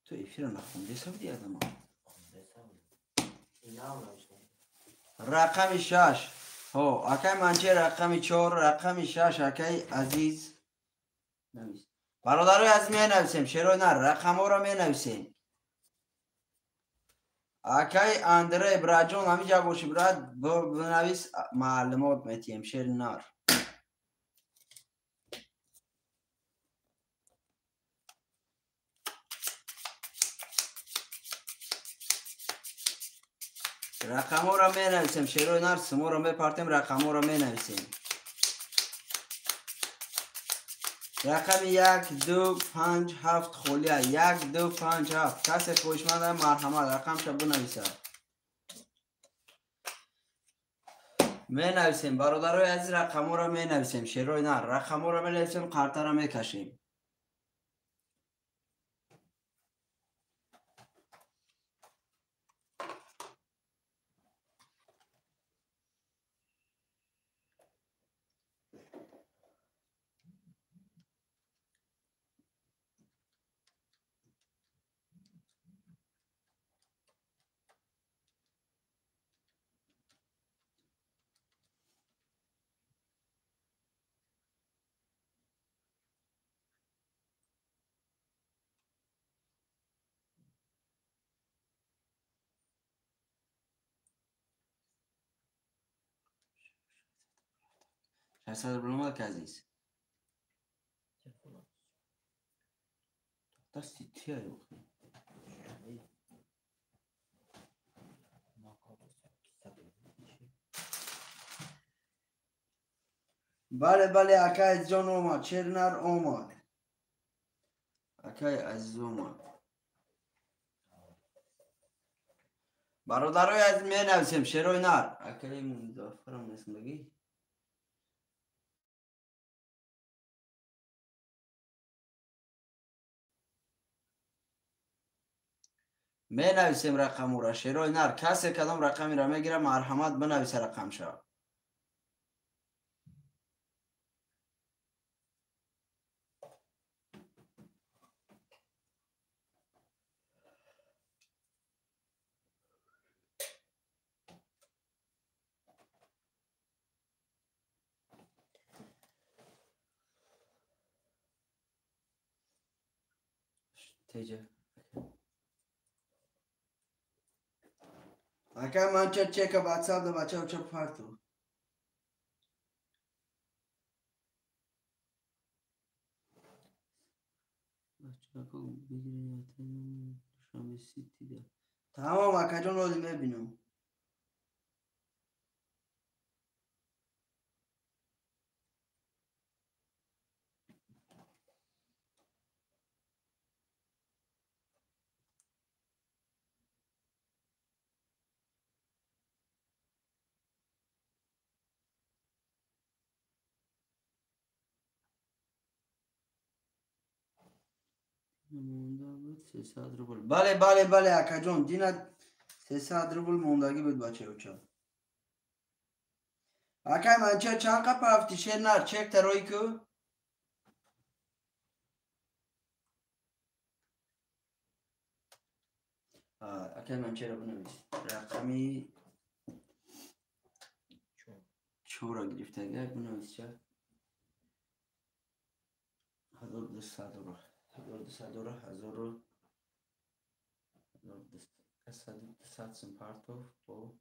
Ту эфира нахондеса буди, адама? Рақами 6. Ҳо, акай Манчер рақами 4, рақами 6, акай азиз. Навис. Бародарои азиз, менависем шерои нар, рақамҳоро менависем. Акай Андрей, браҷон, ҳамиҷа боши, брат, бинавис, маълумот метиҳем, шери нар. Рақамҳоро менависем, шерои нар, суморо мепартем, рақамҳоро менависем. Рақами 1, 2, 5, 7 холия. 1, 2, 5, 7. Касе хоҳишманд, марҳамат, рақамша бинависад. Менависем, бародарои азиз, рақамҳоро менависем, шерои нар, рақамҳоро менависем, қартаро мекашем. 600 рубл омад, ки азиз? Дасти тия ёхи. Бале, бале, акай азизҷон омад, шернар омад. Акай азиз омад. Бародарои азиз, менависем шерои нар. Акай Музаффарам несмагӣ? Менависем рақамура, шерои нар. Касе кадом рақамеро мегира, марҳамат, бинависа рақамша. Теҷа. Акай Манчер чека ватсап да бача уча парту. Тамом, акаҷон, оли мебинам. Монда буд 300 рубл. Бале, бале, бале, акаҷон, дина 300 рубл мондагӣ буд, бачаюча. Акай Манчер чанд қапа рафти, шер нар, чек тарои ку? Акай Манчерро бинавис. Рақами 4 гирифтага бинавис ча. 1200 рубл. 1200 дора, 1200 сум партов бо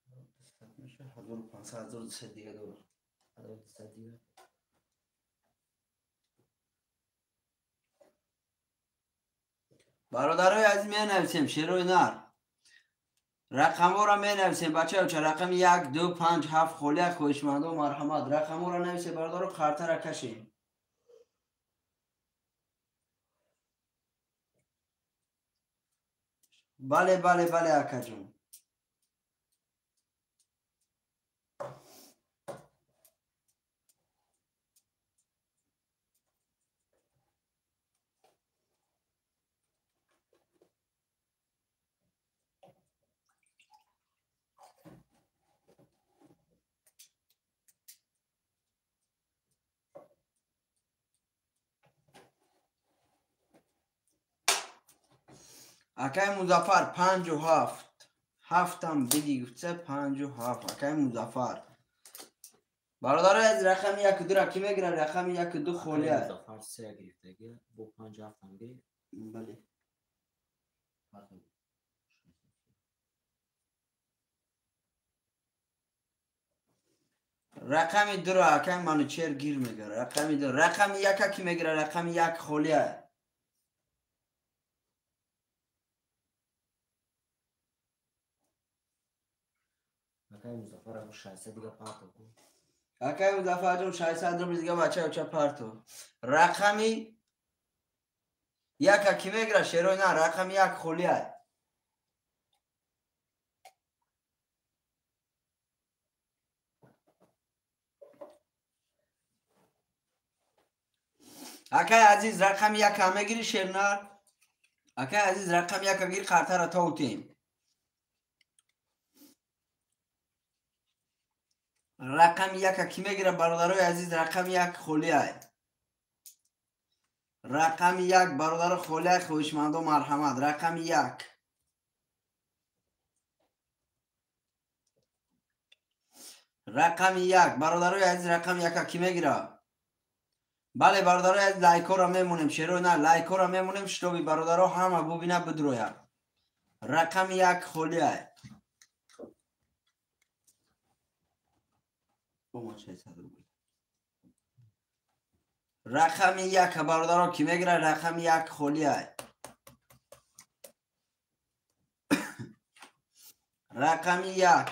1200 меша, 1500, 1200 дига дора. 1200 дига. Бародарои азиз, менависем шерои нар. Рақамҳоро менависем бачаёча, рақами 1, 2, 5, 7 холия, хоҳишмандо марҳамат. Рақамҳоро нависем бародаро, қартара кашем. Бале, бале, бале, акаҷон. Акай Музаффар 57. Ҳафтам биги гуфтса 57. Акай Музаффар. Бародаро, аз рақами 1 2 ра ки мегирад? Рақами 1 2 холия. Музаффар 3 гирифтаги, бо 57 ам ги. Бале. Рақами 2 ро акай Манучер гир мегирад. Рақами 2, рақами 1 ки мегирад? Рақами 1 холия. Акай Музаффар 600 дига парто. Акай Музаффар ҷон 600 рубл дига бачаёча парто. Рақами 1 ки мегирад? Шерой на, рақами 1 холия. Акай Азиз, рақами 1 мегири шернар? Акай Азиз, рақами 1 гир, қартара то утем. Рақами 1 ки мегирад бародарои азиз? Рақами 1 холия. Рақами 1 бародаро холия, хоҳишмандо марҳамат. Рақами 1. Рақами 1 бародарои азиз, рақами 1 ки мегирад? Бале бародарои азиз, лайкҳоро мемонем, шерои на, лайкҳоро мемонем, шитоби бародаро ҳама бубина бидрояд. Рақами 1 холия. Рақами 1 бародаро ки мегирад? Рақами 1 холия. Рақами 1.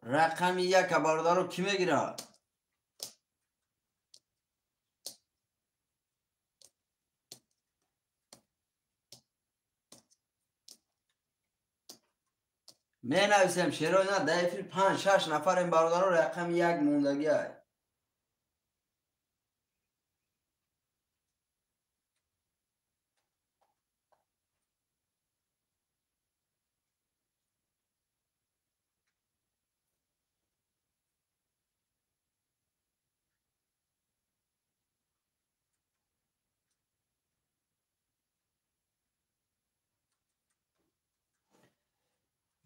Рақами 1 бародаро ки мегирад? Менависем шерои на, дар эфир 5-6 нафарем бародаро, рақами 1 мондагиай.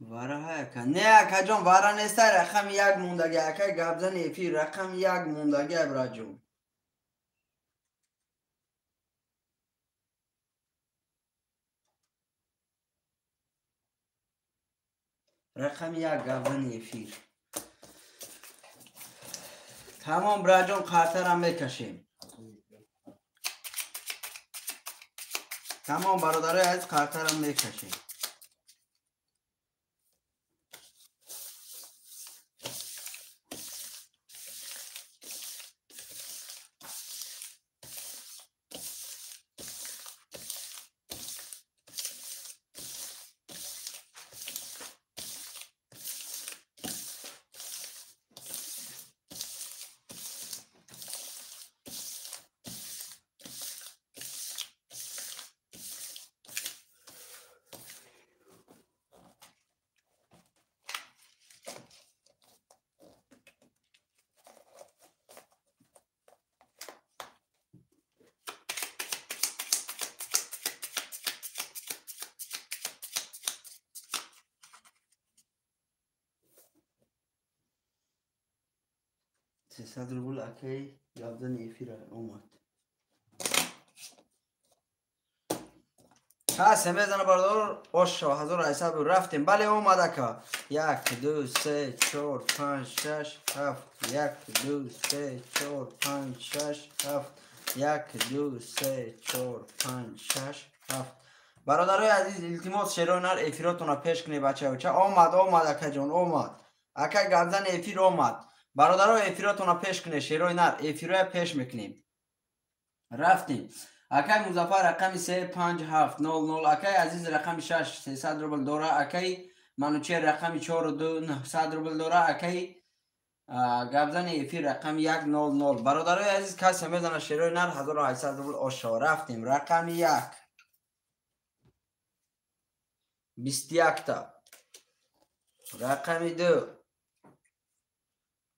Вара ҳаяка. Не, акаҷон, вара нестай, рақами 1 мондаги. Акай гапзани эфир, рақами 1 мондаги, браҷон. Рақами 1 гапзани эфир. Тамом, браҷон, қартарам мекашем. Тамом, бародарои азиз, қартарам мекашем. 300 рубл акай гапзани эфира омад. Касе мезана бародар ош шава 1800 рубл рафтем. Бале омад ака. 1 2 3 4 5 6 7 1 2 3 4 5 6 7 1 2 3 4 5 6 7. Бародарои азиз, илтимос шерои нар эфиротонро пеш кунед бачаоча. Омад, омад акаҷон, омад. Ака гапзани эфир омад. Бародаро эфиротонро пеш кунед, шерои нар эфироя пеш мекунем. Рафтем. Акай Музаффар рақами 3 5 7 0 0, акай Азиз рақами 6 300 рубл дора, акай Манучер рақами 4 2 900 рубл дора, акай гапзани эфир рақами 1 0 0. Бародарои азиз, касе мезана шерои нар 1800 рубл ошо. Рафтем. Рақами 1 21 та, рақами 2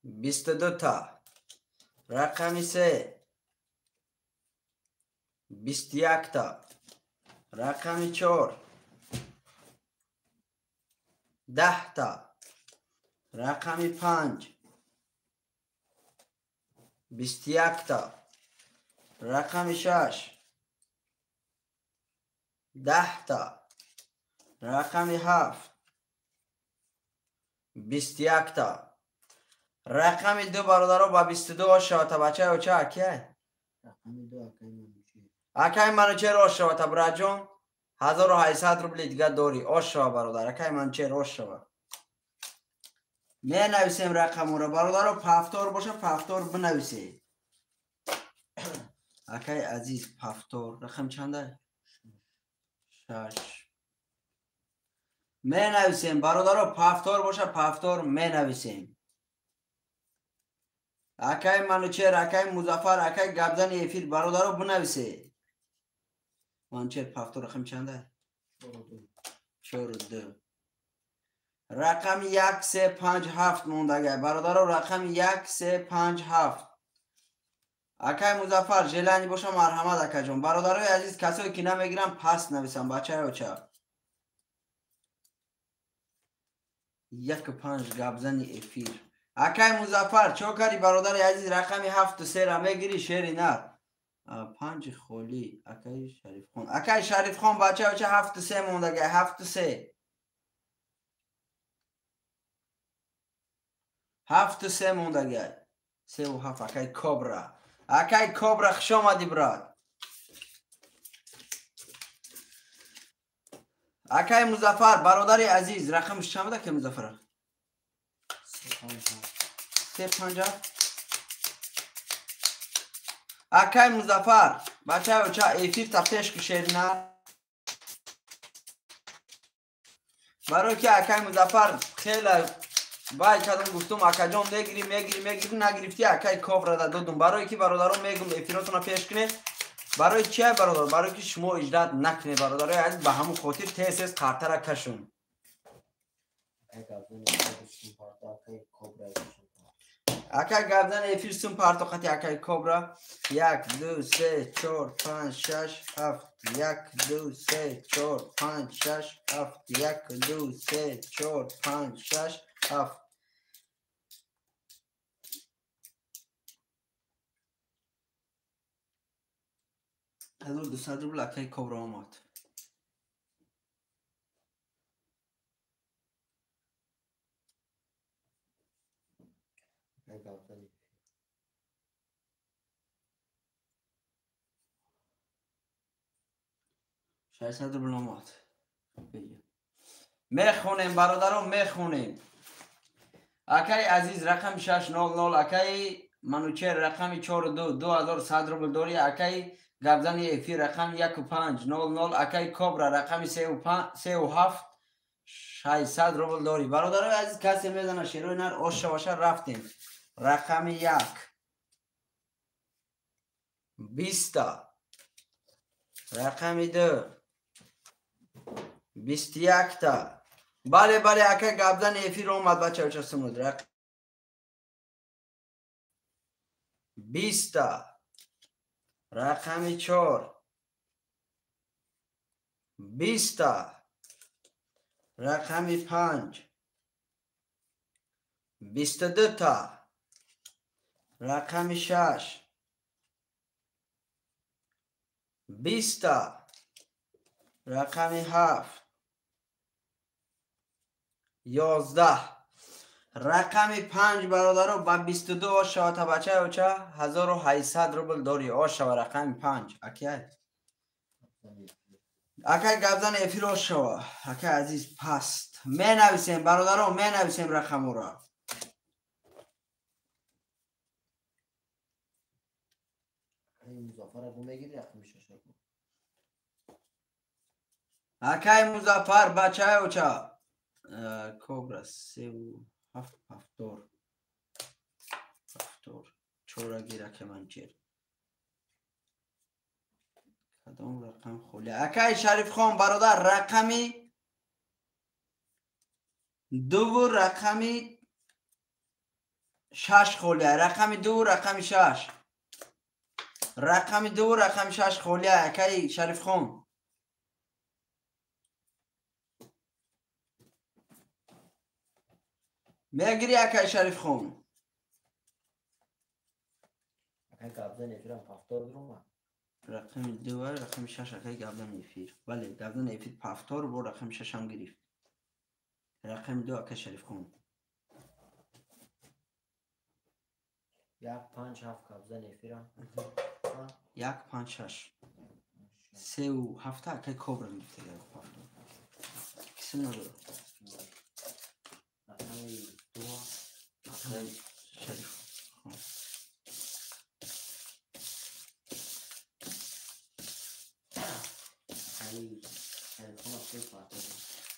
22 та, рақами 3 21 та, рақами 4 10 та, рақами 5 21 та, рақами 6 10 та, рақами 7 21 та, рақами 2 бародаро ба 22 ошавата бачаи оча акай? Рақами 2 акай Манучер. Акай Манучер ошавата браҷон, 1800 рубли дига дорӣ. Ошава бародар, акай Манучер ошава. Менависем рақамуро бародаро, пафтор боша пафтор бинависед. Акай Азиз пафтор рақам чанда? 6. Менависем бародаро, пафтор боша пафтор менависем. Акай Манучер, акай Музаффар, акай гапзани эфир бародаро бинависед. Манучер пафтор рақам чанда? 4 2. Рақами 1 3 5 7 мондагай бародаро, рақами 1 3 5 7. Акай Музаффар желани боша марҳамат акаҷон. Бародарои азиз, касое ки намегирам паст нависам бачаи оча. 1 5 гапзани эфир. Акай Музаффар чо карди бародари азиз? Рақами 7 3 ра мегирӣ шери нар. 5 холӣ. Акай Шарифхон, акай Шарифхон бачаи оча 7 3 мондагай, 7 3. 7 3 мондагай. 3 7 акай Кобра. Акай Кобра хуш омадӣ брат. Акай Музаффар бародари азиз, рақамаш чанд буд акай Музаффар? 3 5 7. Акай Музаффар бачаи оча эфир та пеш кушерина. Барои ки акай Музаффар хеле вай кардам, гуфтум акаҷон мегирӣ мегирӣ мегирӣ, нагирифтӣ акай Кобра да додум. Барое ки бародарон мегум эфиротонро пеш кунед. Барои чия бародар? Барое ки шумо иҷрат накунед бародарои азиз, ба ҳамун хотир тез тез қартара кашун. Акай гапзани эфир сум парто қати акай Кобра. 1 2 3 4 5 6 7 1 2 3 4 5 6 7 1 2 3 4 5 6 7. 1200 рубл акай Кобра омад. 600 рубл омад. Мехонем бародарон, мехонем. Акай Азиз рақами 6 0 0, акай Манучер рақами 4 2 2100 рубл дорӣ, акай гапзани эфир рақами 1 5 0 0, акай Кобра рақами 3 7 600 рубл дорӣ. Бародарои азиз, касе мезана шерои нар оша боша рафтем. Рақами 1 20, рақами 2 21 та. Бале бале акай гапзани эфир омад бачаоча сумуд. Рақами 20, рақами 4 20, рақами 5 22 та, рақами 6 20, Рақами 7 11. Рақами 5 бародаро ба 22 ошава та бачаи оча 1800 рубл дори ошава рақами 5. Акай. Акай гапзан эфир ошава. Акай азиз паст. Менависем бародаро, менависем рақамора. Акай Музаффар бачаи оча. Кобра 3 7 7 7 чораги ракаманчер. Кадом рақам холи? Акай Шарифхон бародар рақами 2 рақами 6 холи. Рақами 2 рақами 6. Рақами 2 рақами 6 холи. Акай Шарифхон. Мегири акай Шарифхон. Акай гапзан эфирам пафтор дурума. Рақами 2 рақами 6 акай гапзан эфир. Бале, гапзан эфир пафтор бо рақами 6 ҳам гирифт. Рақами 2 акай Шарифхон. 1 5 7 гапзан эфирам. 1 5 6. 3 7 акай Кобра гирифта пафтор. Кисим надорад. Рақами 2 акай Шарифхон.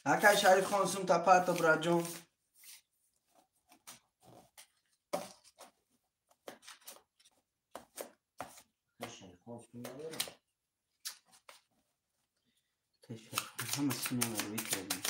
Акай Шарифхон сум тапарто браҷон. Акай Шарифхон ҳама сум намарӯи кардем.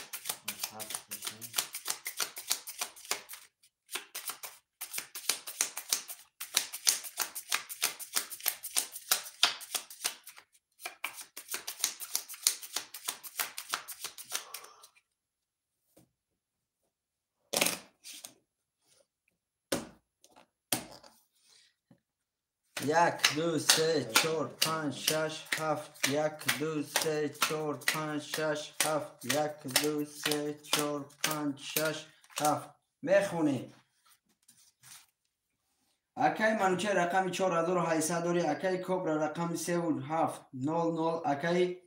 1 2 3 4 5 6 7 1 2 3 4 5 6 7 1 2 3 4 5 6 7 мехонем. Акай Манучер рақами 4800 дори, акай Кобра рақами 3 7 0 0, акай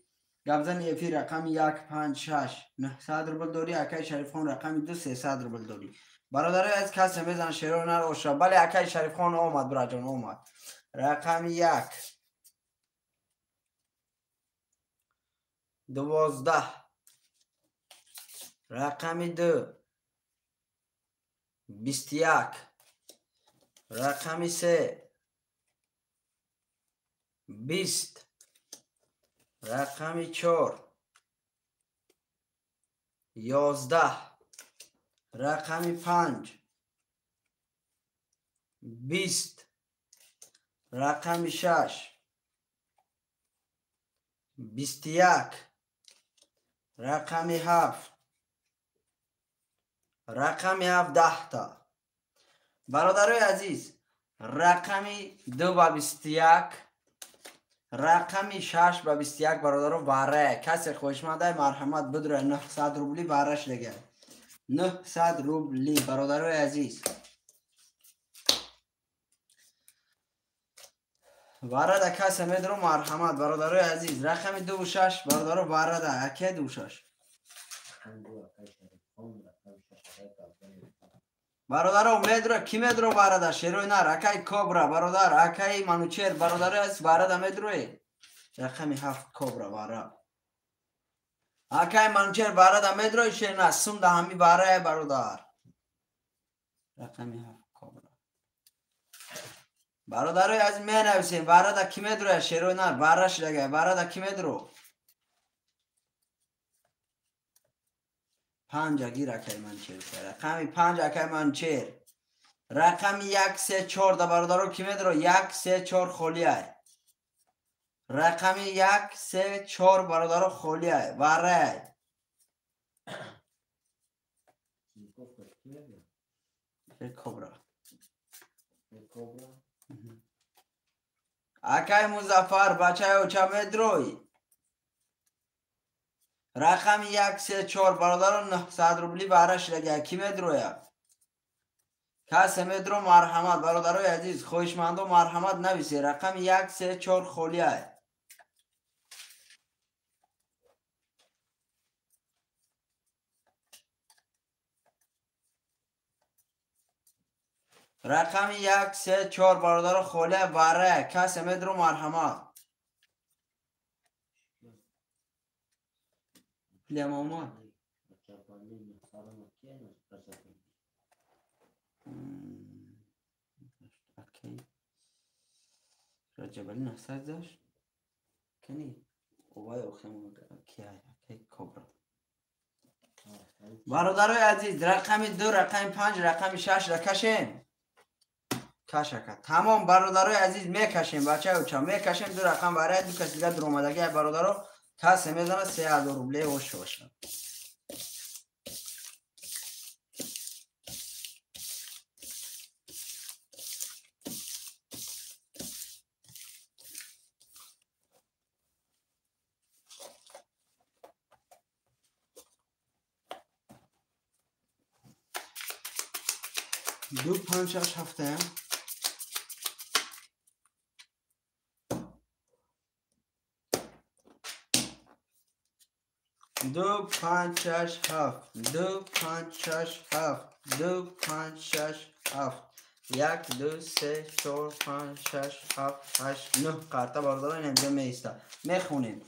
гапзани эфир рақами 1 5 6 900 рубл дори, акай Шарифхон рақами 2 300 рубл дори. Бародарои аз касе мезан шеро нароша. Бале, акай Шарифхон омад, браҷон омад. Рақами 1 12 рақами 2 21 рақами 3 20 рақами 4 11 рақами 5 20 рақами 6 21 рақами 7 рақами 7 10та. Бародарои азиз, рақами 2 ба 21 рақами 6 ба 21 бародаро вара. Касе хоҳишмандай марҳамат бидура 900 рубли вараш дега. 900 рубли бародарои азиз. Варада касе медро марҳамат бародарои азиз. Рақами 2 6 бародаро варада. Аке 2 6. Бародаро медро ки медро варада шерои нар. Акай Кобра бародар, акай Манучер бародарои азиз варада медроe. Рақами 7 Кобра вара. Акай Манучер варада медрои шерна сум да ҳами варае бародар. Рақами 7 Кобра. Бародарои азиз менависем варада ки медроя шерои нар вара шидага варада ки медро. 5 гир акай Манучер. Рақами 5 акай Манучер. Рақами 1 3 4 да бародаро ки медро 1 3 4 холиай. Рақами 1 3 4 бародаро холиай варай. Кобра. Акай Музаффар бачаи оча медрой. Рақами 1 3 4 бародарон 900 рубли баҳра шидага. Ки медроя? Касе медро марҳамат бародарои азиз, хоҳишмандо марҳамат нависе. Рақами 1 3 4 холия. Рақами 1 3 4 бародаро холия баҳра. Касе медро марҳамат. Племома. Раҷабали 900 дошт. Кани? Овай охем кия? Кобра. Бародарои азиз, рақами 2, рақами 5, рақами 6 ра кашем. Кашака. Тамом бародарои азиз мекашем, бачаюча мекашем ду рақам барои ду кас дигар дуромадаги бародаро касе мезана 3000 рубле ош бошад. Ду 5 6 7 2 5 6 7 2 5 6 7 2 5 6 7 1 2 3 4 5 6 7 8 9 карта бародарон инҷа меиста. Мехонем.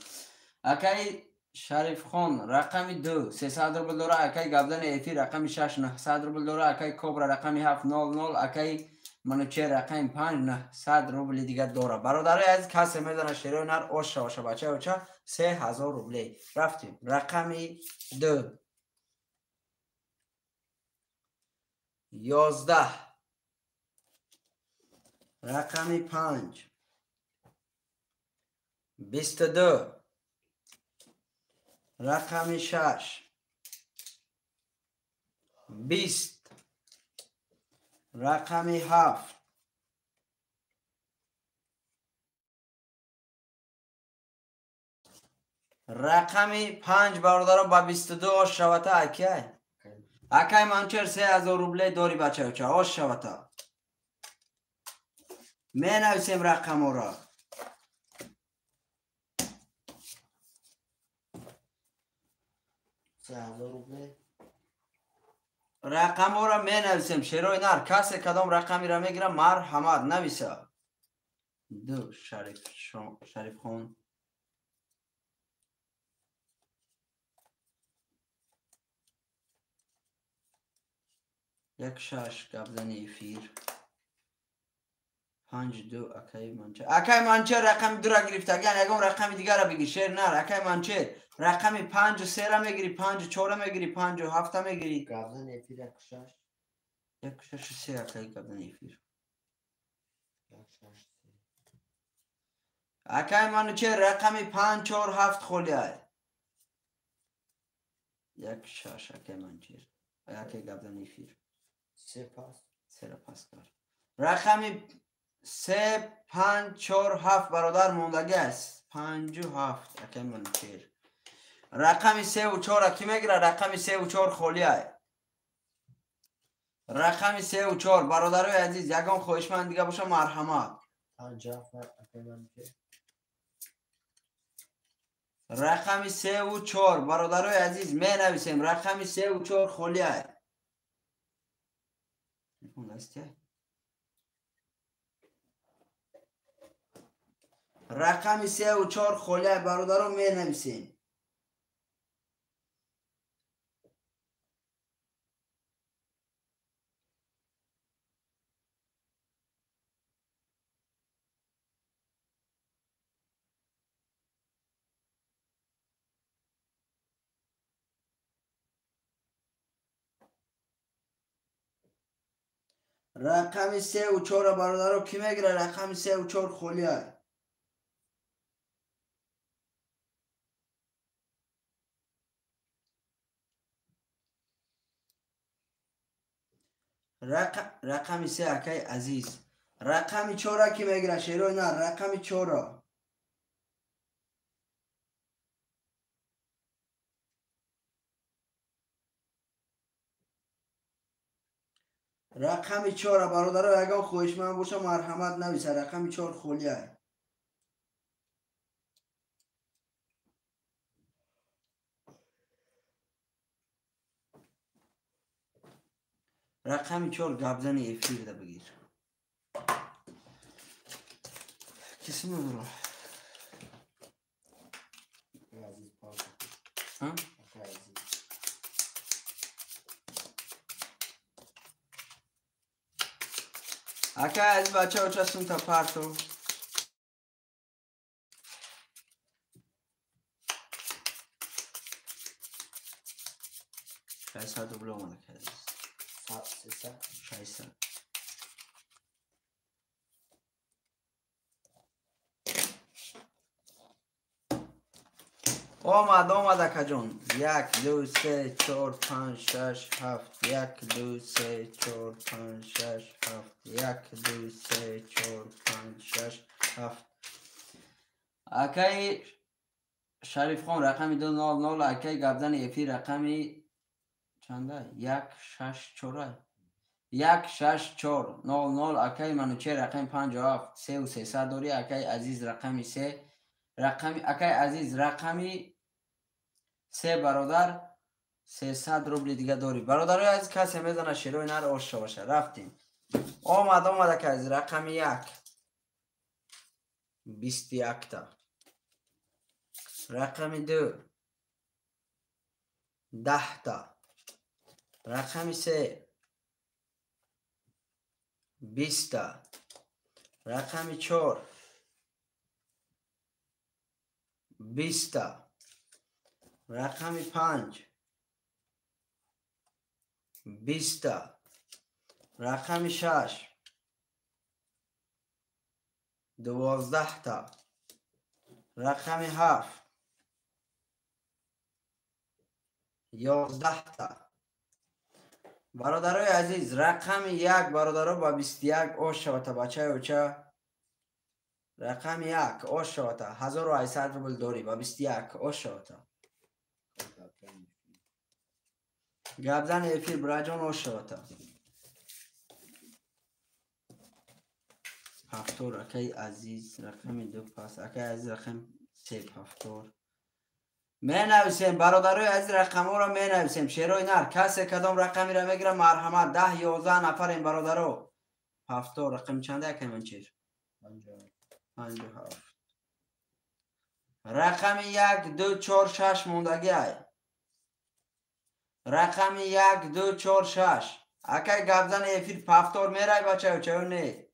Акай Шарифхон рақами 2 300 рубл дора, акай Габдани эфир рақами 6 900 рубл дора, акай Кобра рақами 7 00, акай Манучер рақами 5 900 рубли дигар дора. Бародарои азиз, касе медона шерои нар оша оша бача оча 3000 рубле. Рафтем. Рақами 2 11 рақами 5 22 рақами 6 20 рақами 7 рақами 5 бародарон ба 22 ош шавата. Акай акай Манучер 3000 рубле дори бачаюча ош шавата. Менависем рақаморо. Рақаморо менависем. Шерои нар касе кадом рақамиро мегира марҳамат нависа. 2 Шарифхон 1 6 Габдани эфир 5 2 акай Манучер. Акай Манучер рақами 2 ра гирифтаган, ягон рақами дигара бигир. Шер нар акай Манучер рақами 5 3 ра мегири, 5 4 ра мегири, 5 7 ра мегири. Габдани эфир 1 6 1 6 3 акай Габдани эфир 1 6 3. Акай Манучер рақами 5 4 7 холия. 1 6 акай Манучер. Акай Габдани эфир 3 пас 3 ра пас кар. Рақами 3 5 4 7 бародар мондаги аст. 5 7 акай Манучер. Рақами 3 4 ки мегира? Рақами 3 4 холия. Рақами 3 4 бародарои азиз, ягон хоҳишманд дига боша марҳамат. 5 7 акай Манучер. Рақами 3 4 бародарои азиз менависем. Рақами 3 4 холия. Телефон дастия. Рақами 3 4 холия бародарон менависем. Рақами 3 4 бародаро ки мегира? Рақами 3 4 холия. Рақами 3 акай азиз. Рақами 4 ки мегира? Шерои нар рақами 4. Рақами 4 бародаро ягон хоҳишманд боша марҳамат нависа. Рақами 4 холия. Рақами 4 гапзани эфирда бигир. Кисми буро? Ака аз бача оча сумта парту. 600 рубл омада кардиз. 600. Омад, омад акаҷон. 1, 2, 3, 4, 5, 6, 7. 1, 2, 3, 4, 5, 6, 7. 1, 2, 3, 4, 5, 6, 7. Акаи Шарифхон рақами 200, акаи гапзани эфир рақами чанда? 1, 6, 4. 1, 6, 4, 0, 0. Акаи Манучер рақами 57, 3 300 дорӣ. Акаи Азиз рақами 3. Рақами акаи Азиз рақами 3 бародар 300 рубли дига дорӣ. Бародарои азиз касе мезана шерои нар ош шаваша. Рафтем. Омад, омад акаи азиз рақами 1. 21 та. Рақами 2. 10 та. Рақами 3. 20 та. Рақами 4. 20 та. Рақами 5. 20 та. Рақами 6. 12 та. Рақами 7. 11 та. Бародарои азиз рақами 1 бародаро ба 21 ош шавата бачаи оча. Рақами 1 ош шавата 1800 рубл дорӣ ба 21 ош шавата. Гапзани эфир бираҷон ош шавата. 7 акаи азиз рақами 2 пас акаи азиз рақами 3 7. Менависем бародарои азиз рақамҳоро менависем. Шерои нар касе кадом рақамиро мегирад марҳамат. 10 11 нафарем бародаро. 7 рақами чанда акаи Манчер? 57. Рақами 1 2 4 6 мондагиай. Рақами 1 2 4 6. Акай гапзани эфир пафтор мерай бачаё чаё не?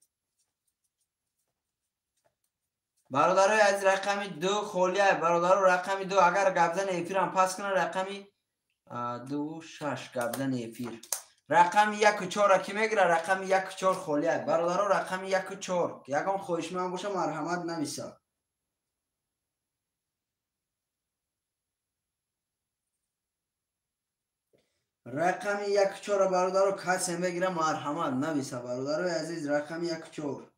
Бародарои азиз рақами 2 холиай. Бародаро рақами 2 агар гапзани эфирам пас кунад рақами 2 6 гапзани эфир. Рақами 1 4 ки мегирад? Рақами 1 4 холиай. Бародаро рақами 1 4. Ягон хоҳишманд боша марҳамат нависа. Рақами 1 4 бародаро касе мегирад марҳамат нависа. Бародарои азиз рақами 1 4.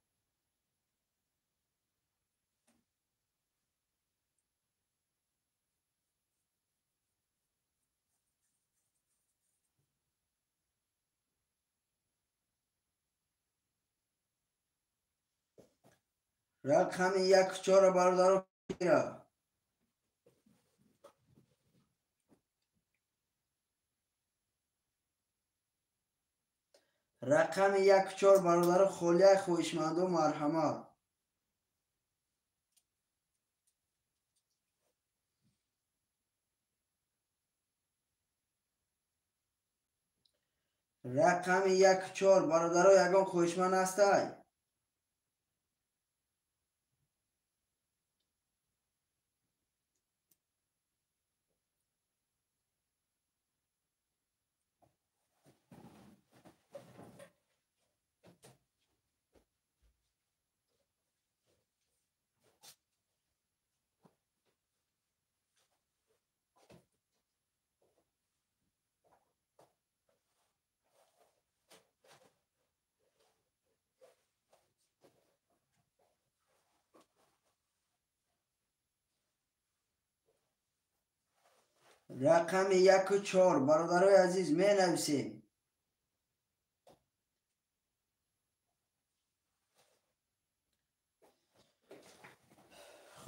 Рақами 1 4 бародаро мегирад. Рақами 1 4 бародаро холия хоҳишмандо марҳамат. Рақами 1 4 бародаро ягон хоҳишманд ҳастай? Рақами 1 4 бародарои азиз менависем.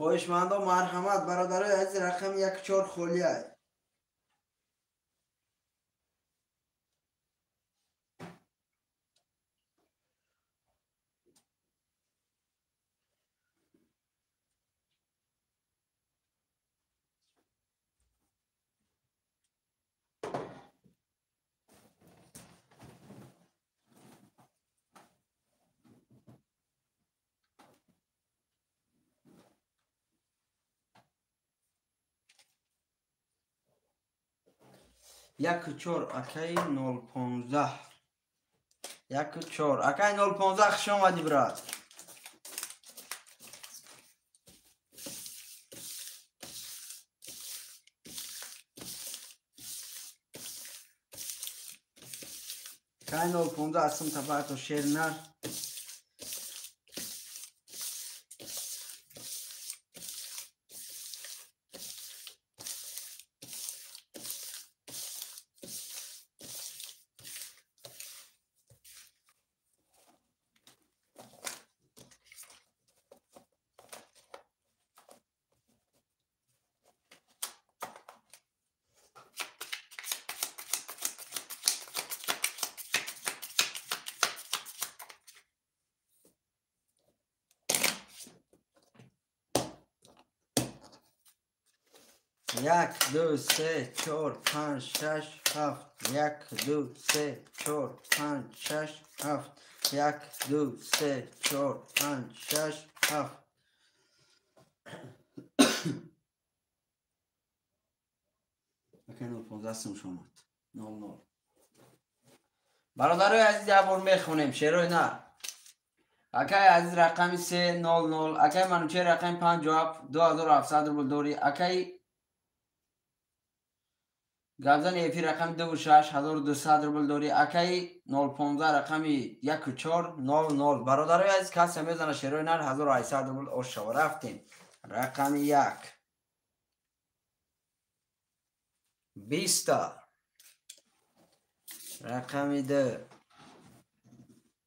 Хоҳишмандо марҳамат бародарои азиз, рақами 1-4 холия. Як чор акай 015. 1-4 акай 015. Хуш омадӣ, брат. Акай 015 асм табато шернар. Як, ду, се, чор, панҷ, шаш, ҳафт. Як, ду, се, чор, панҷ, шаш, ҳафт. Як, ду, се, чор, панҷ, шаш, ҳафт. Акай 015 сум шомад. 00. Бародарои азиз, як бор мехонем шерои нар. Акай азиз рақами 300, акай Манучер рақами 57, 2700 рубл дорӣ. Акай Гавзани эфир рақами 26, 1200 рубл дорӣ. Акай 015 рақами 14 00. Бародарои азиз, касе мезана шерои нар 1800 рубл ошава. Рафтем. Рақами 1 20, рақами 2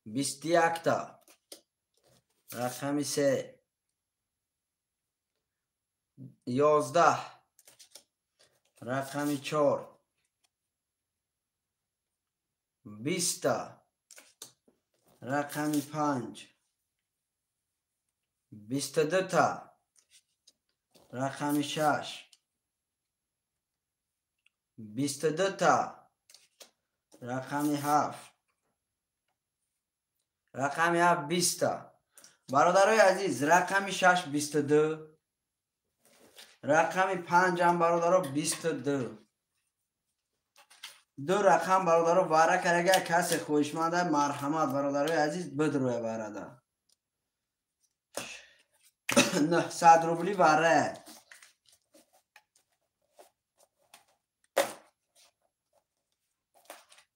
21, рақами 3 11, рақами 4 20, рақами 5 22, рақами 6 22, рақами 7, рақами 7 20. Бародарои азиз, рақами 6 22, рақами 5 ҳам бародаро 22. Ду рақам бародаро вара карага, касе хоҳишманда марҳамат бародарои азиз бидроя варада. 900 рубли вара.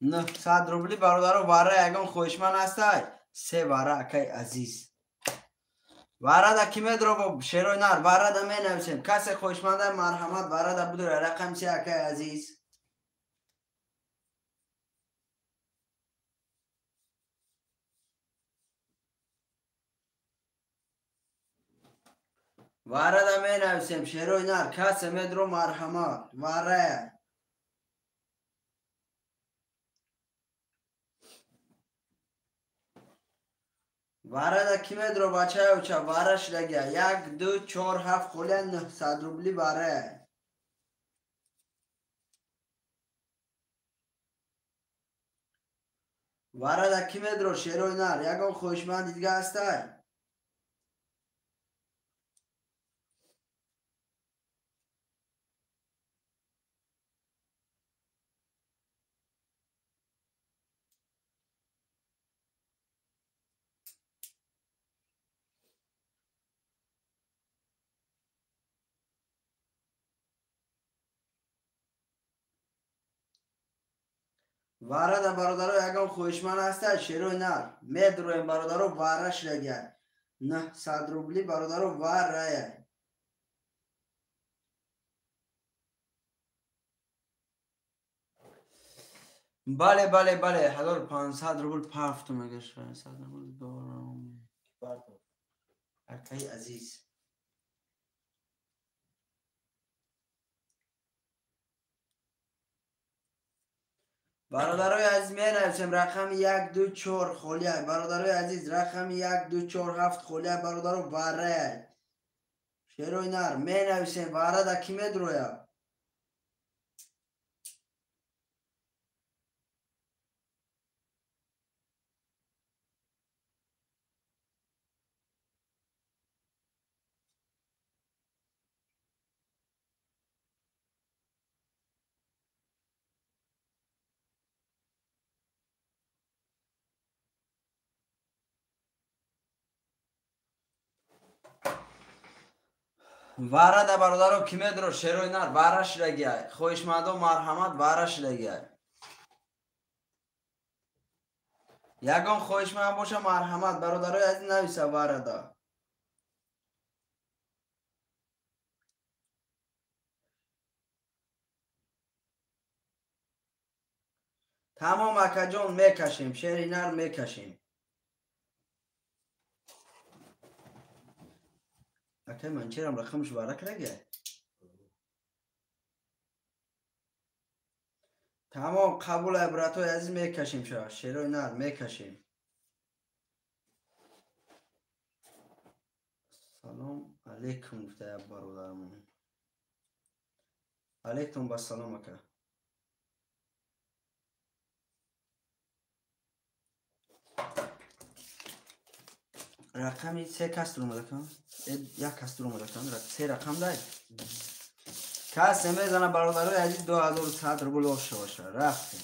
900 рубли бародаро вара, ягон хоҳишманд ҳастай? Се вара акай азиз. Варада ки медро шерои нар, варада менависем. Касе хоҳишманда марҳамат варада бидроя. Рақами се акай азиз. Варада менависем шерои нар, касе медро марҳамат вара. Варада ки медро бачаюча вара шидагия. 1 2 4 7 холия 900 рубли вара. Варада ки медро шерои нар, ягон хоҳишманди дига ҳастай? Варада бародаро ягон хоҳишманд ҳастай? Шерои нар медроем бародаро, вара шидагия. 900 рубли бародаро варая. Бале, бале, бале, 1500 рубл пафту мега, 600 рубл дорам. Акай азиз. Бародарои азиз, менависем рақами 1 2 4 холия. Бародарои азиз, рақами 1 2 4 7 холия. Бародаро, варая. Шерои нар, менависем вара да ки медроя? Вара да бародаро ки медро? Шерои нар, вара шидагиай. Хоҳишмандо, марҳамат, вара шидагиай. Ягон хоҳишманд боша, марҳамат, бародарои азиз, нависа вара да. Тамом, акаҷон, мекашем, шери нар мекашем. Акай манчерам рақамш вара кардагиай. Тамом, қабул, братои азиз, мекашем ша, шерои нар мекашем. Салом алейкум, гуфта бародарамон. Алейкум басалом, ака. Рақами се кас дуромадакан, як кас дуромадакан, се рақам дай. Касе мезана, бародарои азиз, 2100 рубл оша боша. Рафтем.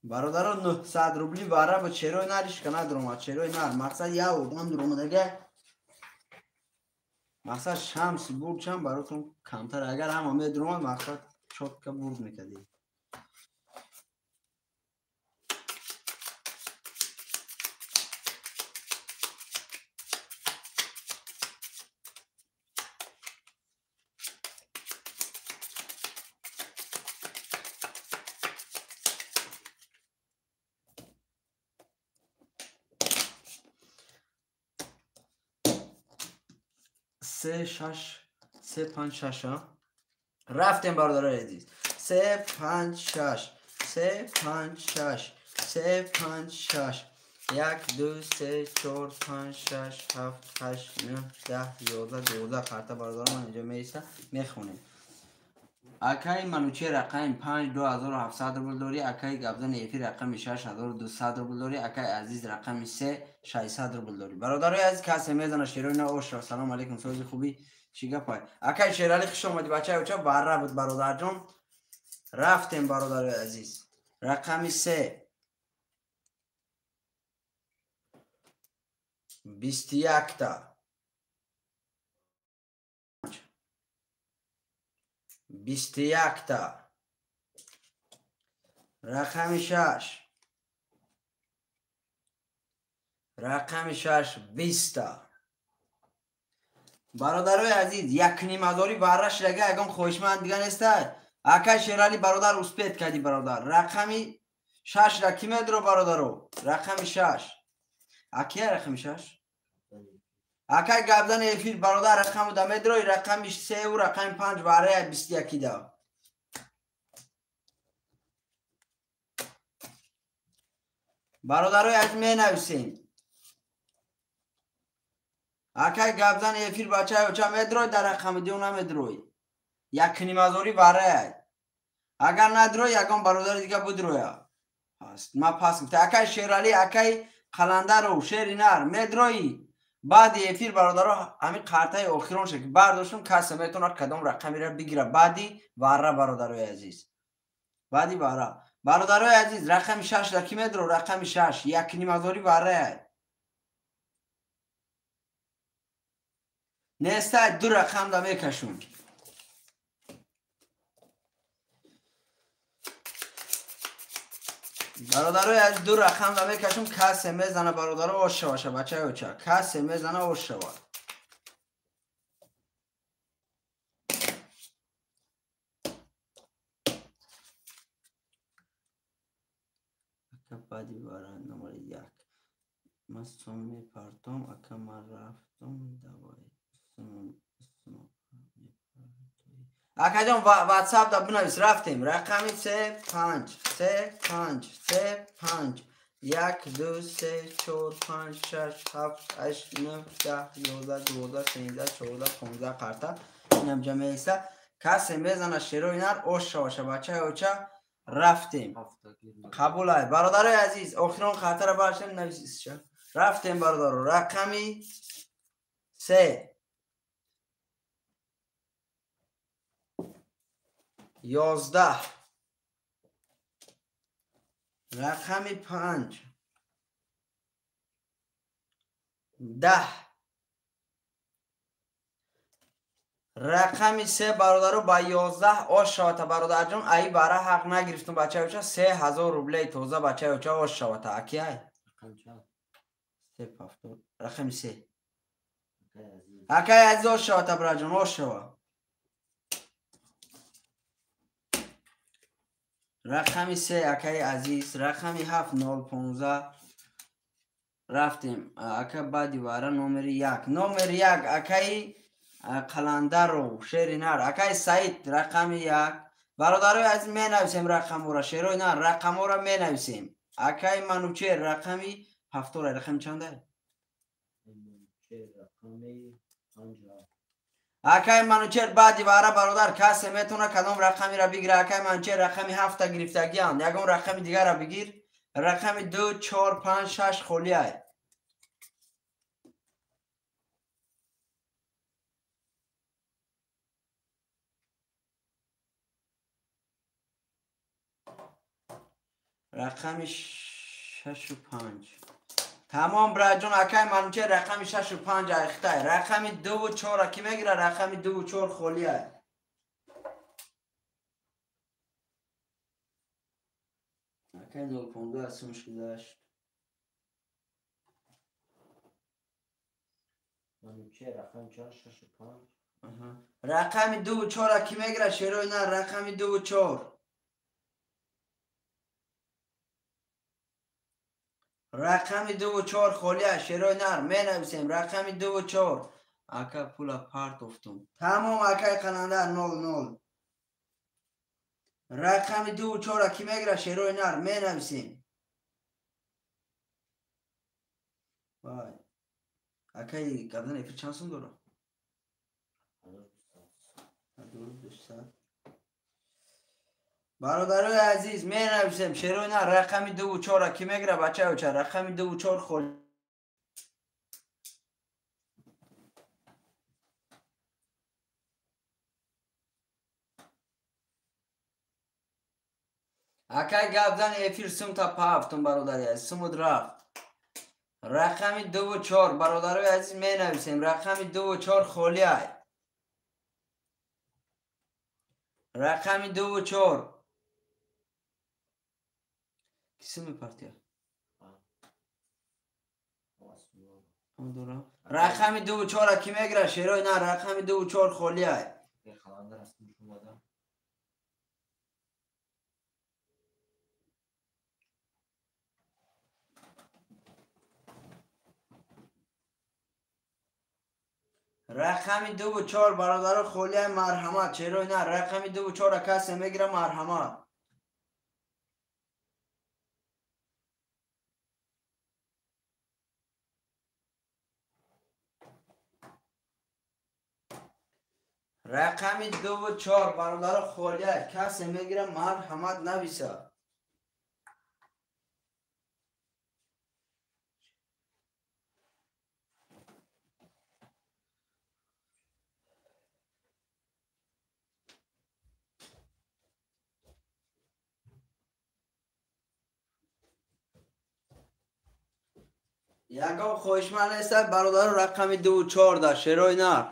Бародаро, 900 рубли вара бо шерои нар ишка надуромад, шерои нар. Мақсад як одам дуромадага. Мақсад шамси бурд чам баротон камтар. Агар ҳама медуромад, мақсад чотка бурд мекардӣ. Се шаш, се панҷ шаш. Рафтем, бародарои азиз. Се панҷ шаш, се панҷ шаш, се панҷ шаш. 1 2 3 4 5 6 7 8 9 10 11 12 карта, бародарон, ман инҷо меиста, мехонем. Акаи Мануче рақами 5 2700 рубл дорӣ, акаи Габзани эфир рақами 6 1200 рубл дорӣ, акаи Азиз рақами 3 600 рубл дорӣ. Бародарои азиз, касе мезана, шерои на оша. Салом алейкум, сози хубӣ, чӣ гапай? Акаи Шерали, хуш омадӣ, бачаи оча, вара буд, бародарҷон. Рафтем, бародарои азиз. Рақами 3 21 та. 21 та. Рақами 6. Рақами 6 20 та. Бародарои азиз, якнимазори вара шидага, ягон хоҳишманд дига нестай? Акай Шерали, бародар, успет кардӣ, бародар. Рақами 6 ра ки медро, бародаро? Рақами 6. Акия рақами 6? Акай Габзани эфир, бародар, рақаму да медрои, рақами 3 рақами 5 варая 21 да. Бародарои азиз, менависем. Акай Габзани эфир, бачаи оча, медрой дар рақами 2 намедрои? Якнимазори варая. Агар надрои, ягон бародари дига будроя. Ма пас гуфта. Акай Шерали, акай Қаландаров, шери нар, медрои? Баъди эфир, бародаро, ҳамин қартаи охирон шуд, ки бардоштум, касе метавонад кадом рақамеро бигира баъди варра, бародарои азиз. Баъди варра. Бародарои азиз, рақами 6 да ки медро? Рақами 6 якнимазори варрая. Нестай, ду рақам да мекашум. Бародарои аз ду рақам да мекашум, касе мезана, бародаро, ош шаваша, бачаи оча. Касе мезана, ош шава. Баъди вара номери 1. Ман сум мепартом, ака ман рафтум, давай. Акаҷон, ватсап да бинавис, рафтем. Рақами 3 5 3 5 3 5 1 2 3 4 5 6 7 8 9 10 11 12 13 14 15 қарта. Инам ҷамъиса. Касе мезана шерои нар ош шаваша бачаи оча. Рафтем. Қабулай. Бародарои азиз, охирон қартара баршем нависиша. Рафтем бародаро. Рақами 3 11 рақами 5 10 рақами 3 бародаро ба 11 ош шавата бародарҷон. Аи бара ҳақ нагирифтум бачаи оча. 3000 рублей тоза бачаи оча ош шавата. Акиай? Рақами 3. Акай азиз ош шавата бираҷон, ош шава. Рақами 3 акаи азиз, рақами 7 015. Рафтем. Ака баъди вара номери 1. Номери 1 акаи Қаландаров шери нар. Акаи Саид рақами 1. Бародарои азиз менависем рақамҳоро, шерои нар рақамҳоро менависем. Акаи Манучер рақами 7. Рақами чанда? Акаи Манучер баъди вара бародар касе метавона кадом рақамиро бигира. Акаи Манучер рақами 7 гирифтагианд. Ягон рақами дигарро бигир. Рақами 2 4 5 6 холиай. Рақами 6 5. Тамом браҷон, акаи Манучер рақами 6 5 айхтай. Рақами 2 4 ки мегира? Рақами 2 4 холиай. Акаи 015 аз сумш гузашт. Манучер рақами 4 6 5. Рақами 2 4 ки мегира? Шерои нар рақами 2 4. Рақами 2 4 холия шерои нар менависем. Рақами 2 4. Ака пула партофтум. Тамом акаи Қаландар 00. Рақами 2 4 ки мегира? Шерои нар менависем. Вай. Акаи габдан эфир чанд сум дора? 1200. Бародарои азиз менависем шерои нар рақами 2 4 ки мегира бачаи оча. Рақами 2 4 холи. Акай гапзани эфир сумта пафтум бародари азиз, сумуд рафт. Рақами 2 4 бародарои азиз менависем. Рақами 2 4 холиай. Рақами 2 4. Кисими партия? Рақами 2 4 ки мегира? Шерои нар рақами 2 4 холиай. Рақами 2 4 бародаро холиай, марҳамат. Шерои нар рақами 2 4 касе мегира марҳамат. Рақами 2 4 бародаро холиай, касе мегира марҳамат нависа. Ягон хоҳишманд нестад бародаро рақами 2 4 да шерои нар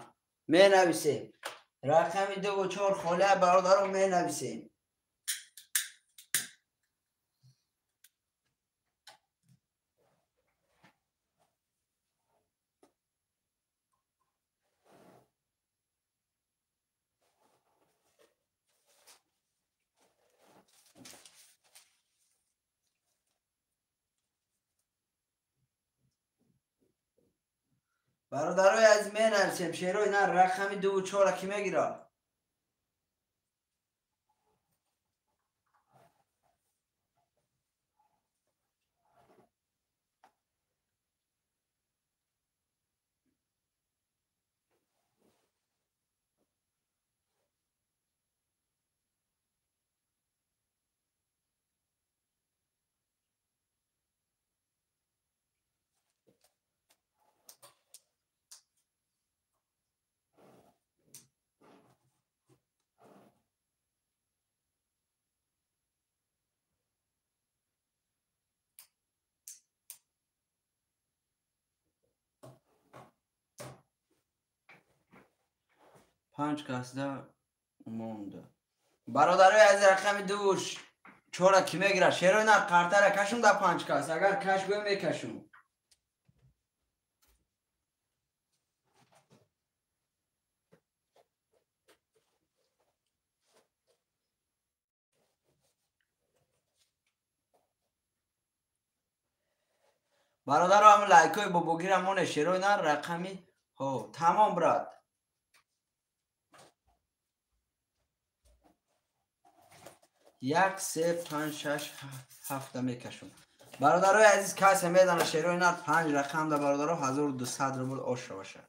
менависем. Рақами 2 4 холия бародаро менависем. Бародарои азиз, менависем шерои нар рақами 2 ва 4 ки мегирад? Панҷ касда монда. Бародарои азиз, рақами 2 4 ки мегирад? Шерои нар қартара кашум да 5 кас. Агар каш гӯем мекашум. Бародаро, ҳам лайкои бобогира моне. Шерои нар рақами ҳо тамом брат. 1 3 5 6 7 мекашум. Бародарои азиз, касе медана шерои нар 5 рақам да бародаро 1200 рубл ош бошад.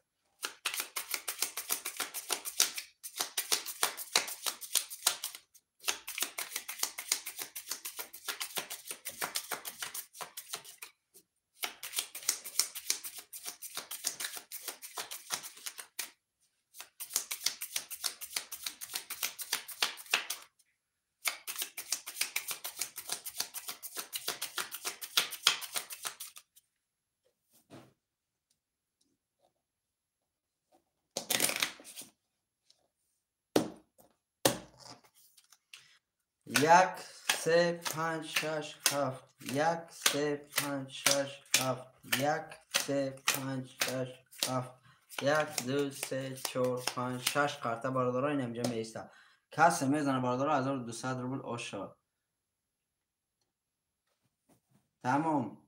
1 3 5 6 7 1 3 5 6 7 1 3 5 6 7 1 2 3 4 5 6 қарта бародаро ин инҷа меиста. Касе мезана бародаро 1200 рубл ош шавад. Тамом.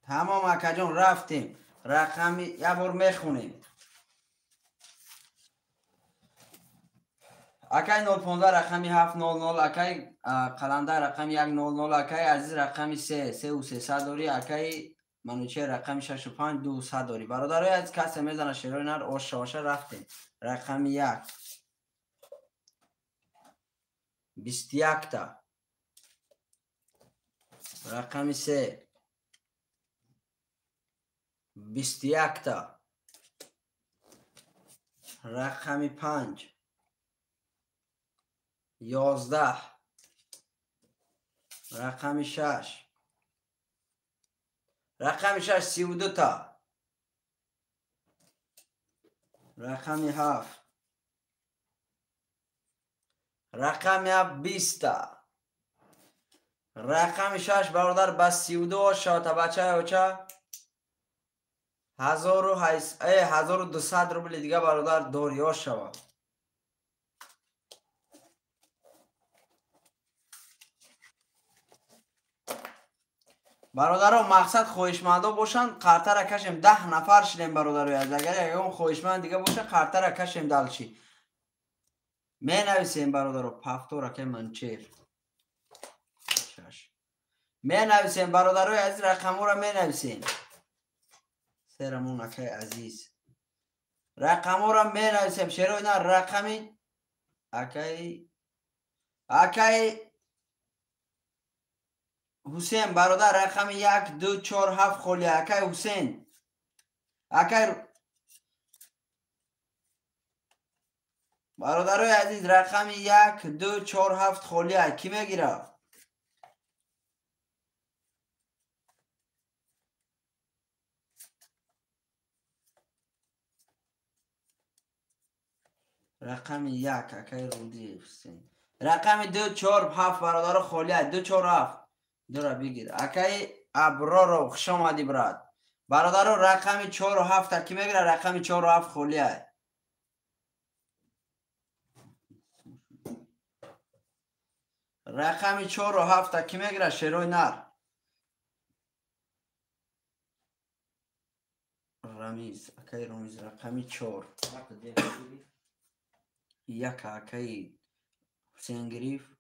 Тамом акаҷон, рафтем. Рақами як бор мехонем. Акай 015 рақами 700, акай Қаландар рақами 100, акай Азиз рақами 3 3 300 дорӣ, акай Манучер рақами 6 5 200 дорӣ. Бародарои азиз, касе мезана шерои нар ош шаваша. Рафтем. Рақами 1 21 та. Рақами 3 21 та. Рақами 5 11. Рақами 6. Рақами 6 32 та. Рақами 7. Рақами 7 20 та. Рақами 6 бародар ба 32 шавад бачаи оча. 1200 рубли дига бародар дориё шавад. Бародаро, мақсад хоҳишмандо бошанд, қартара кашем. 10 нафар шидем бародарои азиз. Агар ягон хоҳишманд дига боша, қартара кашем далчи. Менависем бародаро, пафтор акай Манчер. 6. Менависем бародарои азиз, рақамҳоро менависем. Серамон акай азиз. Рақамҳоро менависем. Шерои на рақами акай Ҳусен бародар рақами 1 2 4 7 холи. Акай Ҳусен. Акай бародарои азиз, рақами 1 2 4 7 холи ки мегирад? Рақами 1 акай Рудиев Ҳусен. Рақами 2 4 7 бародаро холи 2 4 7. Дура бигир. Акай Аброро, хуш омадӣ брат. Бародаро, рақами 4 7 ки мегирад? Рақами 4 7 холи. Рақами 4 7 ки мегирад? Шерои нар. Рамиз, акаи Ромиз рақами 4. Як акаи Ҳусейн гирифт.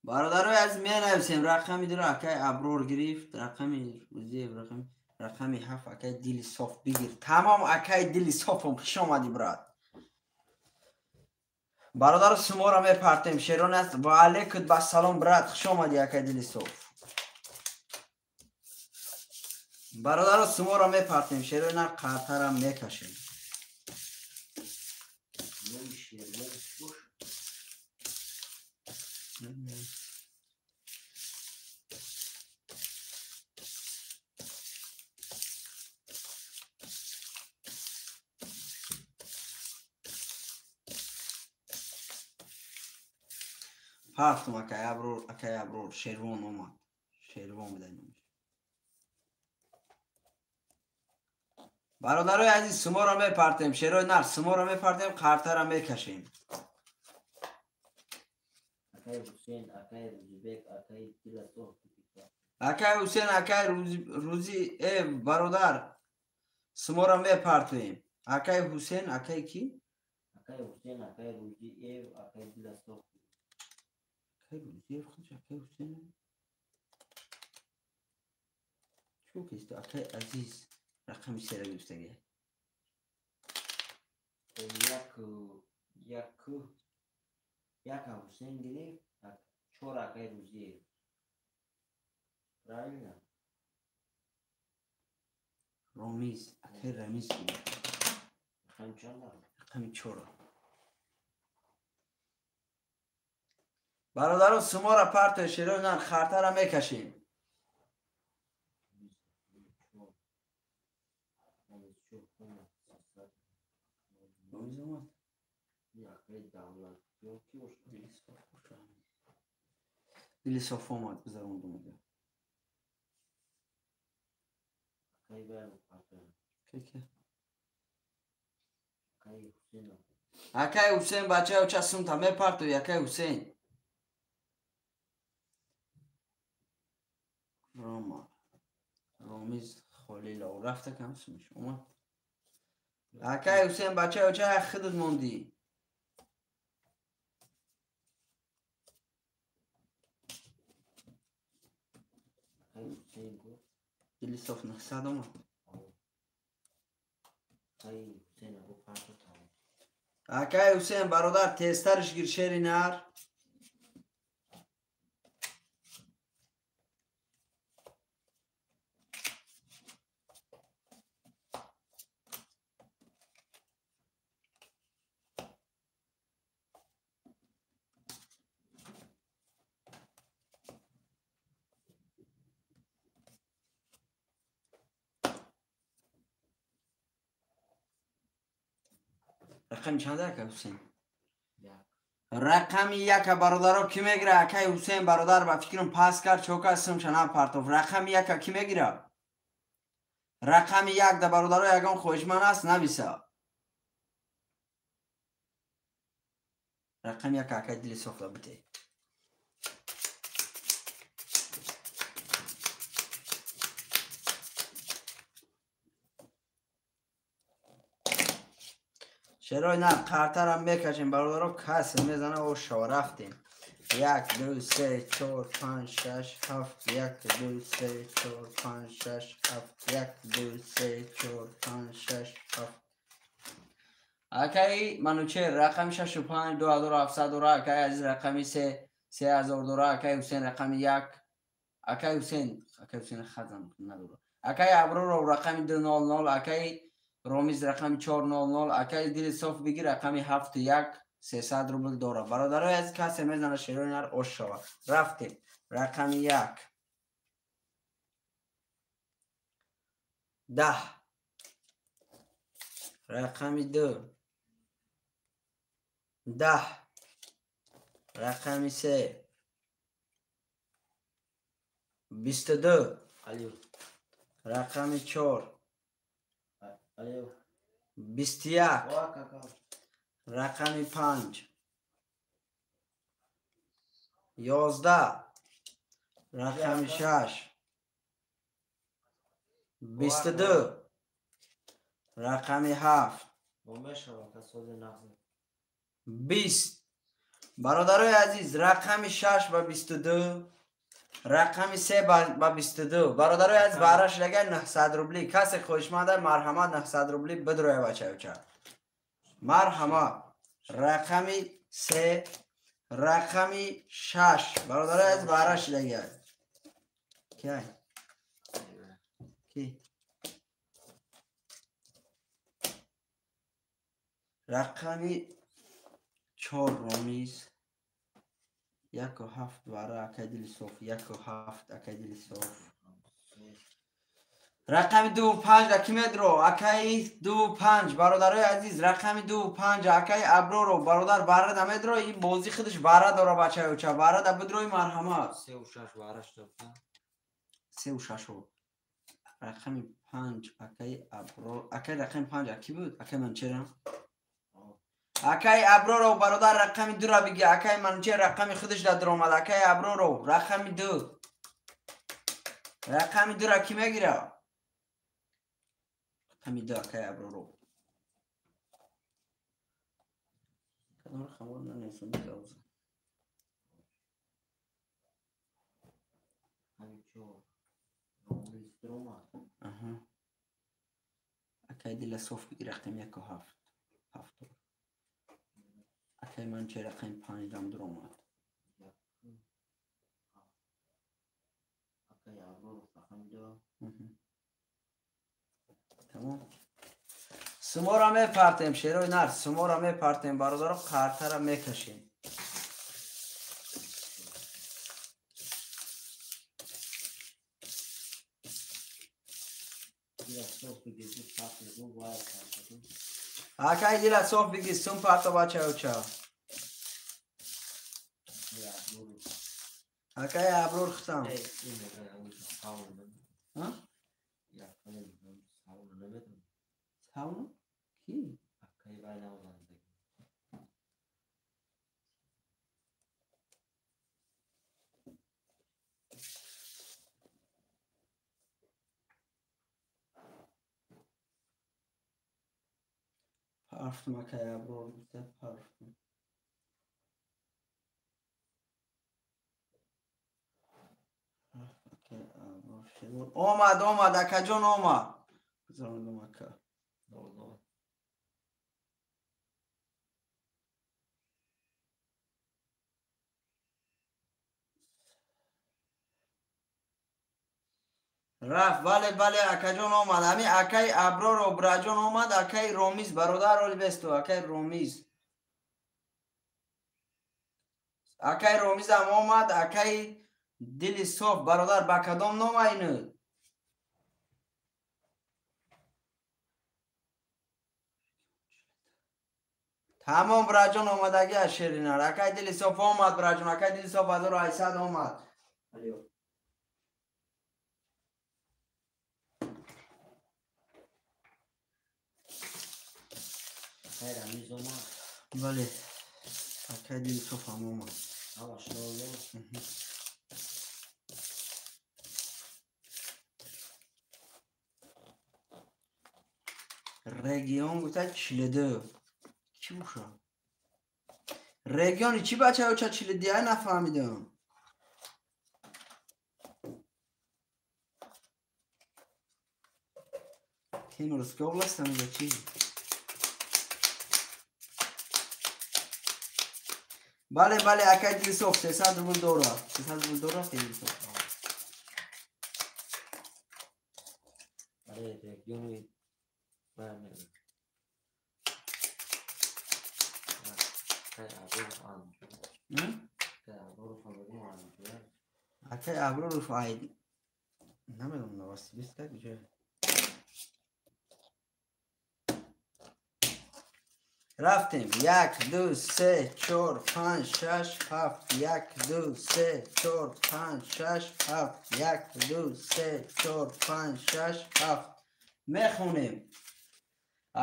Бародарои азиз, менависем рақами 2 акаи Аброр гирифт, рақами Рӯзиев, рақами 7 акаи Дили Соф бигир. Тамом акаи Дили Софом, хуш омадӣ брат. Бародаро, шуморо мепартем, шерон аст. Ва алейкум ассалом брат, хуш омадӣ акаи Дили Соф. Бародаро, шуморо мепартем, шерона қартарам мекашем. Партум акай Аброр, акай Аброр, Шервон омад. Шервон бидай номиш. Бародарои азиз, шуморо мепартем, шерои нар, шуморо мепартем, қартара мекашем. Акай Ҳусейн, акай Рӯзибек, акай Диласоф. Акай Ҳусейн, акай Рӯзи, бародар, шуморо мепартем. Акай Ҳусейн, акай ки? Акай Ҳусейн, акай Рӯзиев, акай Диласоф. Акай Рӯзиев худш акай Ҳусейн? Чӯ кист? Акай Азиз рақами 3 гирифтагӣ. Як Ҳусейн гирифт, 4 акай Рӯзиев. Правильно? Ромиз, акай Рамиз гирифт. Рақами чанд? Рақами 4. Бародаро, шуморо партои шерои нар, хартара мекашем. Дили Соф омад, гузарондум. Акай Ҳусейн, бачаи оча сумта мепартои, акай Ҳусейн. Рома, Ромиз Холилов рафта кам сумиш омад. Акай Ҳусейн, бачаи оча худат мондӣ. Дили Соф 900 омад. Акай Ҳусейн, бародар, тезтариш гир шери нар. Рақами чанд акай Ҳусейн? Рақами 1 бародаро ки мегира? Акай Ҳусейн бародар, ба фикрам пас кард, чока сумша напартов. Рақами 1 ки мегира? Рақами 1 да бародаро ягон хоҳишманд аст, нависа. Рақами 1 акай Дили Соф да бите. Шерои нар, қартарам мекашем, бародаро, касе мезана, о шава, рафтем. 1 2 3 4 5 6 7 1 2 3 4 5 6 7 1 2 3 4 5 6 7. Акаи Манучер рақами 6 5 2700 дора, акаи Азиз рақами 3 3000 дора, акаи Ҳусейн рақами 1, акаи Ҳусейн, акаи Ҳусейн хазам надора. Акаи Аброров рақами 200, акаи Ромиз рақами 400, акаи Дили Соф бигир рақами 7 1 300 рубл дора. Бародарои азиз, касе мезана шерои нар ош шава. Рафтем. Рақами 1 10, рақами 2 10, рақами 3 22, рақами 4 21 рақами 5 11 рақами 6 22 рақами 7 20. Бародарои азиз, рақами 6 ба 22, рақами 3 ба 22. Бародарои азиз, баҳра шудага 900 рубли. Касе хоҳишманда марҳамат 900 рубли бидроя бачаюча. Марҳамат. Рақами 3, рақами 6. Бародарои азиз, баҳра шудага. Кай? Ки? Рақами 4 Ромиз 1.7 вара акай дили соф 1.7 акай дили соф. Рақами 2.5 да ки медро акай 2.5. Бародарои азиз, рақами 2.5 акай Аброро бародар бара да медро. Ин бозӣ худаш бара дора бачаюча. Бара да бидрои марҳамат. 3.6 вара шуд. 3.6 рақами 5 акай Абро. Акай рақами 5 аки буд? Акай Манчера. Акай Аброро бародар рақами 2 ра биги. Акай Манчер рақами худаш да даромад. Акай Аброро рақами 2. Рақами 2 ра ки мегира? Рақами 2 акай Аброро. Кадом рақамро нанависам бигавза. Аҳа. Акай дила соф биги рақами 1.7. 7. Акай Манчер рақами 5 дам даромад. Тамом. Сумора мепартем, шерои нар, сумора мепартем, бародаро қартара мекашем. Акай дила соф биги, сум парто бачаюча. Акай Аброр хутам. Сауна? Ки? Парфтум акай Аброр гуфта парфтум. Омад, омад, акаҷон омад. Гузарондум ака. Рафт, бале, бале, акаҷон омад. Ҳами акаи Аброро браҷон омад, акаи Ромиз бародар оли бесту, акаи Ромиз. Акаи Ромизам омад, акаи дили соф бародар ба кадом ном айну? Тамом браҷон омадагӣ аз шеринар. Акаи дили соф омад браҷон, акаи дили соф 1800 омад. Бале, акаи дили соф ҳам омад. Регион гуфта 42. Чӣ боша? Региони чӣ бачаюча 42? Ай нафаҳмидам. Кемеровская область там или чӣ? Бале, бале, акай дили соф 300 рубл дора. 300 рубл дора дили соф. Бале, региони Акай Аброров ай намедонам Новосибирск куҷо. Рафтем. 1 2 3 4 5 6 7 1 2 3 4 5 6 7 1 2 3 4 5 6 7 мехонем.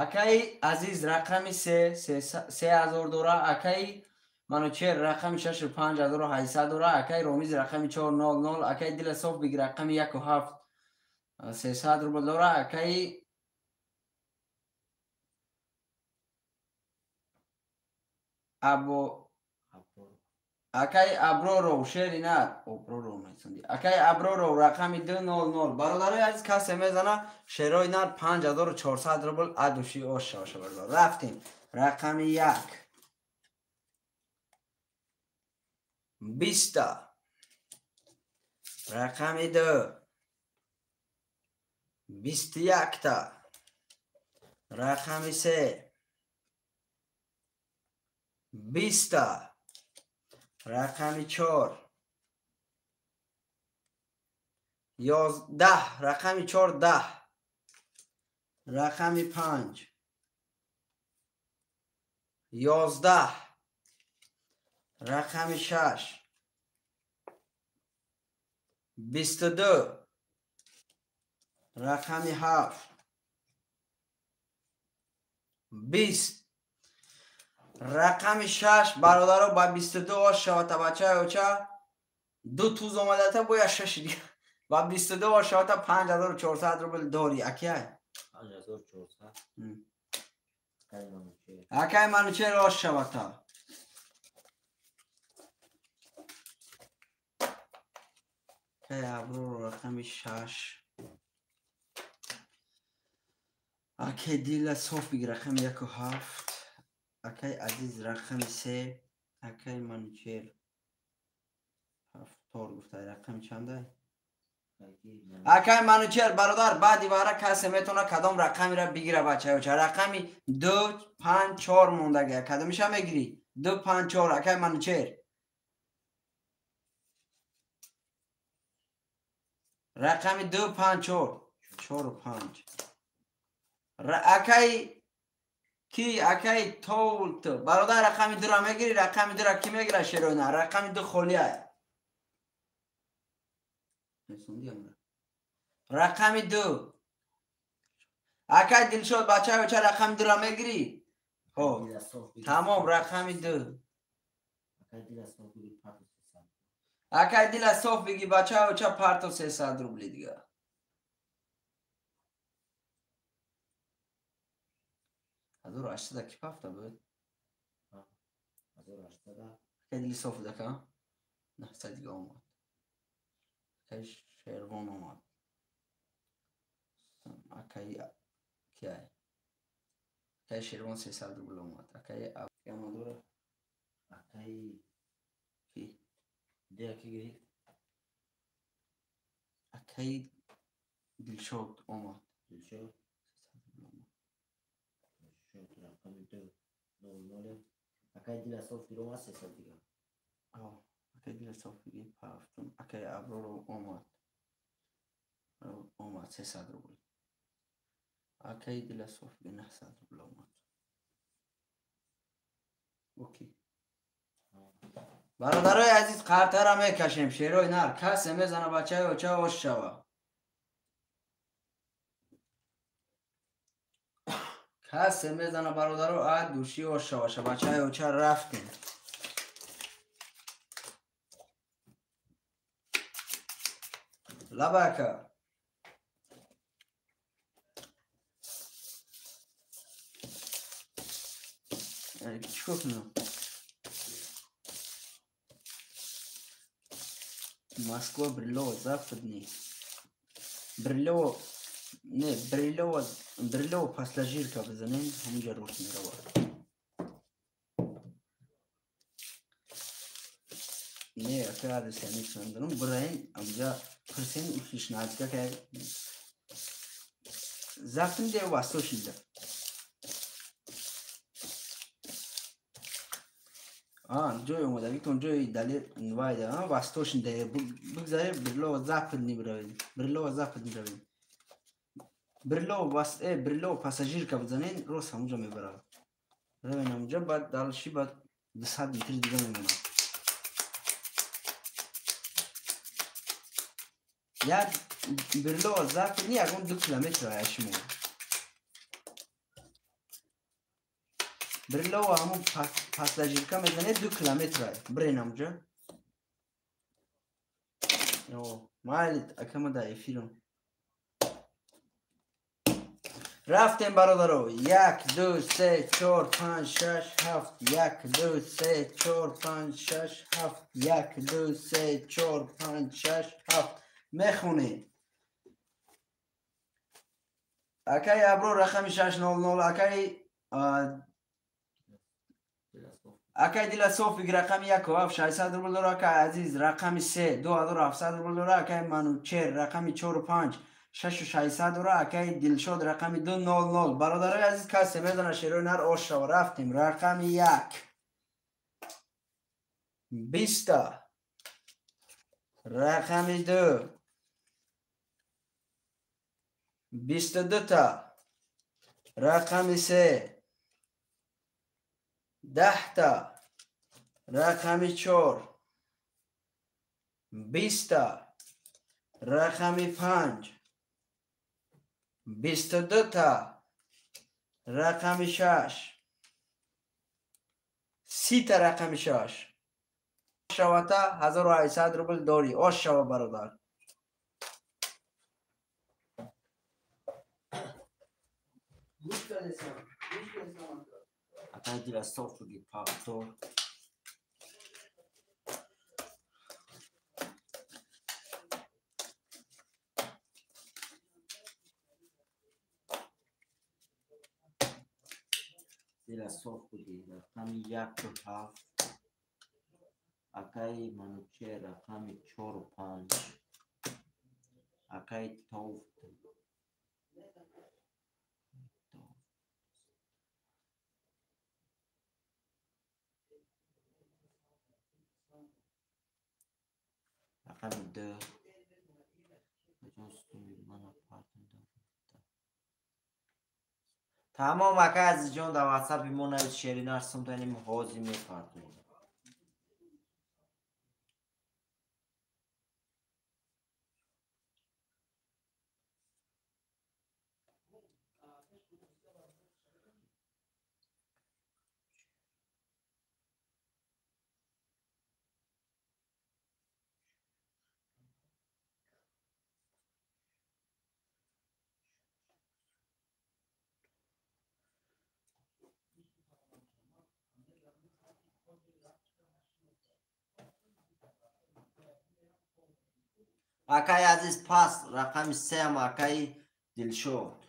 Акаи Азиз рақами 3 3000 дора. Акаи Манучер рақами 6 5800 дора. Акаи Ромиз рақами 400. Акаи Дила Соф биг рақами 1 7 300 рубл дора. Акаи Або Акаи Аброров шери нар Аброров нависонди. Акаи Аброров рақами 200. Бародарои азиз, касе мезана шерои нар 5400 рубл адуши ош шаваша бародар. Рафтем. Рақами 1 20. Рақами 2 21. Рақами 3 20. Рақами 4 11. Рақами 4 10. Рақами 5 11. Рақами 6 22. Рақами 7 20. Рақами 6 бародаро ба 22 ош шавата бачаи оча. Ду туз омадата бояд 6 дига. Ба 22 ош шавата 5400 рубл дори. Акай 5400. Акай Манучер ош шавата. Акай Аброр рақами 6. Акай Дила Соф биг рақами 1 7. Акай Азиз рақами 3. Акай Манучер 7 гуфта. Рақами чандай? Акай Манучер бародар, баъди вара касе метавона кадом рақамиро бигира бачаёча. Рақами 2 5 4 мондага. Кадомиша мегирӣ? 2 5 4. Акай Манучер. Рақами 2 5 4. 4 5. Акай ки акай толт бародар рақами 2-ро мегирӣ? Рақами 2-ро ки мегира шерона? Рақами 2 холия. Рақами 2. Акай Дилшод бачаё ча рақами 2-ро мегирӣ? Хо. Тамом, рақами 2. Акай Дила Соф биги бачаё ча парто 300 рубли дига. 1800 ки пафта буд? 1800. Акай Дили Соф дака? 900 дига омад. Акай Шервон омад. Акай киай? Акай Шервон 300 рубл омад. Акай Амадура. Акай ки? Дия ки гирифт? Акай Дилшод омад. Дилшод 300 рубл омад. Рақами 2 00. Акай Дила Соф гир омад 300 дига. Акай Дила Соф гир пафтум. Акай Аброров омад. Омад 300 рубл. Акай Дила Соф гир 900 рубл омад. Окей. Бародарои азиз, қартара мекашем шерои нар. Касе мезана бачаи оча ош шава. Касе мезана бародаро а души ош шава. Бачаи оча рафтем. Лабака. Чӣ кунам? Москва, Брилёво, Западный. Брилёво, не, Брилёво, Брилёво пассажирка бизанем, ҳаминҷа рост меравад. Не, ака адрес я мешунам, бираем, амҷа пурсен услиш наздика ка Западный де восточный да. Ҷои омодагитон ҷои далер вайда восточный да бигзаре Брилёво Западный биравем. Брилёво Западный биравем. Брилёво Брилёво пассажирка бизанен, рост ҳамунҷа мебарад. Равем ҳамунҷа, баъд далши баъд 200 метр дига мемонад. Як Брилёво Западный ягон 2 километр ая шумо. Брилова ҳамун пассажирка мезанед 2 километр брен амҷа. Майли акама да эфирам. Рафтем бародаро. 1 2 3 4 5 6 7 1 2 3 4 5 6 7 1 2 3 4 5 6 7 мехонем. Акай Аброр рақами 600, акай Диласофик рақами 1 600 рубл дора, акай Азиз рақами 3 2700 рубл дора, акай Манучер рақами 4 5 6600 дора, акай Дилшод рақами 200. Бародарои азиз, касе медона шерои нар ош шава. Рафтем. Рақами 1 20, рақами 2 22 та, рақами 3 10 та, рақами 4 20 та, рақами 5 22 та, рақами 6 30 та, рақами 6 шавата 1800 рубл дорӣ. Ош шава бародар. Акай Диласофики повтор. Диласофики рақами 1 7, акай Манучер рақами 4 5, акай Тофт рақами 2. Тамом акай Азизҷон, дар ватсапи мо навис шеринар сумтаним ҳозир мепартоем. Акай Азиз пас рақами 3 акай Дилшод.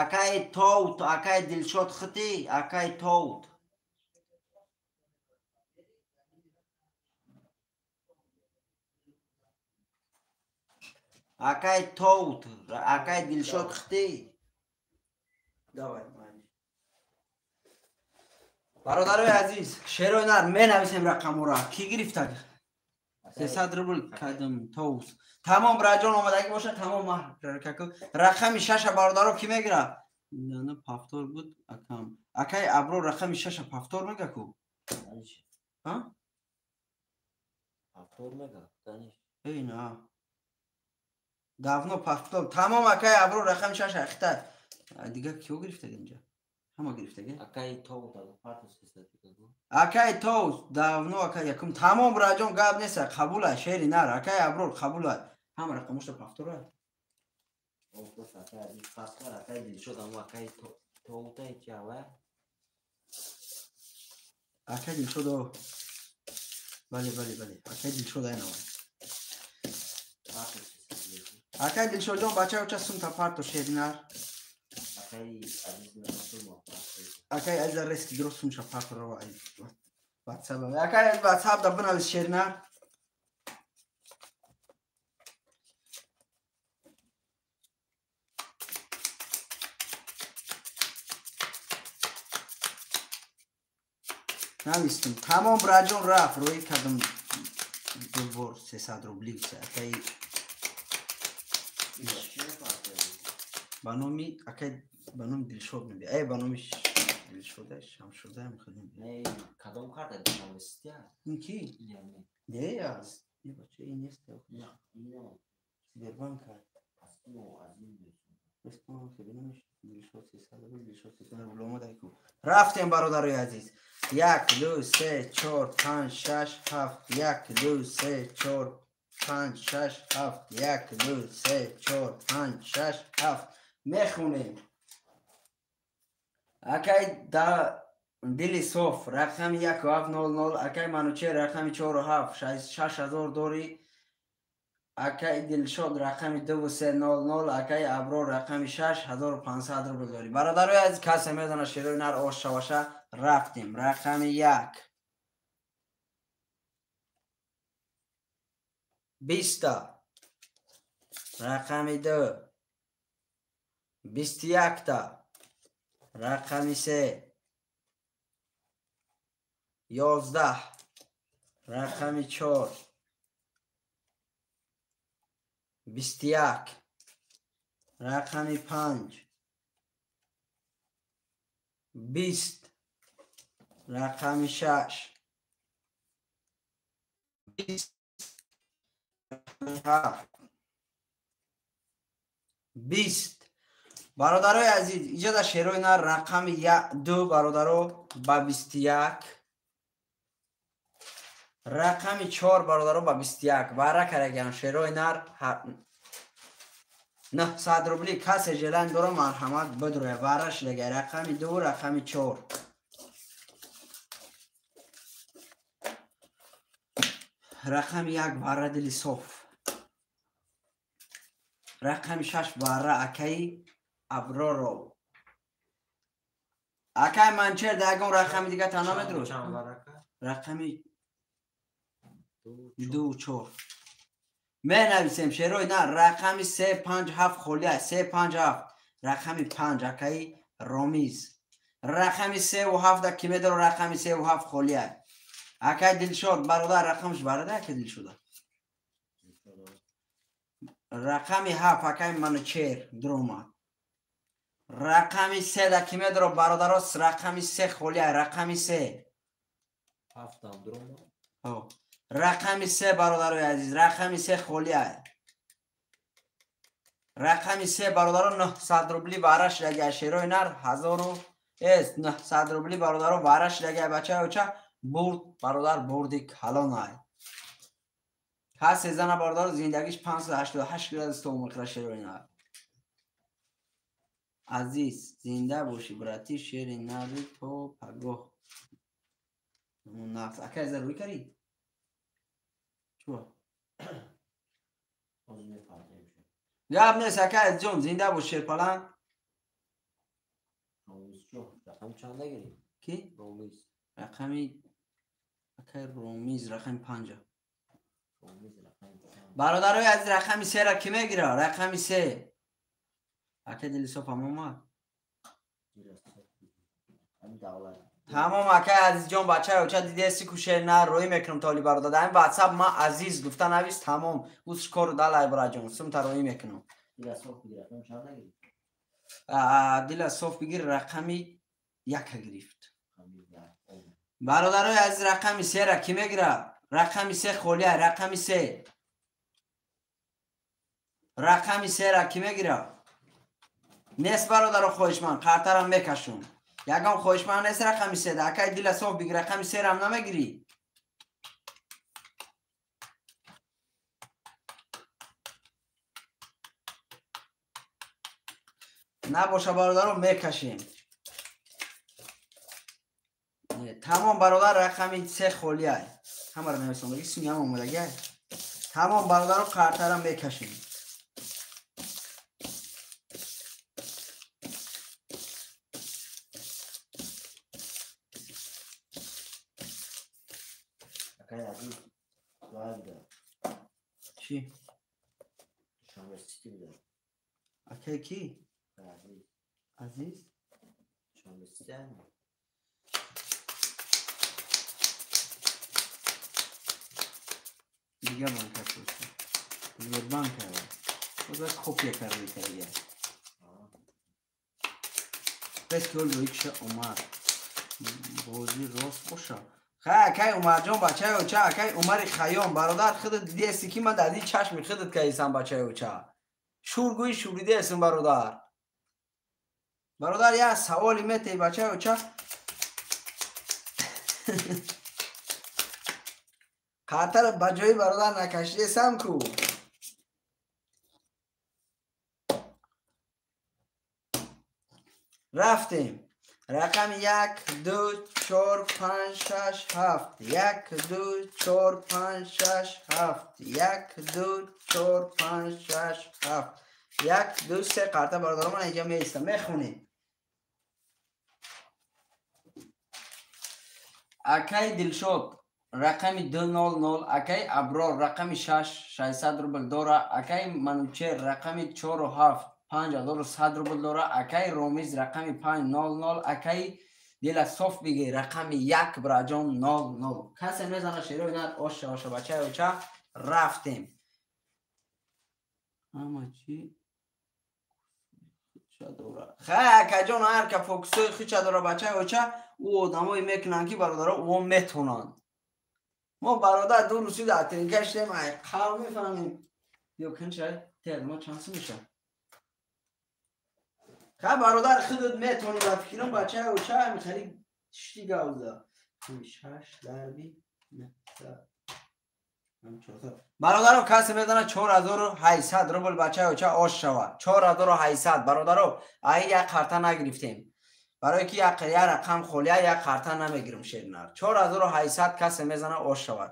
Акай Тоут, акай Дилшод хити, акай Тоут. Акай Тоут, акай Дилшод хити. Давай, майли. Бародарои азиз, шерои нар менависем рақамора. Ки гирифта? 300 рубл кадам Тоус. Тамом раҷон омадагӣ бошад, тамом рақами 6 бародаро ки мегира? На повтор буд акам. Акай Аброр рақами 6 повтор мега ку? Ҳа? Повтор мега, даниш. Эй на. Давно повтор. Тамом акай Аброр рақами 6 ахта. Дига киё гирифтаг инҷа? Ҳама гирифтаг? Акай Тоус партос гирифтаг. Акай Тоус давно акай якум. Тамом раҷон гап нест, қабула шери нар. Акай Аброр қабула. Ҳама рақамошта повтора. Акай Дилшод ам акай Тоута чава. Акай Дилшод. Бале, бале, бале. Акай Дилшод айнава. Акай Дилшод ҷон бача оча сумта парто шери нар. Акай Азиз рески дро сумша парто рава ай. WhatsApp. Акай WhatsApp да бинавис шери нар. Навистум. Тамом раҷон рафт. Рӯи кардам ду бор 300 рубли. Акай Ба номи акай, ба номи Дилшод мебия. Э, ба номи Дилшода, Шамшода мехӯрем. Не, кадом карта Душанбе Сити? Ин ки? Не, аз. Не, бача, ин нест. Сбербанк. Рафтем, бародарои азиз. 1, 2, 3, 4, 5, 6, 7. 1, 2, 3, 4, 5, 6, 7. 1, 2, 3, 4, 5, 6, 7. Мехонем. Акай да дили соф рақами 1700, акай Манучер рақами 47 6000 дори, акай Дилшод рақами 2300, акай Аброр рақами 6500 рубл дори. Бародарои азиз, касе медона шерои нар ош шаваша. Рафтем. Рақами 1 20, рақами 2 21, рақами 3 11, рақами 4 21, рақами 5 20, рақами 6 20, 7 20. Бародарои азиз, иҷо дар шерои нар рақами 2 бародаро ба 21, рақами 4 бародаро ба 21 вара караган шерои нар 900 рубли. Касе желан дора, марҳамат бидроя, вара шидага. Рақами 2, рақами 4. Рақами 1 вара дили соф. Рақами 6 вара акаи Аброров. Акай Манчер да ягон рақами дига та намедруд? Рақами 2, 4. Менависем шерои на рақами 3, 5, 7 холия. 3, 5, 7. Рақами 5 акаи Ромиз. Рақами 3 ва 7 да ки медоро рақами 3 ва 7 холия. Акай Дилшод бародар рақамш бародар акай Дилшода. Рақами 7 акаи Манучер дромад. Рақами 3 да ки медоро бародаро рақами 3 холия. Рақами 3. 7 дромад. Ҳо. Рақами 3 бародарои азиз, рақами 3 холия. Рақами 3 бародаро 900 рубли вара шидага. Шерои нар 1900 рубли бародаро вара шидага. Бачаи оча бурд бародар, бурди калонай. Касе зана бародаро зиндагиш 588 градус то мехӯра шерои нар. Азиз, зинда бошӣ брати, шери нари то пагоҳ. Нақс. Акай зар рӯй карӣ? Чуа? Гап нест, акай ҷон, зинда бош шерпалан. Рақами чанда гирӣ? Ки? Ромиз. Рақами акай Ромиз рақами 5. Ромиз рақами 5. Бародарои азиз, рақами 3 ра ки мегира? Рақами 3. Акай Дилисоф омад. Тамом акай Азизҷон, бачаи оча дидеси ку шер на рӯй мекунам толи бародар. Дар ин WhatsApp ма Азиз гуфта навис, тамом. Ус кору далай браҷон, сумта рӯй мекунам. Дила соф бигир рақами 1 гирифт. Бародарои азиз, рақами 3 ра ки мегира? Рақами 3 холия, рақами 3. Рақами 3 ра ки мегира? Нест бародаро хоҳишманд, қартарам мекашум. Ягон хоҳишманд нест рақами 3. Акай дила соф бигир, рақами 3 рам намегирӣ? Набоша бародаро мекашем. Тамом бародар, рақами 3 холия. Ҳамаро нависондагӣ, сумиам омодагӣ. Тамом бародаро қартарам мекашем. Чӣ? Акай ки? Азиз? Дига банка пурсид. Сбербанк. Боз копия карда карда. Резки ҳоли роикша омад. Бозӣ рост боша. Хай акай Умарҷон бачаи оча, акай Умари Хайём бародар худат дидиасти ки ман дар ди чашми худат каисам бачаи оча. Шургӯи шуридаастам бародар. Бародар як саволе метаи бачаи оча. Қартара ба ҷои бародар накашидесам ку. Рафтем. Рақами 1, 2, 4, 5, 6, 7. 1, 2, 4, 5, 6, 7. 1, 2, 4, 5, 6, 7. 1, 2, 3 қарта бародаро ман инҷа меистам. Мехонем. Акай Дилшод рақами 200, акай Аброр рақами 6, 600 рубл дора, акай Манучер рақами 4 7, 5100 рубл дора, акай Ромиз рақами 500, акай Дила Соф биги рақами 1 браҷон 00. Касе мезана шерои над оша оша бачаи оча рафтем. Ама чи дора? Хай акаҷон ҳар ка фокусои хича дора бачаи оча, ӯ одамое мекунанд ки бародаро ӯ метонанд. Мо бародар ду рӯзи дар тренинга шудем, ай қавм мефаҳмем. Ё кунчай, тел мо чанд сум мешавад? Хай бародар худат метонӣ ба фикрам бачаи оча мехари шти гавза. 6 дарби 9. Бародаро касе медонад 4800 рубл бачаи оча ош шавад. 4800 бародаро, ай як қарта нагирифтем. Барои ки як рақам холия як қарта намегирам шернар. 4800 касе мезанад ош шавад.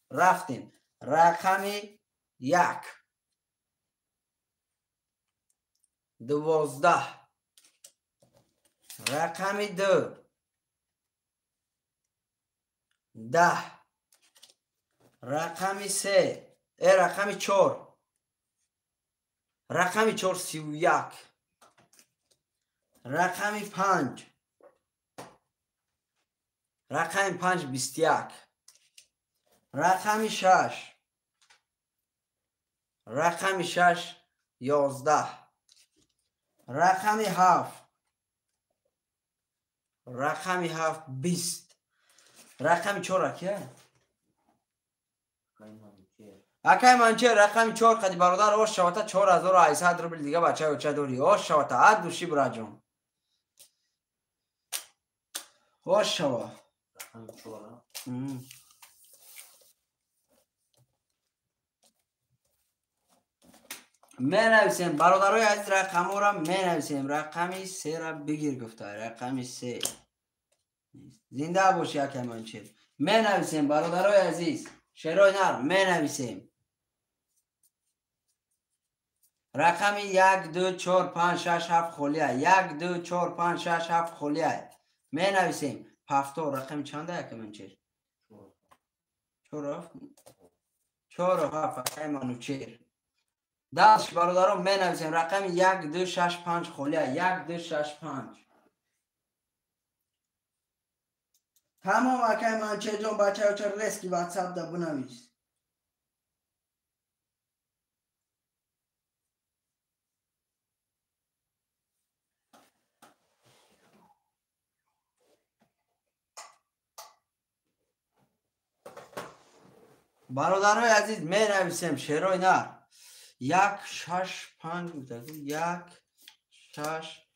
Рафтем. Рақами 1. 12. Рақами 2. 10. Рақами 3. Рақами 4. Рақами 4 31. Рақами 5. Рақами 5 21. Рақами 6. Рақами 6 11. Рақами 7. Рақами 7 20. Рақами 4 ки? Акай Манчер рақами 4 қади бародар ош шавата 4800 рубл дига бачаи оча дорӣ. Ош шавата ад души браҷон. Ош шава. Рақами 4. Менависем бародарои азиз рақамҳоро менависем. Рақами 3-ра бигир гуфта. Рақами 3. Зинда бошӣ акай Манчер. Менависем бародарои азиз. Шерои нар менависем. Рақами 1, 2, 4, 5, 6, 7 холия. 1, 2, 4, 5, 6, 7 холия. Менависем. Пафтор рақами чанда акай Манчер? 4 4 7 акай Манучер. Дальше бародарон менависем рақами 1, 2, 6, 5 холия. 1, 2, 6, 5. Тамом акай Манчерҷон бачаи оча резки ватсап да бинавис. Бародарои азиз менависем шерои нар. 1, 6, 5 1, 6,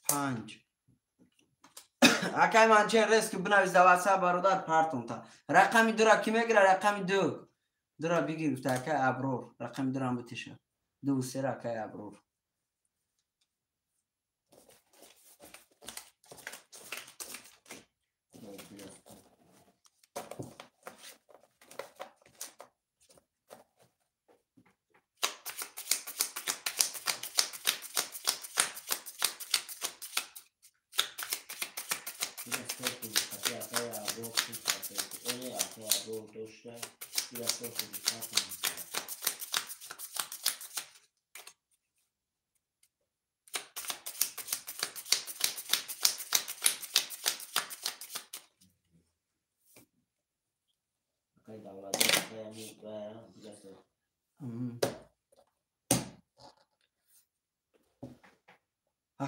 5. Акай Манчер резки бинавис дар ватсап бародар партонта. Рақами 2-ра ки мегира? Рақами 2. 2-ра бигир гуфта акай Аброр. Рақами 2-ра битеша. 2 3 акай Аброр.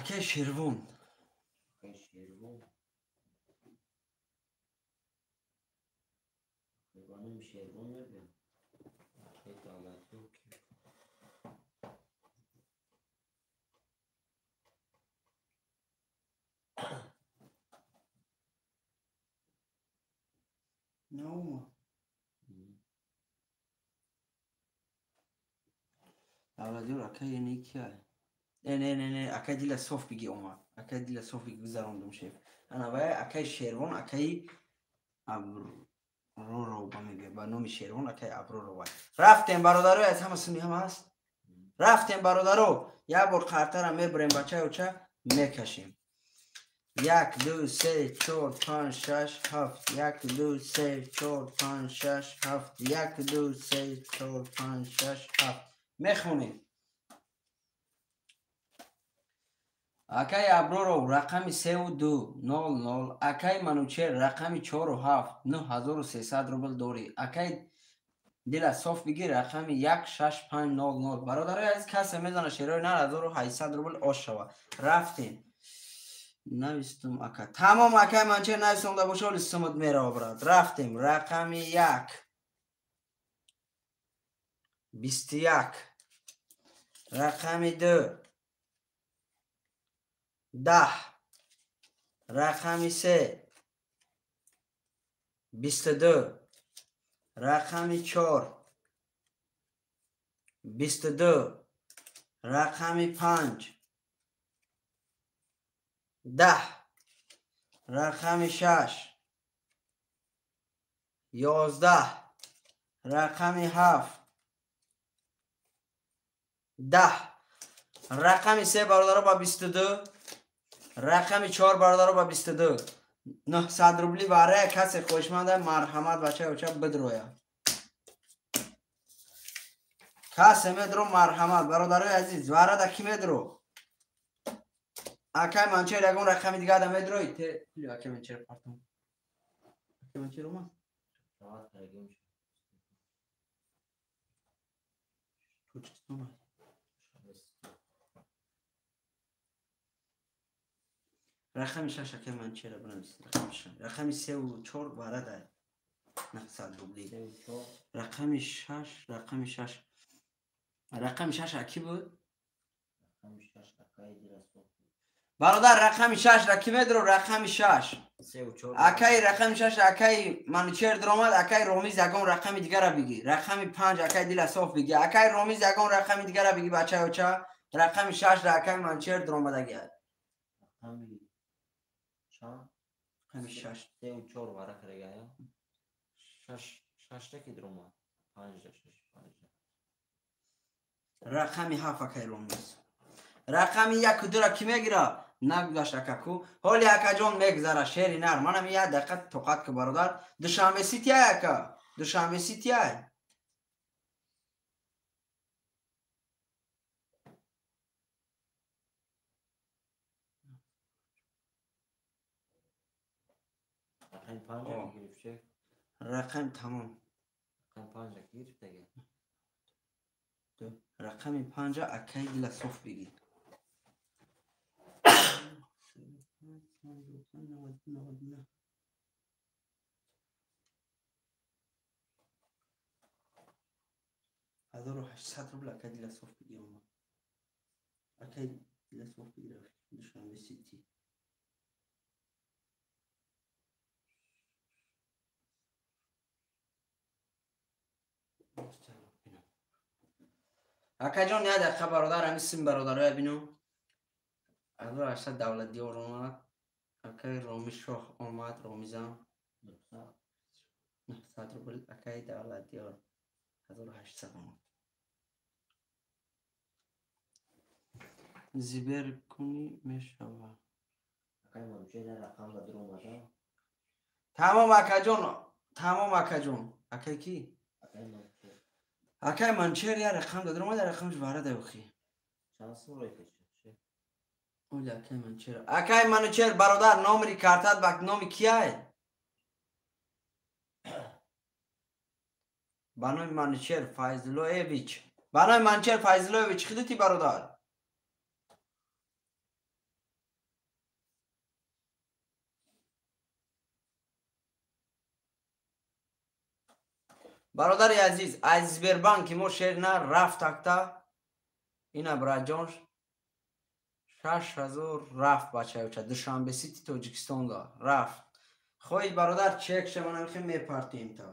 Акай Шервон. Акай Шервон. Шервоним Шервон мебиям. Акай Давлатиё ки. Наома. Давлатиёр акай яъне кия? Не, не, не, не, акай дила соф биги омад. Акай дила соф биги гузарондум шеф. Ана вай акай Шервон, акай Абророва мегӯяд. Ба номи Шервон акай Абророва. Рафтем бародаро, аз ҳама суни ҳама ҳаст. Рафтем бародаро, як бор қартара мебурем бачаюча мекашем. 1 2 3 4 5 6 7 1 2 3 4 5 6 7 1 2 3 4 5 6 7 мехонем. Акай Аброров рақами 32 00, акай Манучер рақами 4 7 9300 рубл дорӣ. Акай Дила соф биги рақами 1 6 5 0 0. Бародарои азиз, касе мезана шерои 9800 рубл ош шава. Рафтем. Навистум ака. Тамом акай Манучер нависонда боша, оли сумат мерава брат. Рафтем. Рақами 1 21, рақами 2 10, рақами 3 22, рақами 4 22, рақами 5 10, рақами 6 11, рақами 7 10, рақами 3 бародаро ба 22, рақами 4 бародаро ба 22. 900 рубли варе касе хоҳишманда марҳамат бачаюча бидроя. Касе медро марҳамат бародарои азиз, варада ки медро? Акай Манчер ягон рақами дига да медрои? Те пули акай Манчер партом. Акай Манчер омад? Тоҷикистон омад. Рақами 6 акай Манчера бинавис. Рақами 6. Рақами 3 ва 4 варада 900 рубли. Рақами 6, рақами 6. Рақами 6 аки буд? Рақами 6 акай Дила соф. Бародар рақами 6 ра ки медро? Рақами 6. 3 ва 4. Акай рақами 6 акай Манучер дромад, акай Ромиз ягон рақами дигара биги. Рақами 5 акай Дила соф биги. Акай Ромиз ягон рақами дигара биги бачаюча. Рақами 6 ра акай Манучер дромадаги. Рақами чанд? Рақами 6. 3 ва 4 вара карага. 6 6 ра ки дромад? 5 6 5. Рақами 7 акай Ромиз. Рақами 1 ва 2 ра ки мегира? Нагузашт акаку. Ҳоли акаҷон мегузара шери нар. Манам як дақиқа тоқат ки бародар. Душанбе сития ака. Душанбе сития. Рақами 5 гирифт шеф. Рақам тамом. Рақами 5 гирифт ага. Рақами 5 акай Дила соф биги. 1800 рубл акай Дила соф биги омад. Акай Дила соф биги рафт Душанбе сити. Акаҷон як дақиқа бародар, ҳамин сим бародароя бинو. 1800 Давлатдиёр омад. Акай Ромишоҳ омад, Ромизам. 900 рубл акай Давлатдиёр 1800 омад. Зибер кунӣ мешава. Акай Манучер рақам да дромада. Тамом акаҷон, тамом акаҷон. Акай ки? Акай Манучер. Акай Манучер як рақам да дромада, рақамш варада охи. Чанд сум рой кашид? Оля акай Манучер. Акай Манучер бародар, номери картат ба номи кияй? Ба номи Манучер Файзуллоевич. Ба номи Манучер Файзуллоевич хидити бародар. Бародари азиз, аз Сбербанки мо шер нар рафт акта. Ина браҷон 6000 рафт бачаюча. Душанбе Сити Тоҷикистон да рафт. Хоҳи бародар чек шаванам хе мепартем та.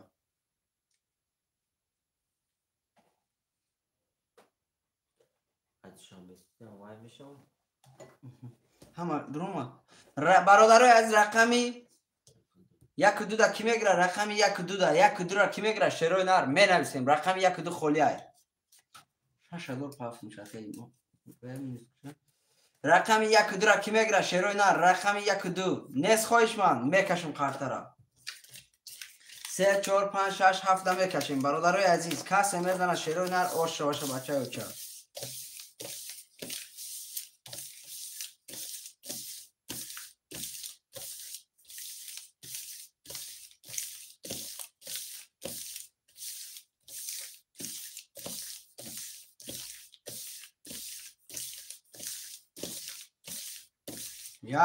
Ҳама дурума. Бародарои аз рақами 1-2 да ки мегира? Рақами 1-2 да 1-2 ра ки мегира? Шерои нар менависем. Рақами 1-2 холӣ ай. 6000 пафт мешавад. Рақами 1-2 ра ки мегира? Шерои нар. Рақами 1-2 нест хоҳишманд, мекашем қартара. 3 4 5 6 7 да мекашем. Бародарои азиз, касе мезана шерои нар ош шаваша бачаюча.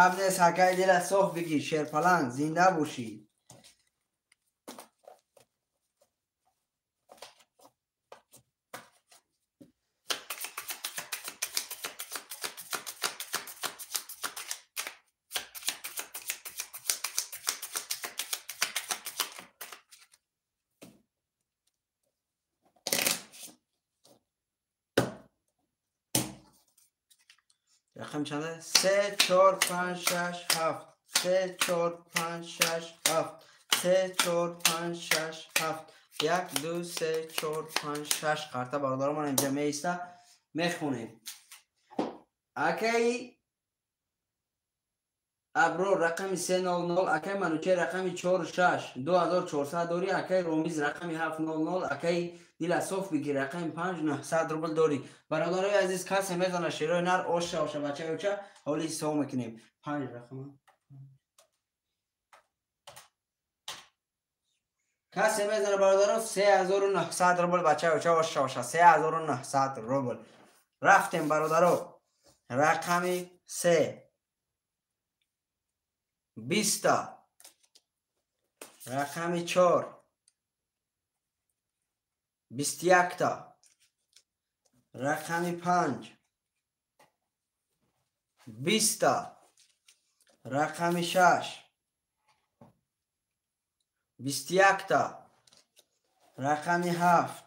Ябнес акай дила соф бигир, шерпаланг, зинда бошӣ. رقم چنده؟ 3 4 5 6 7 3 4 5 6 7 3 4 5 6 7 1 2 3 4 5 6 قرطه برادرمان اینجا میسته میخونیم. اکی ابرو رقم 300، اکی منوچه رقم 46 2400 داری، اکی رومیز رقم 700، اکی دیل صوف بگیر رقم 5900 روبل داری. برادرای عزیز کسی میزنه شیرای نر اوشه اوشه بچه اوچه حالی حساب میکنیم. 5 رقم کسی میزنه برادران 3900 روبل بچه اوچه اوشه اوشه 3900 روبل. رفتیم برادران رقم 3 20 تا، رقم 4 21 تا، رقم 5 20 تا، رقم 6 21 تا، رقم 7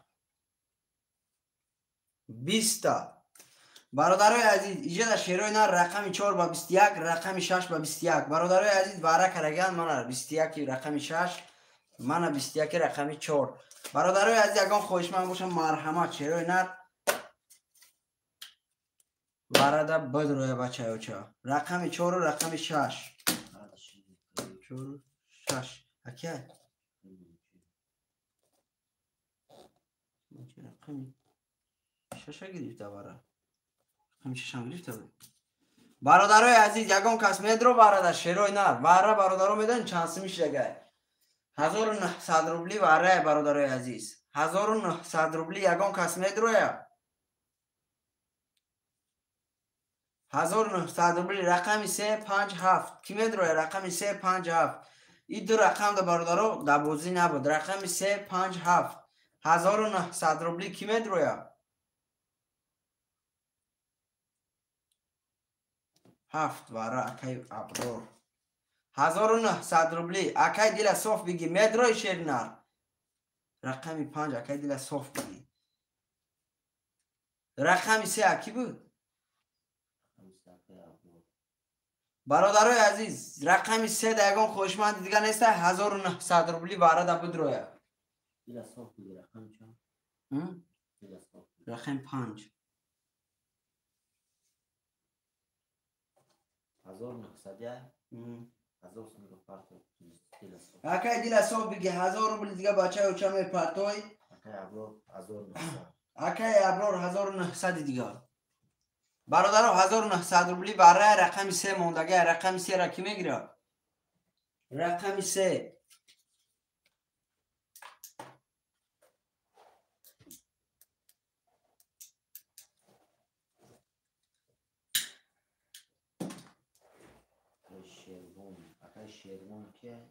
20 تا. برادرای عزیز اینجا در شیرای نر رقم 4 با 21، رقم 6 با 21. برادرای عزیز باره کرگان من 21 رقم 6، من 21 رقم 4. برادرای عزیز اگه خواهشمند باشم مرحمت شیرای نر برادر بدروی بچه اوچا رقم 4 و رقم 6 4 6 اکی رقم 6 گرفته برا برادرای عزیز یگان کس میدرو برادر شیرای نر بره برادرو میدن چند سمیش دگه 1900 روبلی بره برادرای عزیز 1900 روبلی یگان کس میدرویا 1900 روبلی رقم 3 5 7 کی میدرویا رقم 3 5 7. این دو رقم ده برادرو در بازی نبود. رقم 3 5 7 1900 روبلی کی میدرویا 7 واره اکی ابرور 1900 روبلی اکی دیل صاف بگی مدروی شیرنر رقم 5 اکی دیل صاف بگی. رقم 3 اکی بود برادرای عزیز رقم 3 دگان خوشمند دیگه نیست 1900 روبلی واره ده بود رویا دیل صاف بگی. رقم چند؟ رقم 5 1900 اکی دیل صاف بگی 1000 روبل دیگه بچه اوچه میپرتوی. اکی ابرور 1900 اکی ابرور 1900 دیگه برادرها 1900 روبلی برای رقم 3 موندگه. رقم 3 را کی میگیره؟ رقم 3 شیروان که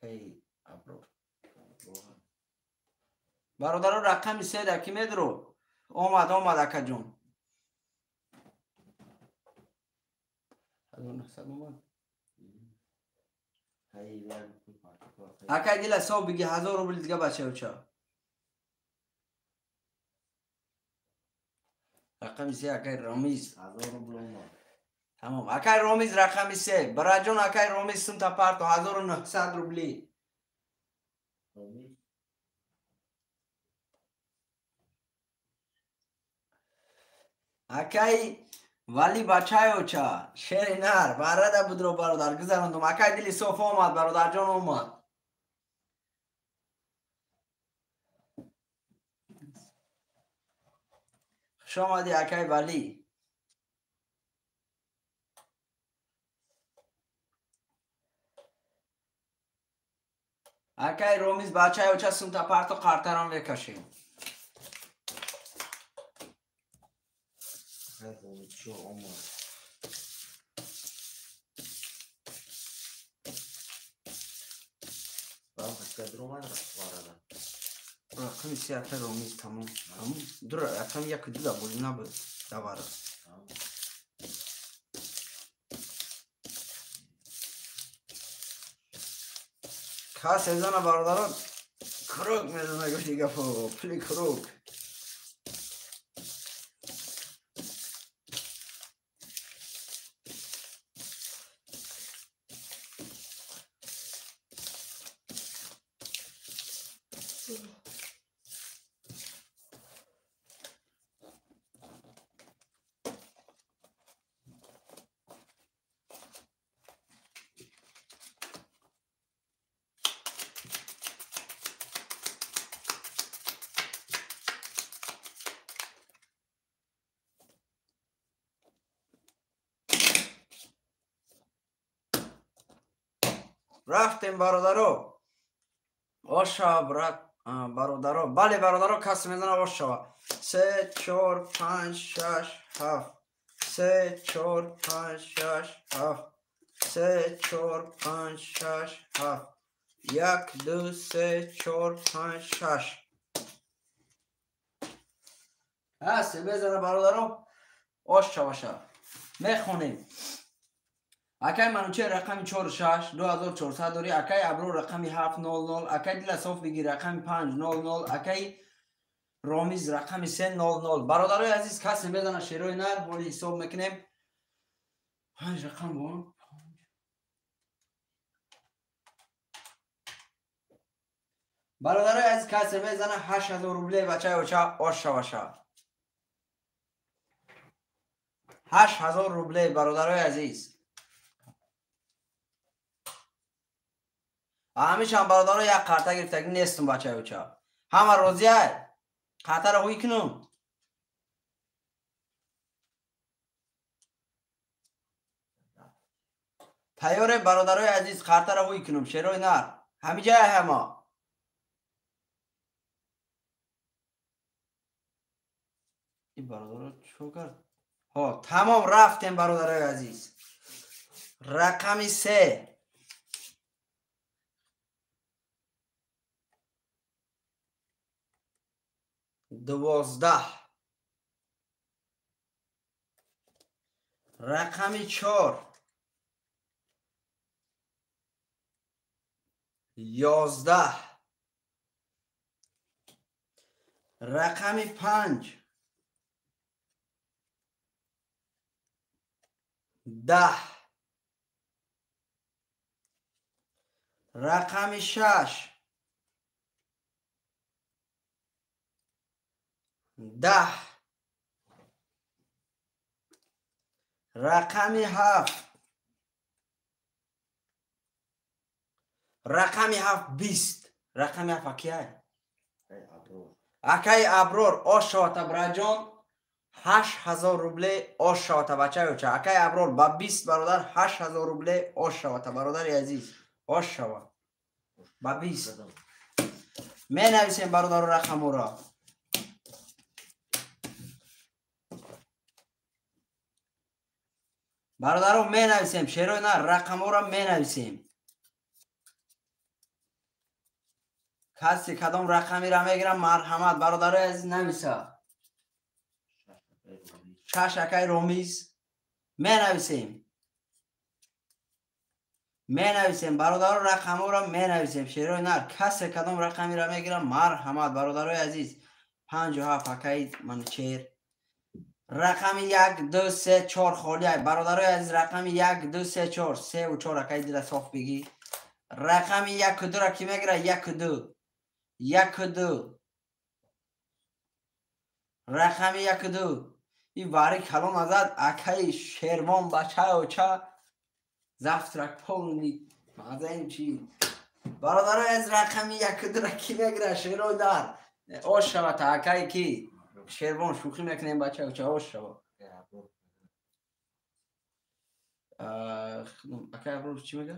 کی ابرور Бародаро рақами 3 да ки медро? Омад, омад акаҷон. 1900 омад. Акай дила сов биги 1000 рубл дига бачаюча. Рақами 3 акай Ромиз. 1000 рубл омад. Тамом. Акай Ромиз рақами 3. Бараҷон акай Ромиз сумта парто 1900 рубли. Акай Вали бачаюча шери нар барада будро бародар гузарондум. Акай дили соф омад бародарҷон омад. Хуш омадӣ акай Вали. Акай Ромиз бачаюча сумта парто қартарон мекашем. Рақами 3 акай Ромиз тамом. Ду рақами 1 2 да бозӣ набуд давара. Кас мезана бародарон круг мезана гуфти гапо пули круг. Рафтем бародаро. Оша брат бародаро. Бале бародаро кас мезана ошава. 3 4 5 6 7 3 4 5 6 7 3 4 5 6 7 1 2 3 4 5 6. Ҳаст мезана бародаро. Ошава ша. Мехонем. Акай Манучер рақами 4 6 2400 дори. Акай Аброр рақами 7 0 0. Акай Дила Соф биги рақами 5 0 0. Акай Ромиз рақами 3 0 0. Бародарои азиз касе мезана шерои нар ҳоли ҳисоб мекунем. 5 рақам бо. Бародарои азиз касе мезана 8000 рубле бачаюча ошаваша. 8000 рубле бародарои азиз. Ҳамешам бародаро як қарта гирифтагӣ нестум бачаюча. Ҳама розиай? Қартаро ҳуй кунум. Тайёре бародарои азиз қартаро ҳуй кунум. Шерои нар. Ҳамиҷая ҳама. Ин бародаро чӣ кард? Ҳо, тамом рафтем бародарои азиз. Рақами 3. 12. Рақами 4. 11. Рақами 5. 10. Рақами 6. 10. Рақами 7. Рақами 7 20. Рақами 7 акай? Акай Аброр ошавата браҷон 8000 рубле ошавата бачаюча. Акай Аброр ба 20 бародар 8000 рубле ошавата бародари азиз. Ошава. Ба 20. Менависем бародаро рақамуро. Бародаро менависем, шерои на рақамҳоро менависем. Касе кадом рақамиро мегирам, марҳамат, бародарои азиз, нависа. 6 акай Ромиз. Менависем. Менависем, бародаро, рақамҳоро менависем. Шерои нар, касе кадом рақамиро мегирам, марҳамат, бародарои азиз. 57 акай Манучер. Рақами 1, 2, 3, 4 холӣ. Бародарои азиз, рақами 1, 2, 3, 4, 3 ва 4 акай дила соф бигӣ. Рақами 1 2 ра ки мегира? 1 2. 1 2. Рақами 1 2. И вари калон азад акай Шервон бача оча. Завтрак полный. Мазаим чи? Бародарои азиз, рақами 1 2 ра ки мегира? Шерои дар. Ош шава та акай ки? Шервон шӯхӣ мекунем, бача оча, ош шава. Акай Аброр чӣ мега?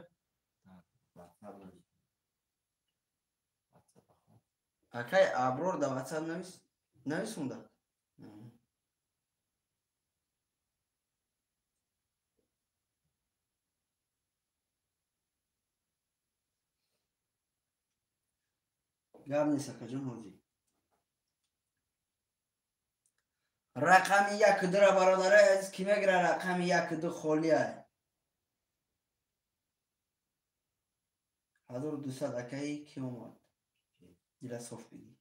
Акай Аброр дар WhatsApp нависонда? Гап нест, акаҷон, ҳозир. Рақами 1 2 ра, бародарои азиз, ки мегира? Рақами 1 2 холия. 1200 акаи ки омад? Дила соф бигӣ.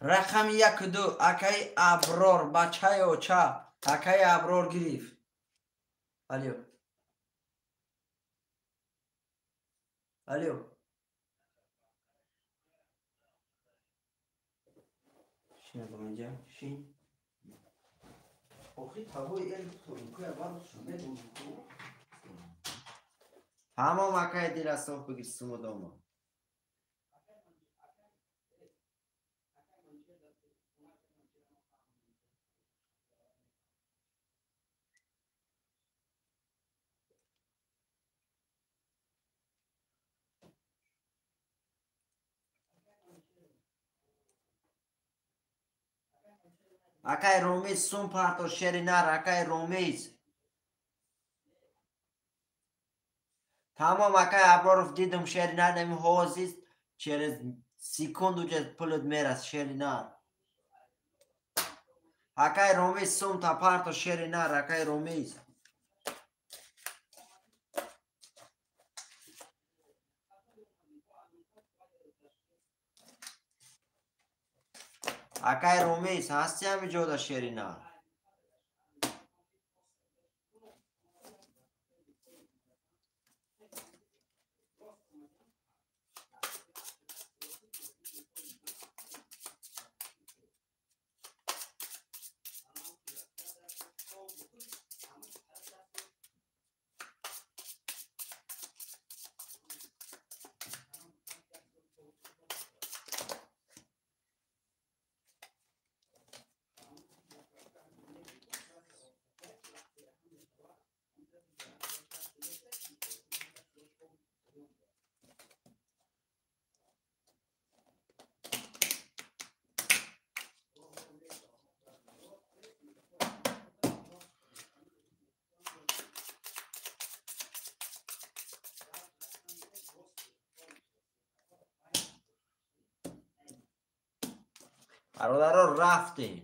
Рақами 1 2 акаи Аброр, бачаи оча, акаи Аброр гирифт. Алё. Алё. Шин инҷа, шин. Охи тавои эл куя барусу медонам ку. Тамом, акай дила соф бигир, суму дома. Акай Ромиз, сум парто, шери нар, акай Ромиз. Тамом, акай Аброров, дидум, шери нар, нами ҳозир через секунду уже пулут мерас, шери нар. Акай Ромиз, сум та парто, шери нар, акай Ромиз. Акай Ромиз, ҳасти ҳами ҷода, шери нар? Бародаро, рафтем.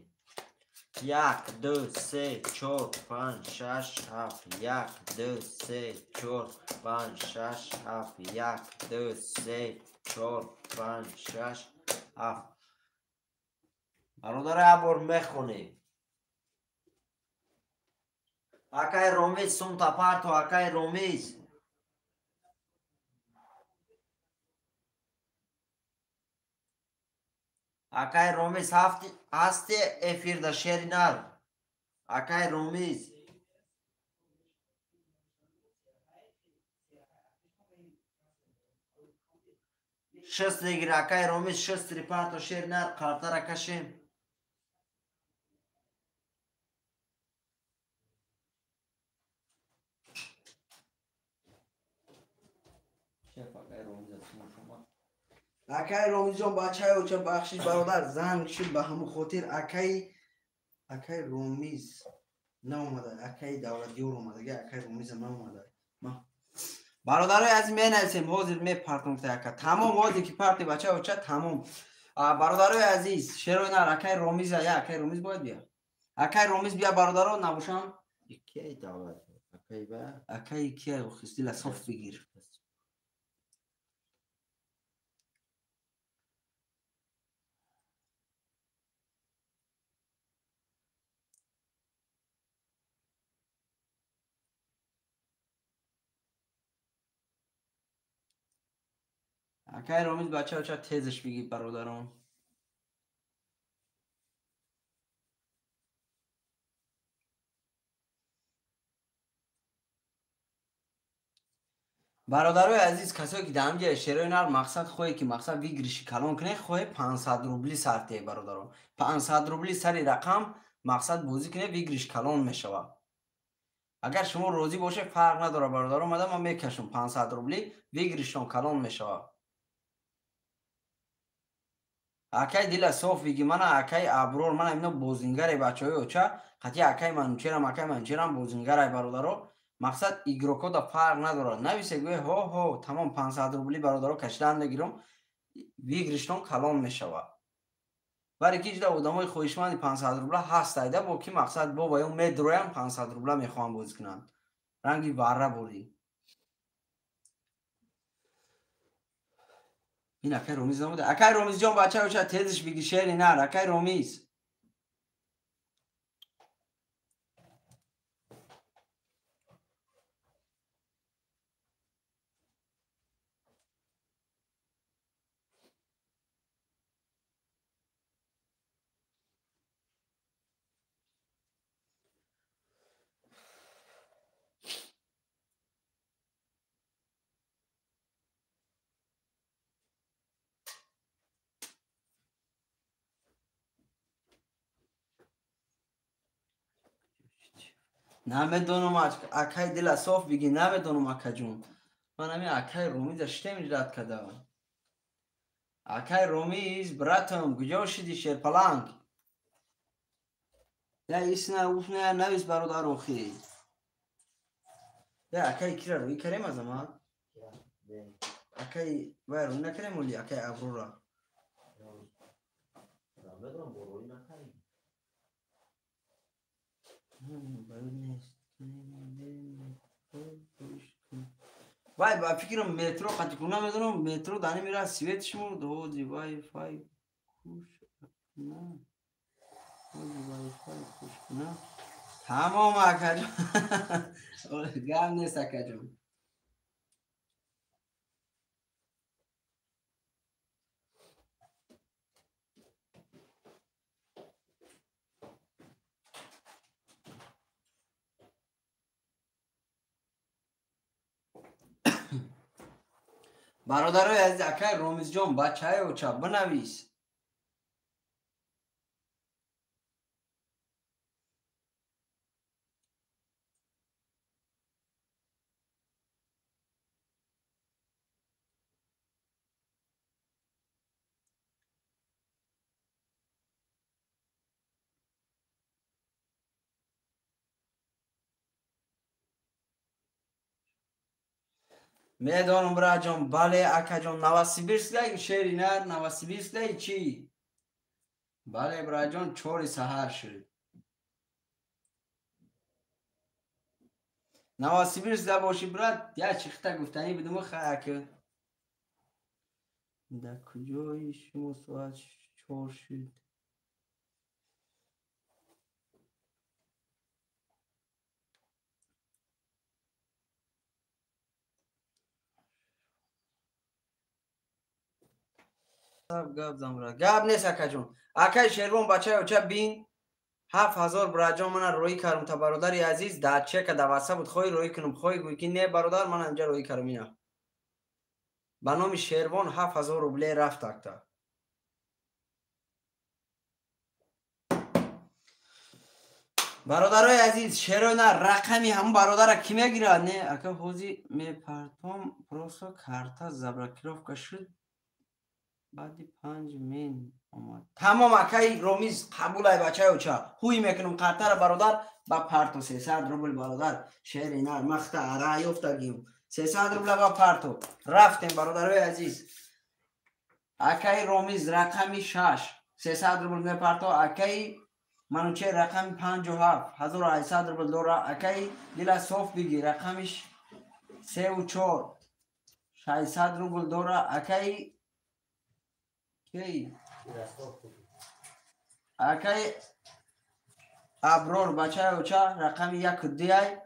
1, 2, 3, 4, 5, 6, 7, 1, 2, 3, 4, 5, 6, 7, 1, 2, 3, 4, 5, 6, 7. Бародаро, як бор мехонем. Акай Ромиз, сумта парто, акай Ромиз. Акай Ромиз, ҳасти эфирда, шери нар? Акай Ромиз. Шест дегир, акай Ромиз, шест парто, шери нар, қартара кашем. Акай Ромизҷон, бачаи оча, бахшиш, бародар, занг шуд, ба ҳамун хотир акай Ромиз наомада, акай Давлатёр омадага, акай Ромиза наомада. Бародарои азиз менависем, ҳозир мепартом яка. Тамом, ҳозир ки парти бача оча тамом. Бародарои азиз, шерои нар акай Ромиза, я акай Ромиз бояд бия. Акай Ромиз бия бародаро, набошам. Кияй давлат? Акай ба? Акай кияй, охис дила соф бигир. Акай Ромиз бача оча тезаш бигир бародарон. Бародарои азиз, касое ки дар ҳамҷоя шерои нар мақсад хоҳе ки мақсад выигрыши калон кунед, хоҳе 500 рубли сар теҳ бародарон. 500 рубли сари рақам мақсад бозӣ кунед, выигрыш калон мешавад. Агар шумо розӣ бошед, фарқ надорад бародарон, мада ман мекашам 500 рубли, выигрышон калон мешавад. Акай дила соф биги, мана акай Аброр, мана ино бозингаре бачаҳои оча, қати акай Манучерам, акай Манучерам бозингарай бародаро. Мақсад игрокҳо да фарқ надорад. Нависе гӯе ҳо ҳо, тамом 500 рубли бародаро кашидан мегирам, выигрыштон калон мешавад. Баре ки ҷида одамои хоҳишманди 500 рубла ҳаст айда, бо ки мақсад бо ва ё медроям 500 рубла мехоҳам бозӣ кунанд. Ранги варра бурӣ. Ин акай Ромиз намуда. Акай Ромизҷон бача оча тезиш биги шери нар, акай Ромиз. Намедонам акай дила соф биги, намедонам акаҷон. Ман ҳамин акай Ромиза штем рад кардам. Акай Ромиз, братам, куҷо шиди шерпаланг? Я исна уфна навис бародар охи. Я акай кира рӯй карем азамат? Акай вай рӯй накарем оли акай Аброра. Намедонам, бо рӯй накарем. Вай, ба фикрам метро қати кун намедонам, метро дани мера свет шумурд, ҳози вай-фай куш на. Ҳози вай-фай куш на. Тамом акаҷон. Гап нест акаҷон. Бародарои азиз, акай Ромизҷон, бачаи оча бинавис. Медонам браҷон, бале акаҷон, Новосибирск шери нар, Новосибирск чӣ? Бале браҷон, 4 саҳар шуд. Новосибирск боши брат, я чихта гуфтанӣ будум хаяк. Дар куҷои шумо соат 4 шуд? Гап замра. Гап нест акаҷон. Акай Шервон бачаи оча бин 7000 браҷон мана рӯй кардам та бародари азиз, дар чека дар ватсап буд, хоҳӣ рӯй кунам, хоҳӣ гӯй ки не бародар, ман инҷа рӯй кардам ина. Ба номи Шервон 7000 рубле рафт акта. Бародарои азиз, шерона рақами ҳамун бародара ки мегирад? Не, ака ҳози мепартом, просто карта заблокировка шуд. Баъди 5 мин омад. Тамом акай Ромиз, қабулай бачаи оча. Ҳуй мекунам картара бародар, ба парто 300 рубл бародар. Шери нар махта ара ёфтагим. 300 рубла ба парто. Рафтем бародарои азиз. Акаи Ромиз рақами 6 300 рубл мепарто. Акаи Манучер рақами 57 1800 рубл дора. Акаи Дила Соф биги рақами 34 600 рубл дора. Акаи ки? Акаи Аброр бачаи оча рақами 1 2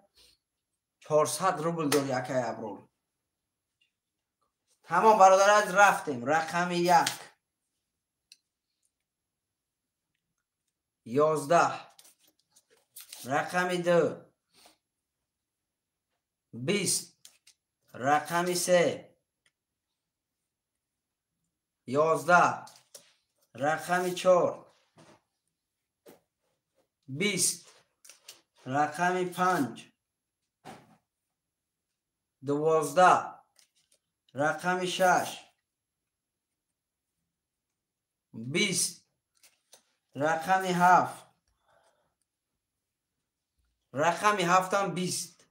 400 рубл дори акаи Аброр. Тамом бародар аз рафтем. Рақами 1 11, рақами 2 20, рақами 3 11, рақами 4 20, рақами 5 12, рақами 6 20, рақами 7, рақами 7 20.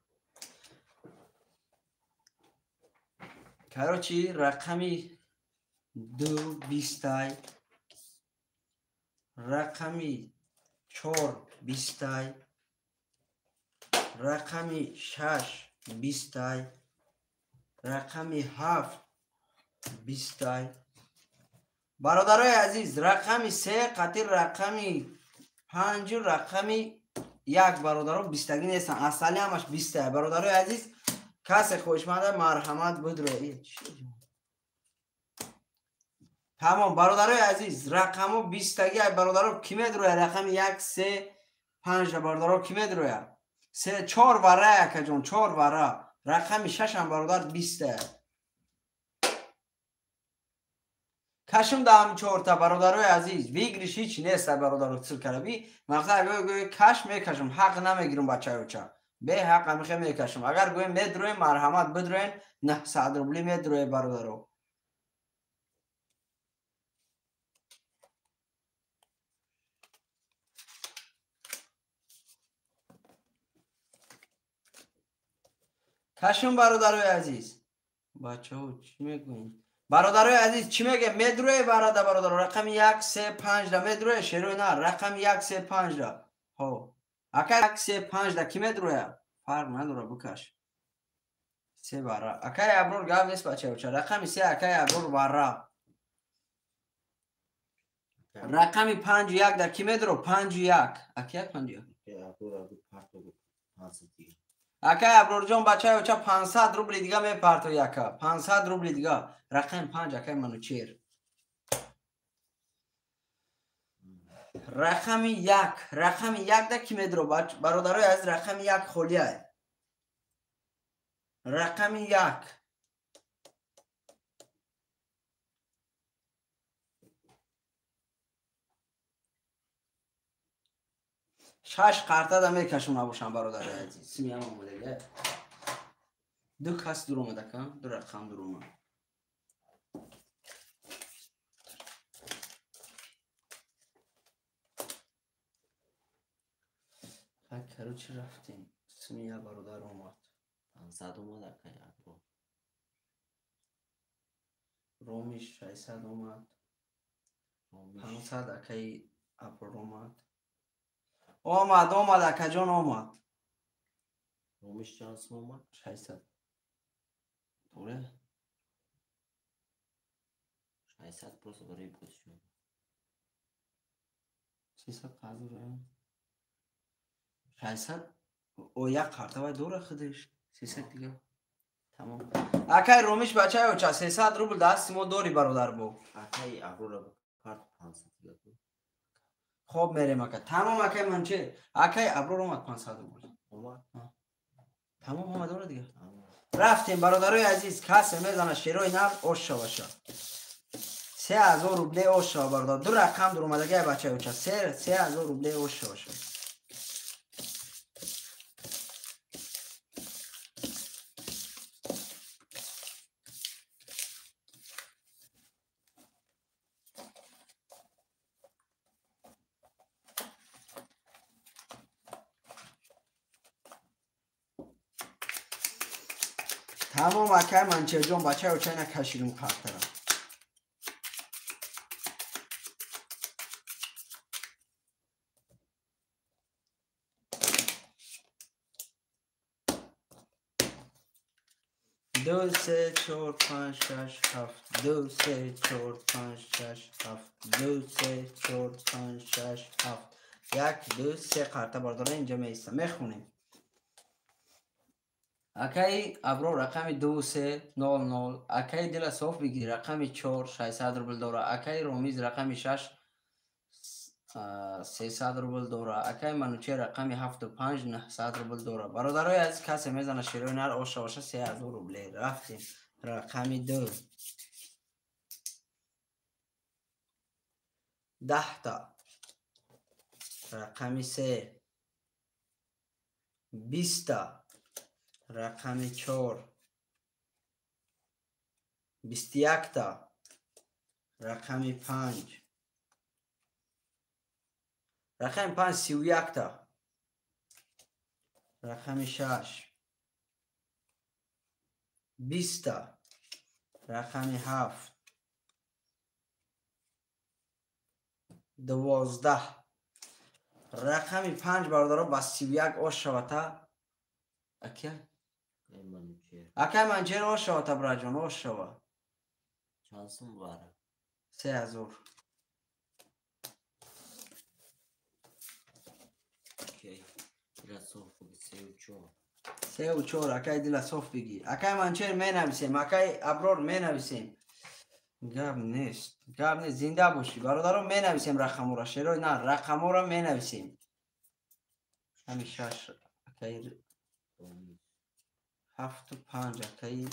Короче, рақами 2 20, рақами 4 20, рақами 6 20, рақами 7 20. Бародарои азиз, рақами 3 қатир рақами 5 рақами 1 бародаро 20 нестанд. Асали ҳамаш 20. Бародарои азиз, касе хоҳишманда марҳамат будро. Тамом бародарои азиз, рақамо 20 бародаро ки медроя? Рақами 1 3 5 бародаро ки медроя? 3 4 вара акаҷон, 4 вара. Рақами 6 ҳам бародар 20. Кашум даҳам 4та бародарои азиз, выигрыш ҳеч нест бародаро цилкараби. Мақсад гӯй каш мекашам, ҳақ намегирам бачаёча. Бе ҳақ амихе мекашам. Агар гӯем медроем, марҳамат бидроем, 900 рубли медроем бародаро. Кашум бародарои азиз. Бачаҳо чӣ мегӯем? Бародарои азиз чӣ мегӯем? Медроe барада бародаро. Рақами 1 3 5 да медроe шерои на. Рақами 1 3 5 да. Ҳо. Ака 1 3 5 да ки медроя? Фарқ надора букаш. 3 вара. Акаи Аброр гап нест бачаёча. Рақами 3 акаи Аброр вара. Рақами 5 1 да ки медро? 5 1. Ака 5 1. Акаи Аброрҷон бачаёча 500 рубли дига мепарто яка. 500 рубли дига. Рақами 5 акаи Манучер. Рақами 1. Рақами 1 да ки медро? Бародарои азиз, рақами 1 холия. Рақами 1. Шаш қарта да мекашум набошам бародари азиз. Симиям омадага. Ду кас дур омадака, ду рақам дур омад. Короче, рафтем. Симия бародар омад. 500 омад акаи Аброр. Ромиш 600 омад. 500 акаи Аброр омад. Омад, омад, акаҷон омад. Ромиш чанд сум омад? 600. Торе? 600 просто барои бозшуд. 300 қарз дорам. 600 о як қарта вай дора худаш. 300 дига. Тамом. Акай Ромиш бачаи оча 300 рубл дасти мо дори бародар бо. Акаи Аброр карт 500 дига. Хоб мерем ака. Тамом акай Манчер. Акай Аброр омад 500 рубл. Омад? Тамом омад дора дига. Рафтем бародарои азиз, касе мезана шерои нав ош шаваша. 3000 рубле ош шава бародар. Ду рақам дур омадагай бачаи оча. 3000 рубле ош шаваша. Тамом акай Манчерҷон, бачаи очай накашидум қартара. Ду, се, чор, панҷ, шаш, ҳафт. Ду, се, чор, панҷ, шаш, ҳафт. Ду, се, чор, панҷ, шаш, ҳафт. Як, ду, се қарта бардора инҷа меистам. Мехонем. Акаи Аброр рақами 2 3 0 0. Акаи Дила соф бигир рақами 4 600 рубл дора. Акаи Ромиз рақами 6 300 рубл дора. Акаи Манучер рақами 7 5 900 рубл дора. Бародарои азиз, касе мезана широи нар оша оша 3000 рубле. Рафтем. Рақами 2. 10 та. Рақами 3. 20 та. Рақами 4. 21 та. Рақами 5. Рақами 5 31 та. Рақами 6. 20 та. Рақами 7. 12. Рақами 5 бародаро ба 31 ош шавата. Акия? Акай Манчер ош шавата, браҷон, ош шава. Чанд сум бара? 3000. Дила соф биги, сеу чор. Сеу чор, акай Дила соф биги. Акай Манчер менависем, акай Аброр менависем. Гап нест, гап нест, зинда бошӣ. Бародаро менависем рақамора, шерои на, рақамора менависем. Ҳами 6, акай 7 5, акай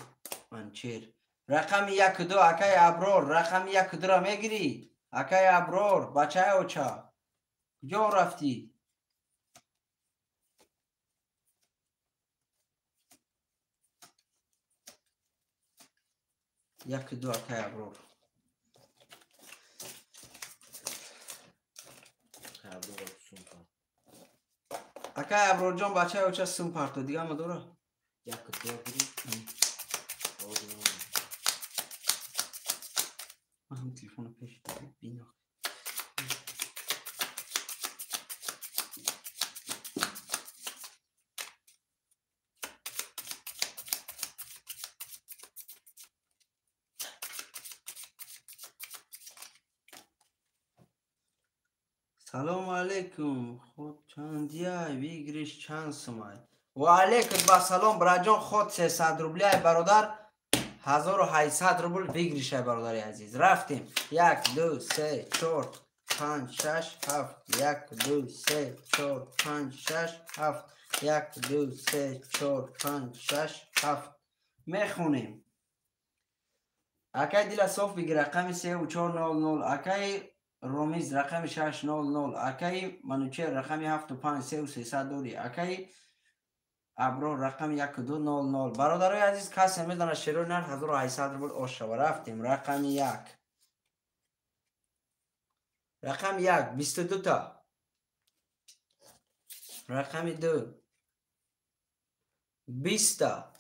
Манчер. Рақами 1 2, акай Аброр, рақами 1 2-ра мегирӣ? Акай Аброр, бачаи оча. Куҷо рафтӣ? Як ду, акай Аброр. Акай Аброрҷон, бачаи оча сум парто, дига ма дора? Як ду гирӣ. Ман ҳам телефонро пеш бино. Салому алейкум. Ход чандияй, выигрыш чанд сумай? Ва алейкум ба салом, браҷон, ход 300 рубляй, бародар. 1800 рубл выигрышай, бародари азиз. Рафтем. 1 2 3 4 5 6 7. 1 2 3 4 5 6 7. 1 2 3 4 5 6 7. Мехонем. Акай Дила соф бигир рақами 3 4 0 0. Акай Ромиз рақами 6 0 0. Акаи Манучер рақами 7 5 3 300 дорӣ. Акаи Аброр рақами 1 2 0 0. Бародарои азиз, касе медонад шерои нар 1800 рубл ош шава. Рафтем. Рақами 1. Рақами 1 22 та. Рақами 2 20 та.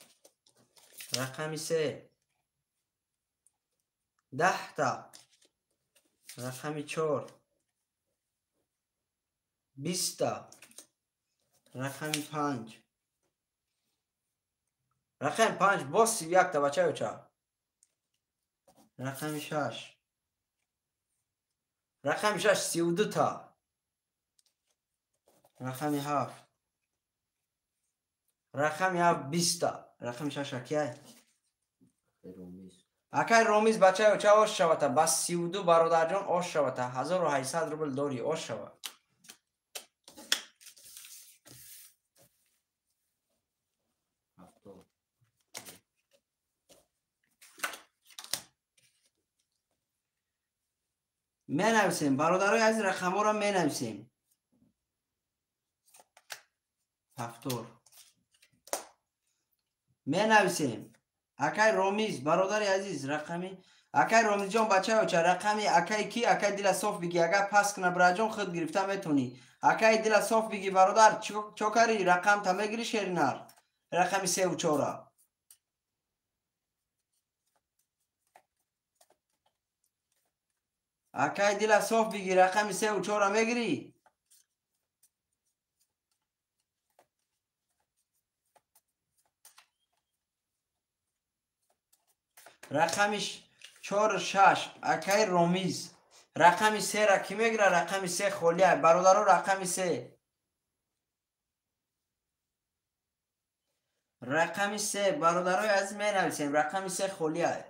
Рақами 3 10 та. Рақами 4 20 та. Рақами 5. Рақами 5 боз 31 та, бачаи оча. Рақами 6. Рақами 6 32 та. Рақами 7. Рақами 7 20 та. Рақами 6 акияй? Акай Ромиз, бачаи оча, ош шавата. Ба 32 бародарҷон ош шавата. 1800 рубл дорӣ, ош шава. Менависем, бародарои азиз, рақамҳоро менависем. 7. Менависем. Акай Ромиз, бародари азиз, рақами акай Ромизҷон, бачаи оча, рақами акай ки? Акай Дила соф биги. Агар пас куна браҷон, худ гирифта метонӣ. Акай Дила соф биги, бародар, чо карӣ? Рақамта мегирӣ шеринар? Рақами 3 4. Акай дила соф бигир, рақами 3 ва 4 мегирӣ? Рақами 4 6 акай Ромиз. Рақами 3 ра кӣ мегира? Рақами 3 холия. Бародаро, рақами 3. Рақами 3 бародарои азиз менависем. Рақами 3 холия.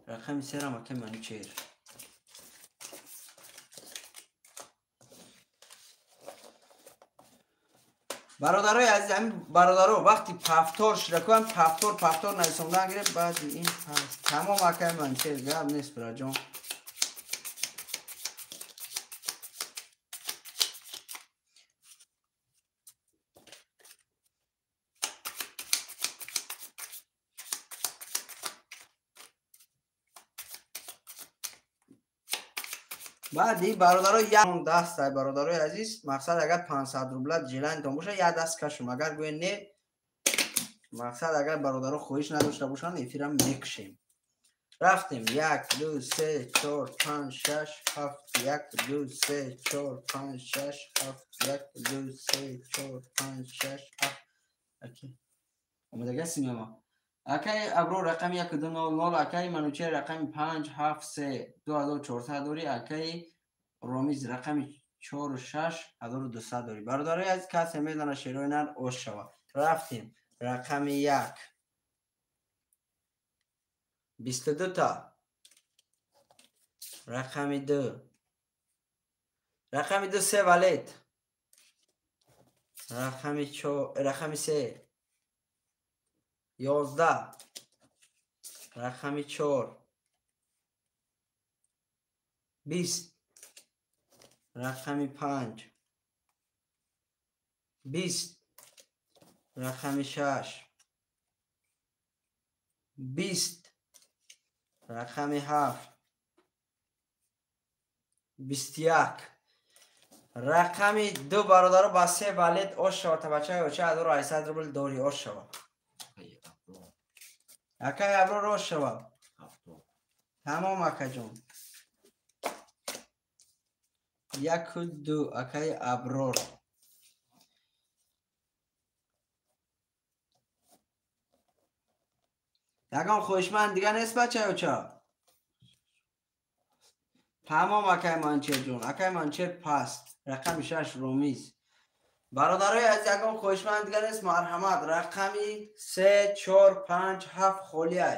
Рақами 3 ра акай Манучер. Бародарои азиз, ҳамин бародаро вақти пафтор шуда кунам, пафтор нависондан гирем, баъди ин тамом акай Манучер, гап нест бираҷон. Баъди бародаро як даст ай бародарои азиз, мақсад агар 500 рубла жиланитон боша, як даст кашум. Агар гӯе не, мақсад агар бародаро хоҳиш надошта бошанд, эфирам мекушем. Рафтем. 1 2 3 4 5 6 7 1 2 3 4 5 6 7 1 2 3 4 5 6 7. Омадага синема. Акай Аброр рақами 1 2 0 0, акай Манучер рақами 5 7 3 2400 дорӣ, акай Ромиз рақами 4 6 1200 дорӣ. Бародарои азиз, касе медона шерои нар ош шава. Рафтем. Рақами 1 22 та. Рақами 2. Рақами 2 3 валет. Рақами 4, рақами 3 11. Рақами 4 20. Рақами 5 20. Рақами 6 20. Рақами 7 21. Рақами 2 бародаро ба 3 валет ош шава. Табачаи оча 1800 рубл дорӣ, ош шава. Акай Аброр ош шава. Тамом акаҷон. 1 2 акай Аброр. Ягон хоҳишманд дига нест бачаи оча? Тамом акай Манчер ҷон. Акай Манчер паст. Рақами 6 Ромиз. Бародарои азиз, ягон хоҳишманд дига нест, марҳамат. Рақами 3 4 5 7 холия.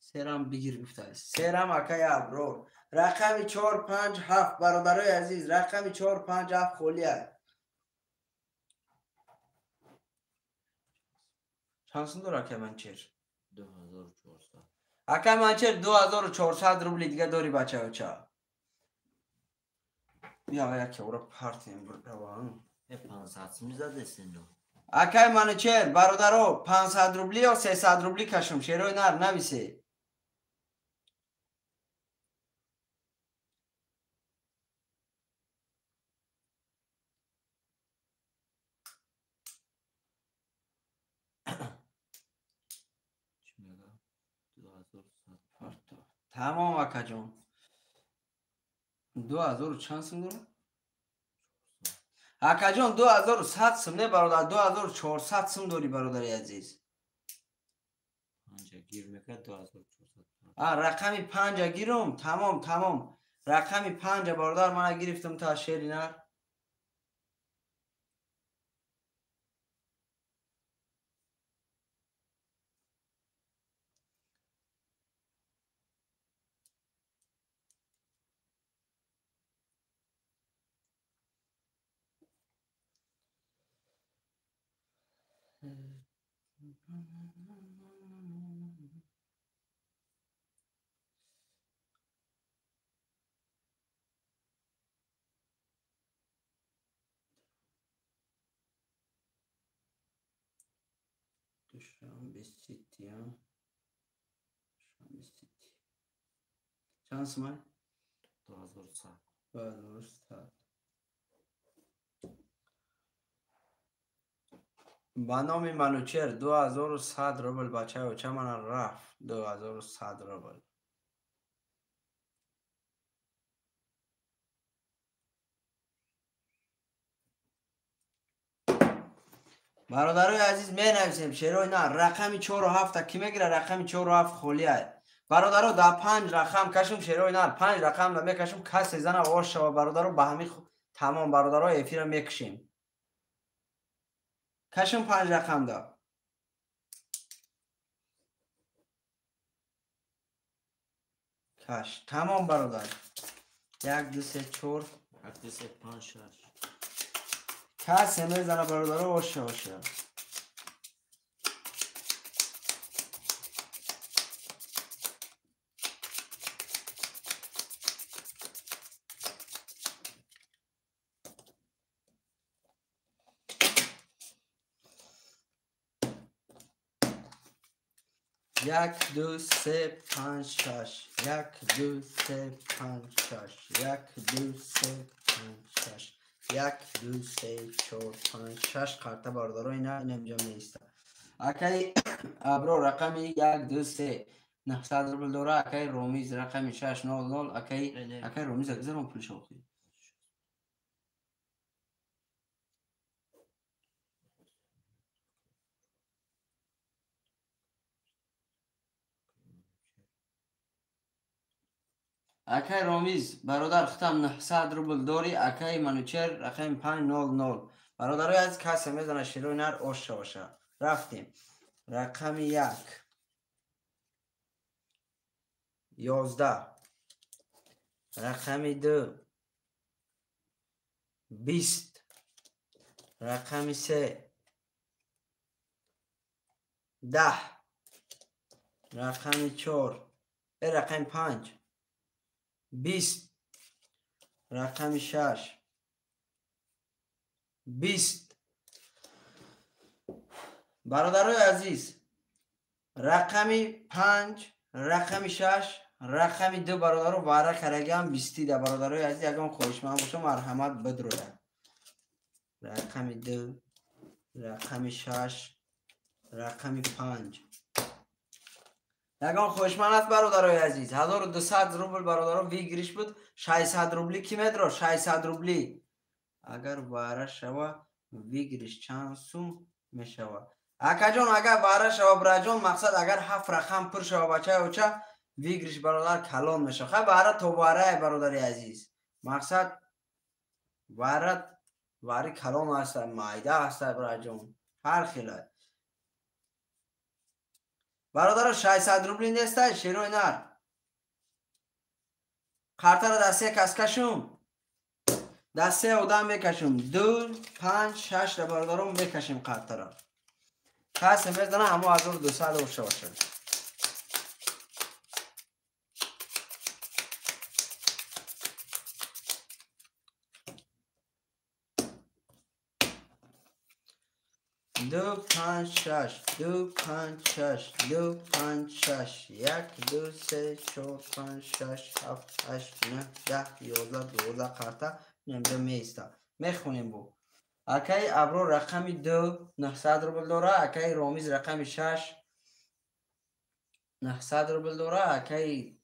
Серам бигир гуфтааст. Серам акай Аброр. Рақами 4 5 7 бародарои азиз, рақами 4 5 7 холия. Чанд сум дора акай Манчер? 2400. Акай Манчер 2400 рубли дига дори бачаи оча. Бия яке ора партиям раван. 500 сум задесен. Акай Манучер, бародаро, 500 рубли ё 300 рубли кашум, шерои нар нависе. Тамом акаҷон. 2000 чанд сум дора? Акаҷон 2100 сум не бародар, 2400 сум дорӣ бародари азиз. 5 гир мекард 2400. Рақами 5 гирум, тамом, тамом. Рақами 5 бародар мана гирифтам та шери нар. Душанбе Сити, Душанбе Сити. Чанд сумай? 2100. 2100. Ба номи Манучер 2100 рубл бачаи оча мана рафт 2100 рубл. Бародарои азиз менависем шерои на рақами 4 7 ки мегира рақами 4 7 холия. Бародаро да 5 рақам кашум шерои на 5 рақам да мекашум касе зана ош шава бародаро ба ҳамин тамом бародаро эфира мекушем. Кашум 5 рақам да. Каш тамом бародар. 1 2 3 4 1 2 3 5 6. Касе мезана бародаро оша оша. Як, ду, се, панҷ, шаш. Як, ду, се, панҷ, шаш. Як, ду, се, панҷ, шаш. Як, ду, се, чор, панҷ, шаш қарта бародаро ина инамҷа меиста. Акаи Абро рақами 1, 2, 3 900 рубл дора, акаи Ромиз рақами 6, 0, 0, акаи Ромиз гузарон пулша охи. Акай Ромиз бародар хитам 900 рубл дори, акай Манучер рақами 500. Бародарои азиз касе мезана широи нар оша оша. Рафтем. Рақами 1 11, рақами 2 20, рақами 3 10, рақами 4, рақами 5 20, рақами 6 20. Бародарои азиз рақами 5, рақами 6, рақами 2 бародаро вара карагиам 20 да. Бародарои азиз ягон хоҳишманд бошо марҳамат бидрояд. Рақами 2, рақами 6, рақами 5. Ягон хоҳишманд аст бародарои азиз. 1200 рубл бародаро выигрыш буд. 600 рубли ки медро? 600 рубли. Агар бара шава выигрыш чанд сум мешава? Акаҷон агар бара шава браҷон мақсад агар 7 рақам пур шава бачаи оча выигрыш бародар калон мешава. Хай бара то барай бародари азиз. Мақсад бара вари калон аст, майда аст браҷон. Ҳар хел. Бародаро 600 рубли нестай шерои нар. Қартара дар се кас кашум. Дар се одам мекашум. 2, 5, 6 да бародаро мекашем қартара. Касе мезана ҳамо 1200 оша бошад. 2, 5, 6, 2, 5, 6, 2, 5, 6, 1, 2, 3, 4, 5, 6, 7, 8, 9, 10, 11, 12 қарта инамҷа меиста. Мехонем бу. Акаи Абро рақами 2 900 рубл дора, акаи Ромиз рақами 6 900 рубл дора, акаи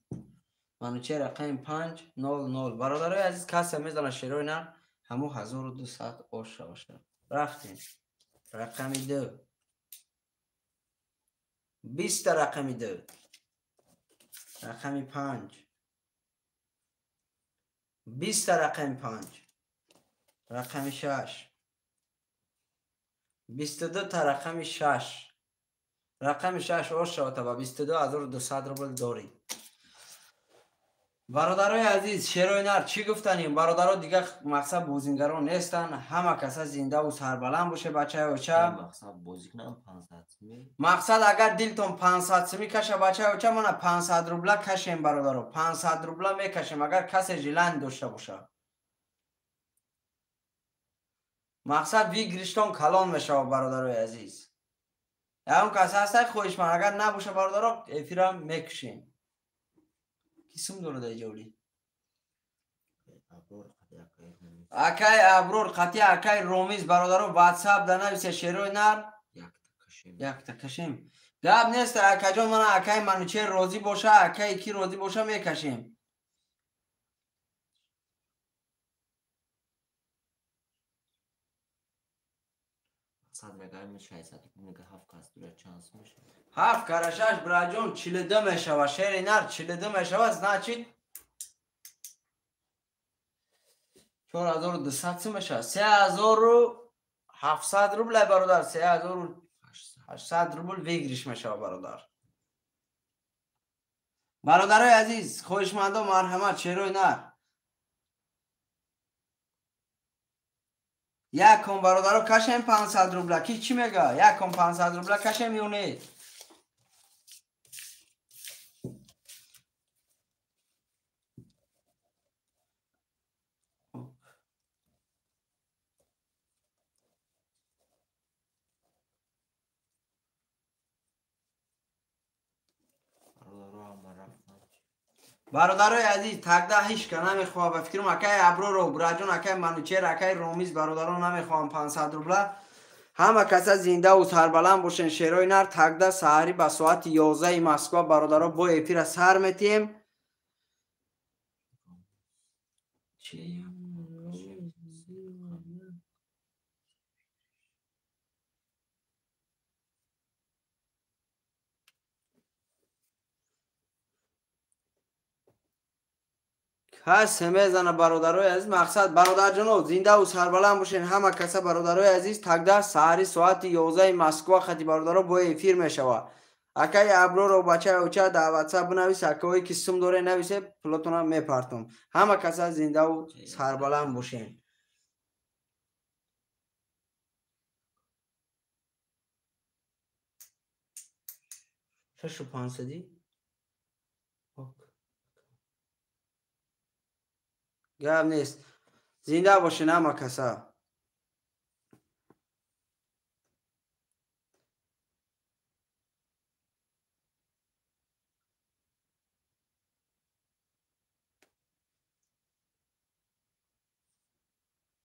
Манучер рақами 5 00. Бародарои азиз касе мезана шерои нар ҳамо 1200 оша бошад. Рафтем. Рақами 2 20 рақами 2, рақами 5 20 рақами 5, рақами 6 22 та рақами 6, рақами 6 ош шавад ба 22200 рубл дорӣ. Бародарои азиз шерои нар чӣ гуфтанем? Бародаро дигар мақсад бозингарон нестанд, ҳама каса зиндаву сарбаланд боше бачаи оча. Мақсад бозӣ кунам 500 сумӣ. Мақсад агар дилтон 500 сумӣ каша бачаи оча, мана 500 рубла кашем бародаро. 500 рубла мекашем агар касе желание дошта боша. Мақсад выигрыштон калон мешавад бародарои азиз. Ягон кас ҳастай хоҳишманд, агар набоша бародаро эфирам мекушем. Кисум дорад иҷоли? Акай Аброр қатъи акай Ромиз бародаро WhatsApp да нависе шерои нар Якта кашем. Гап нест, акаҷон, мана акаи Манучер розӣ боша, акаи ки розӣ боша мекашем. Ҳафт кара шаш бираҷон 42 мешава. Шери нар 42 мешава, значит 4200 сум мешава. 3700 рубл ай бародар, 3800 рубл выигрыш мешава бародар. Бародарои азиз, хоҳишмандо марҳамат, шерои нар. Якон бародаро кашем 500 рубла. Ки чӣ мега? Якон 500 рубла кашем ё не? Бародарои азиз, тагда ҳеч ка намехоҳад. Ба фикрам акаи Аброро, Бураҷон, акаи Манучер, акаи Ромиз бародарон намехоҳам 500 рубла. Ҳама каса зиндаву сарбаланд бошен. Шерои нар тагда саҳарӣ ба соати 11 Москва бародаро бо эфира сар метиҳем. Касе мезана бародарои азиз, мақсад бародарҷоно зиндаву сарбаланд бошен. Ҳама каса бародарои азиз, тагда саҳари соати 11 Москва хати бародаро бо эфир мешава. Акаи Аброро бачаи оча дар ватсап бинавис, акаое ки сум доре нависе, пулотона мепартом. Ҳама каса зиндаву сарбаланд бошен. Шашу пансади? Гап нест. Зинда бошен ҳама каса.